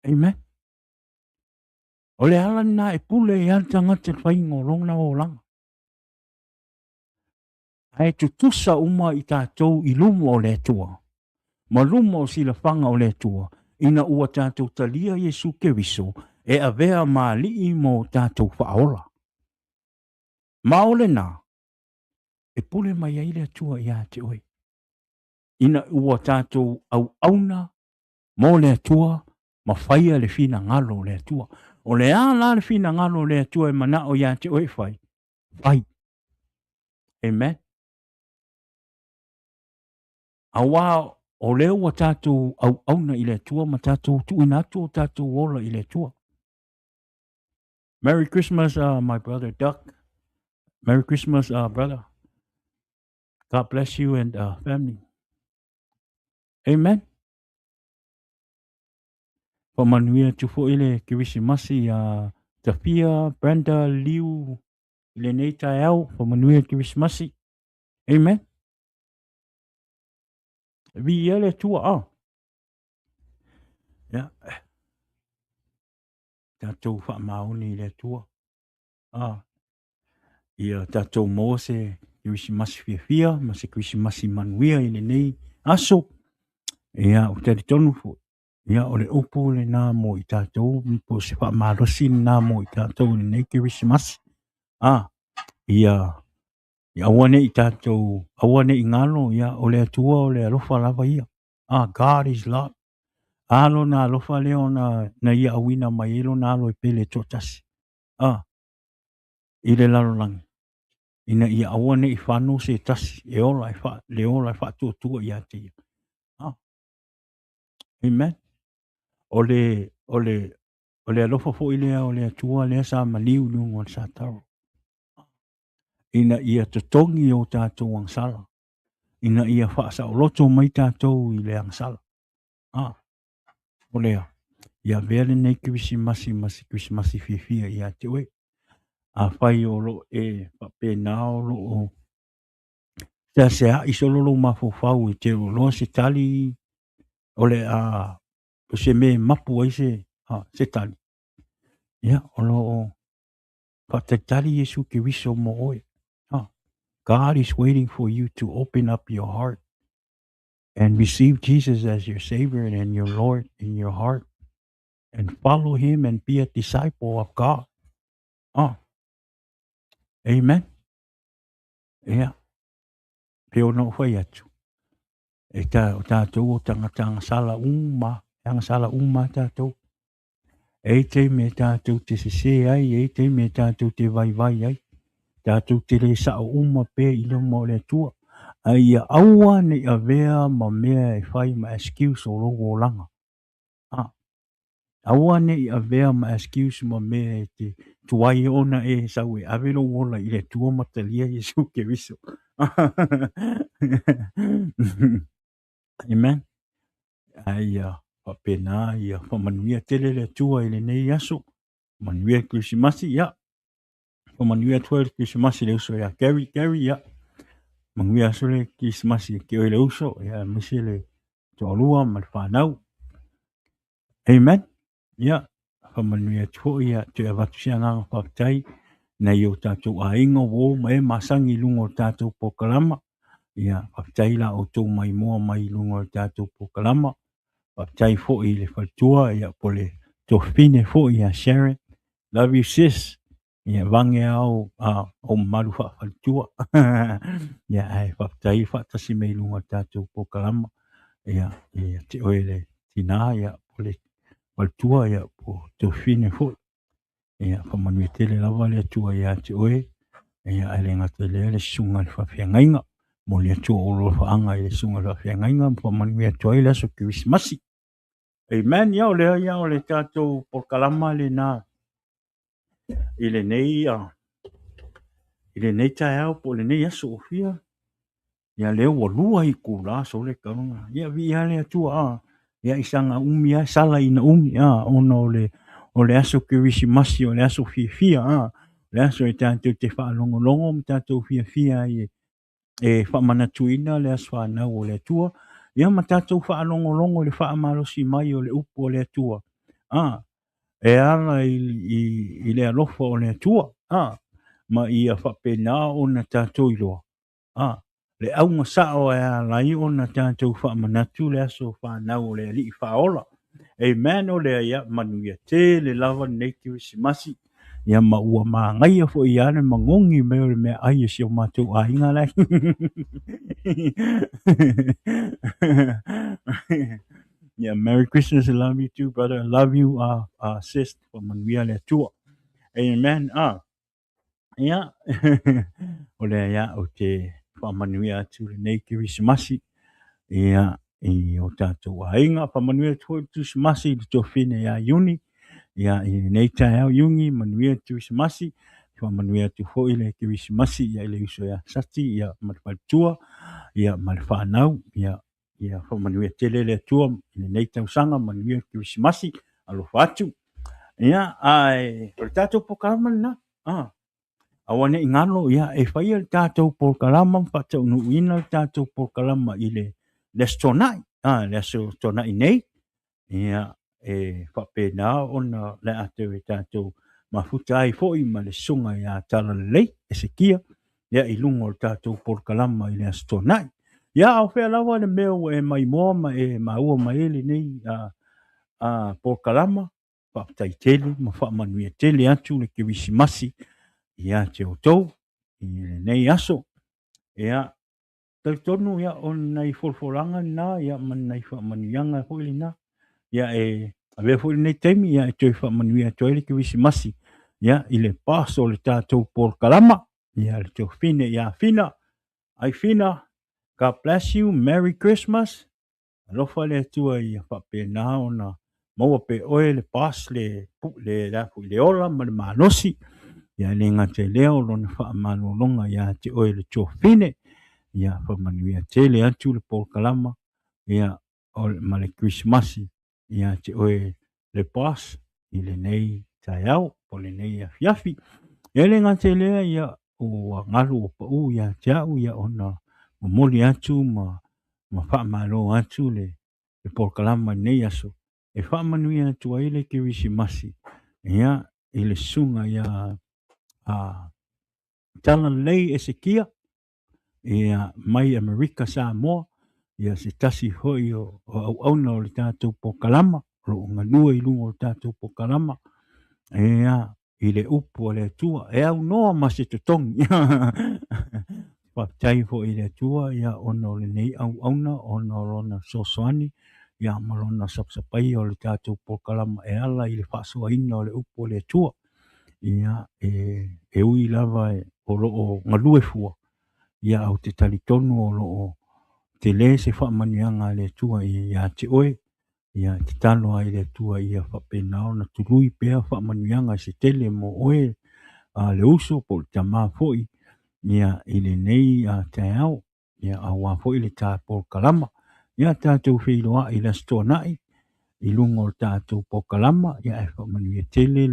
Amen. O le ala lena e pule ai le tagata i le faiga o lona olaga. Ae tutusa uma i tatou i luma o le Atua, ma luma o silafaga o le Atua, ina ua tatou talia Iesu Keriso e avea ma Alii ma o tatou faaola. Ma o lena, e pule mai ai le Atua ia te oe, ina ua tatou auauna mo le Atua ma faia le finagalo o le Atua. O le a la le finagalo o le Atua e manao ia te oe e fai? Fai. Amen. Aua o lea ua tatou auauna i le Atua ma tatou tuuina atu o tatou ola i le Atua. Merry Christmas, my brother Duck. Merry Christmas, brother. God bless you and family. Amen. Faamanuia atu foi le Kerisimasi ia Tafia, Brenda, Liu i lenei taeao. Faamanuia le Kerisimasi. Amen. Viia le Atua. Ia. Tatou faamaoni i le Atua. Ia tatou maua se Kerisimasi fiafia ma se Kerisimasi manuia i lenei aso. Ia, ou te talitonu foi, ia, o le upu lena mo i tatou, po o se faamalosi lena mo i tatou i lenei Kerisimasi. Ia, ia aua ne i tatou, aua ne i galo, ia, o le Atua o le alofa lava ia. God is love. A lona alofa lea ona na ia auina mai ai lona alo e pele e toatasi. I le lalolagi, ina ia aua ne i fano se tasi e ola e fa, le ola e faatuatua ia te ia. Amen. O le, o le, o le alofa foi lea o le Atua lea sa maliu i luga o le sataro, ina ia totogi o tatou agasala, ina ia faasaoloto mai tatou i le agasala. O lea. Ia avea lenei Kerisimasi ma se Kerisimasi fiafia ia te oe. Afai o lo o e faapena o lo o seasea'i solo lou mafaufau e te iloa se tali o le a o se mea e mapu ai se se tali, ia o lo o faatalitali Iesu Keriso mo oe. God is waiting for you to open up your heart and receive Jesus as your Savior and your Lord in your heart and follow Him and be a disciple of God. Oh, amen. Ia, pei ona ou fai atu, e ta, o tātou o tangata agasala uma, e agasala uma tātou. E i taimi e tātou te sesē ai, e i taimi e tātou te vaivai ai, tātou te le sao uma pea i luma o le Atua. A ia aua ne i avea ma mea e fai ma excuse o lou olaga. A, aua ne i avea ma excuse ma mea e te tuai ona e sau e ave lou ola i le Atua ma talia Iesu Keriso. Amen. Ae ia faapena ia faamanuia tele le Atua i lenei aso. Manuia le Kerisimasi, ia. Faamanuia atu ai le Kerisimasi i le uso ia Gary, Gary, ia. Manuia aso le Kerisimasi ke oe le uso, ia, aemaise le toalua ma le fanau. Amen. Ia, faamanuia atu foi, ia, toe avatu se agaga faafetai nai o tatou aiga ua o ma e masani i luga o le tatou polokalama. Ia, faafetai la outou maimoa mai i luga o le tatou polokalama. Faafetai foi i le faletua, ia, po le tuafafine foi ia Sharon. Love you sis. Ia, vage ao o mamalu faafaletua. Ia, ae faafetai faatasi mai i luga o le tatou polokalama. Ia, ia te oe le tinā, ia, po le faletua, ia, po tuafafine foi. Ia, faamanuia tele lava le Atua ia te oe. Ia, ae le gata i lea le susuga i le faafeagaiga. Momoli atu ou alofaaga i le susuga i le faafeagaiga ma faamanuia atu ai le aso Kerisimasi. Amen. Ia, o lea ia o le tatou polokalama lena i lenei i lenei taeao po o lenei aso ua fia. Ia lea ua lua itula sole talu. Ia viia le Atua a. Ia i saga umi a sala ina umi a ona o le o le aso Kerisimasi o le aso fiafia a. O le aso e tatou te faalogologo ma tatou fiafia ai e e faamanatuina le aso fanau o le Atua, ia ma tatou faalogologo i le faamalosi mai o le upu o le Atua, a, e ala i, i, i le alofa o le Atua, a, ma ia faapena ona tatou iloa, a, le auga sao e ala ai ona tatou faamanatu le aso fanau o le Alii Faaola. Amen. O lea ia manuia tele lava lenei Kerisimasi. Ia ma ua manaia foi lava le magogi mai o le meaai a si o matou aiga la. Yeah, Merry Christmas. I love you too, brother. I love you, sis. Faamanuia le Atua. Amen. Ah. Ia, o lea ia ou te faamanuia atu lenei Kerisimasi ia i o tatou aiga. Faamanuia atu foi le Kerisimasi i le tuafafine ia Iuni. Ia i lenei taeao Iuni, manuia le Kerisimasi. Faamanuia atu foi le Kerisimasi ia i le uso ia Sati ia ma le faletua ia ma le fanau. Ia ia faamanuia tele le Atua i lenei tausaga, manuia le Kerisimasi, alofa atu. Ia, ae o le tatou polokalama lena. Ah, aua ne i galo, ia, e faia le tatou polokalama ma faataunuuina le tatou polokalama i le, le Aso Toonai, ah, le Aso Toonai nei. Ia, e faapena ona le a toe tatou mafuta ai foi ma le susuga ia Talalelei Esekia, ia, i luga o le tatou polokalama i le Aso Toonai. Ia, a o fea lava le mea ua e maimoa ma e maua mai ai lenei a, a polokalama, faafetai tele ma faamanuia tele atu le Kerisimasi ia te outou i lenei aso. Ia, talitonu ia o nai folafolaga lena ia ma nai faamanuiaga foi lena. Ia e avea foi lenei taimi ia e toe faamanuia atu ai le Kerisimasi ia i le boss o le tatou polokalama ia le tuafafine ia Fina. Ai Fina, God bless you, Merry Christmas. Alofa le Atua ia faapena ona maua pea oe le boss le le le, le ola ma le malosi. Ia le gata i lea o lona faamalologa ia te oe le tuafafine. Ia faamanuia tele atu le polokalama ia ma le Kerisimasi ia te oe. Le boss i lenei taeao po o lenei afiafi. E le gata i lea, ia, ua galu ua pau ia te au ia ona momoli atu ma faamalo atu le polokalama i lenei aso e faamanuia atu ai le Kerisimasi ia i le susuga ia a Talalelei Esekia ia mai Amerika Samoa, ia se tasi foi o auauna o le tatou polokalama o lo o galue i luga o le tatou polokalama ia i le upu a le Atua e aunoa ma se totogi. Faafetai foi i le Atua ia ona o lenei auauna, ona o lona fesoasoani ia ma lona sapasapaia o le tatou polokalama e ala i le faasoaina o le upu a le Atua. Ia e ui lava o lo o galue fua, ia ae ou te talitonu o lo o tele se faamanuiaga a le Atua ia te oe. Ia e tatalo lava i le Atua ia faapena ona tului pea faamanuiaga se tele mo oe a le uso po o le tama foi ia i lenei taeao, ia aua foi le ta polokalama. Ia tatou feiloai i le Aso Toonai i luga o le tatou polokalama, ia ae faamanuia tele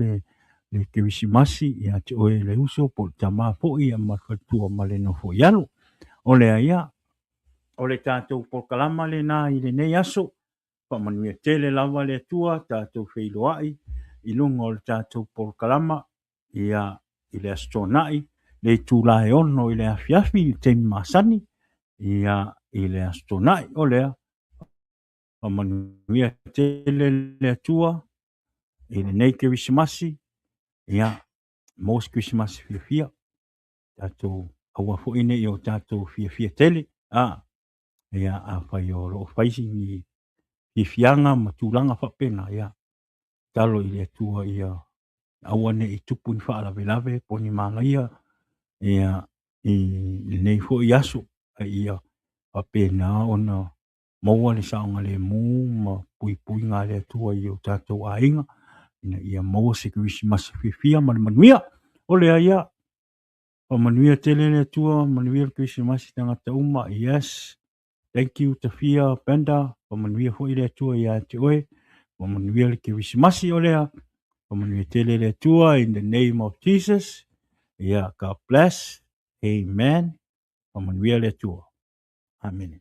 le Kerisimasi ia te oe le uso po o le tama foi ia ma le faletua ma le nofo i alo. O lea ia, o le tatou polokalama lena i lenei aso. Faamanuia tele lava le Atua, tatou feiloai i luga o le tatou polokalama ia i le Aso Toonai, le itula e 6 i le afiafi i le taimi masani, ia i le Aso Toonai. O lea, faamanuia tele le Atua i lenei Kerisimasi, ia maua se Kerisimasi fiafia. Tatou aua foi ne i o tatou fiafia tele, a ia afai o lo o fai ni fiafiaga ma tulaga faapena, ia tatalo i le Atua ia aua ne i tupu ni faalavelave po o ni malaia ia i lenei foi aso, a ia faapena ona maua le saogalemu ma puipuiga a le Atua i o tatou aiga, ina ia maua se Kerisimasi fiafia ma le manuia. O lea ia, faamanuia tele le Atua, manuia le Kerisimasi tagata uma. Yes. Thank you Tafia Benda, faamanuia foi le Atua ia te oe. Faamanuia le Kerisimasi o lea. Faamanuia tele le Atua in the name of Jesus. Yeah, God bless. Amen. Faamanuia le Atua. Amene.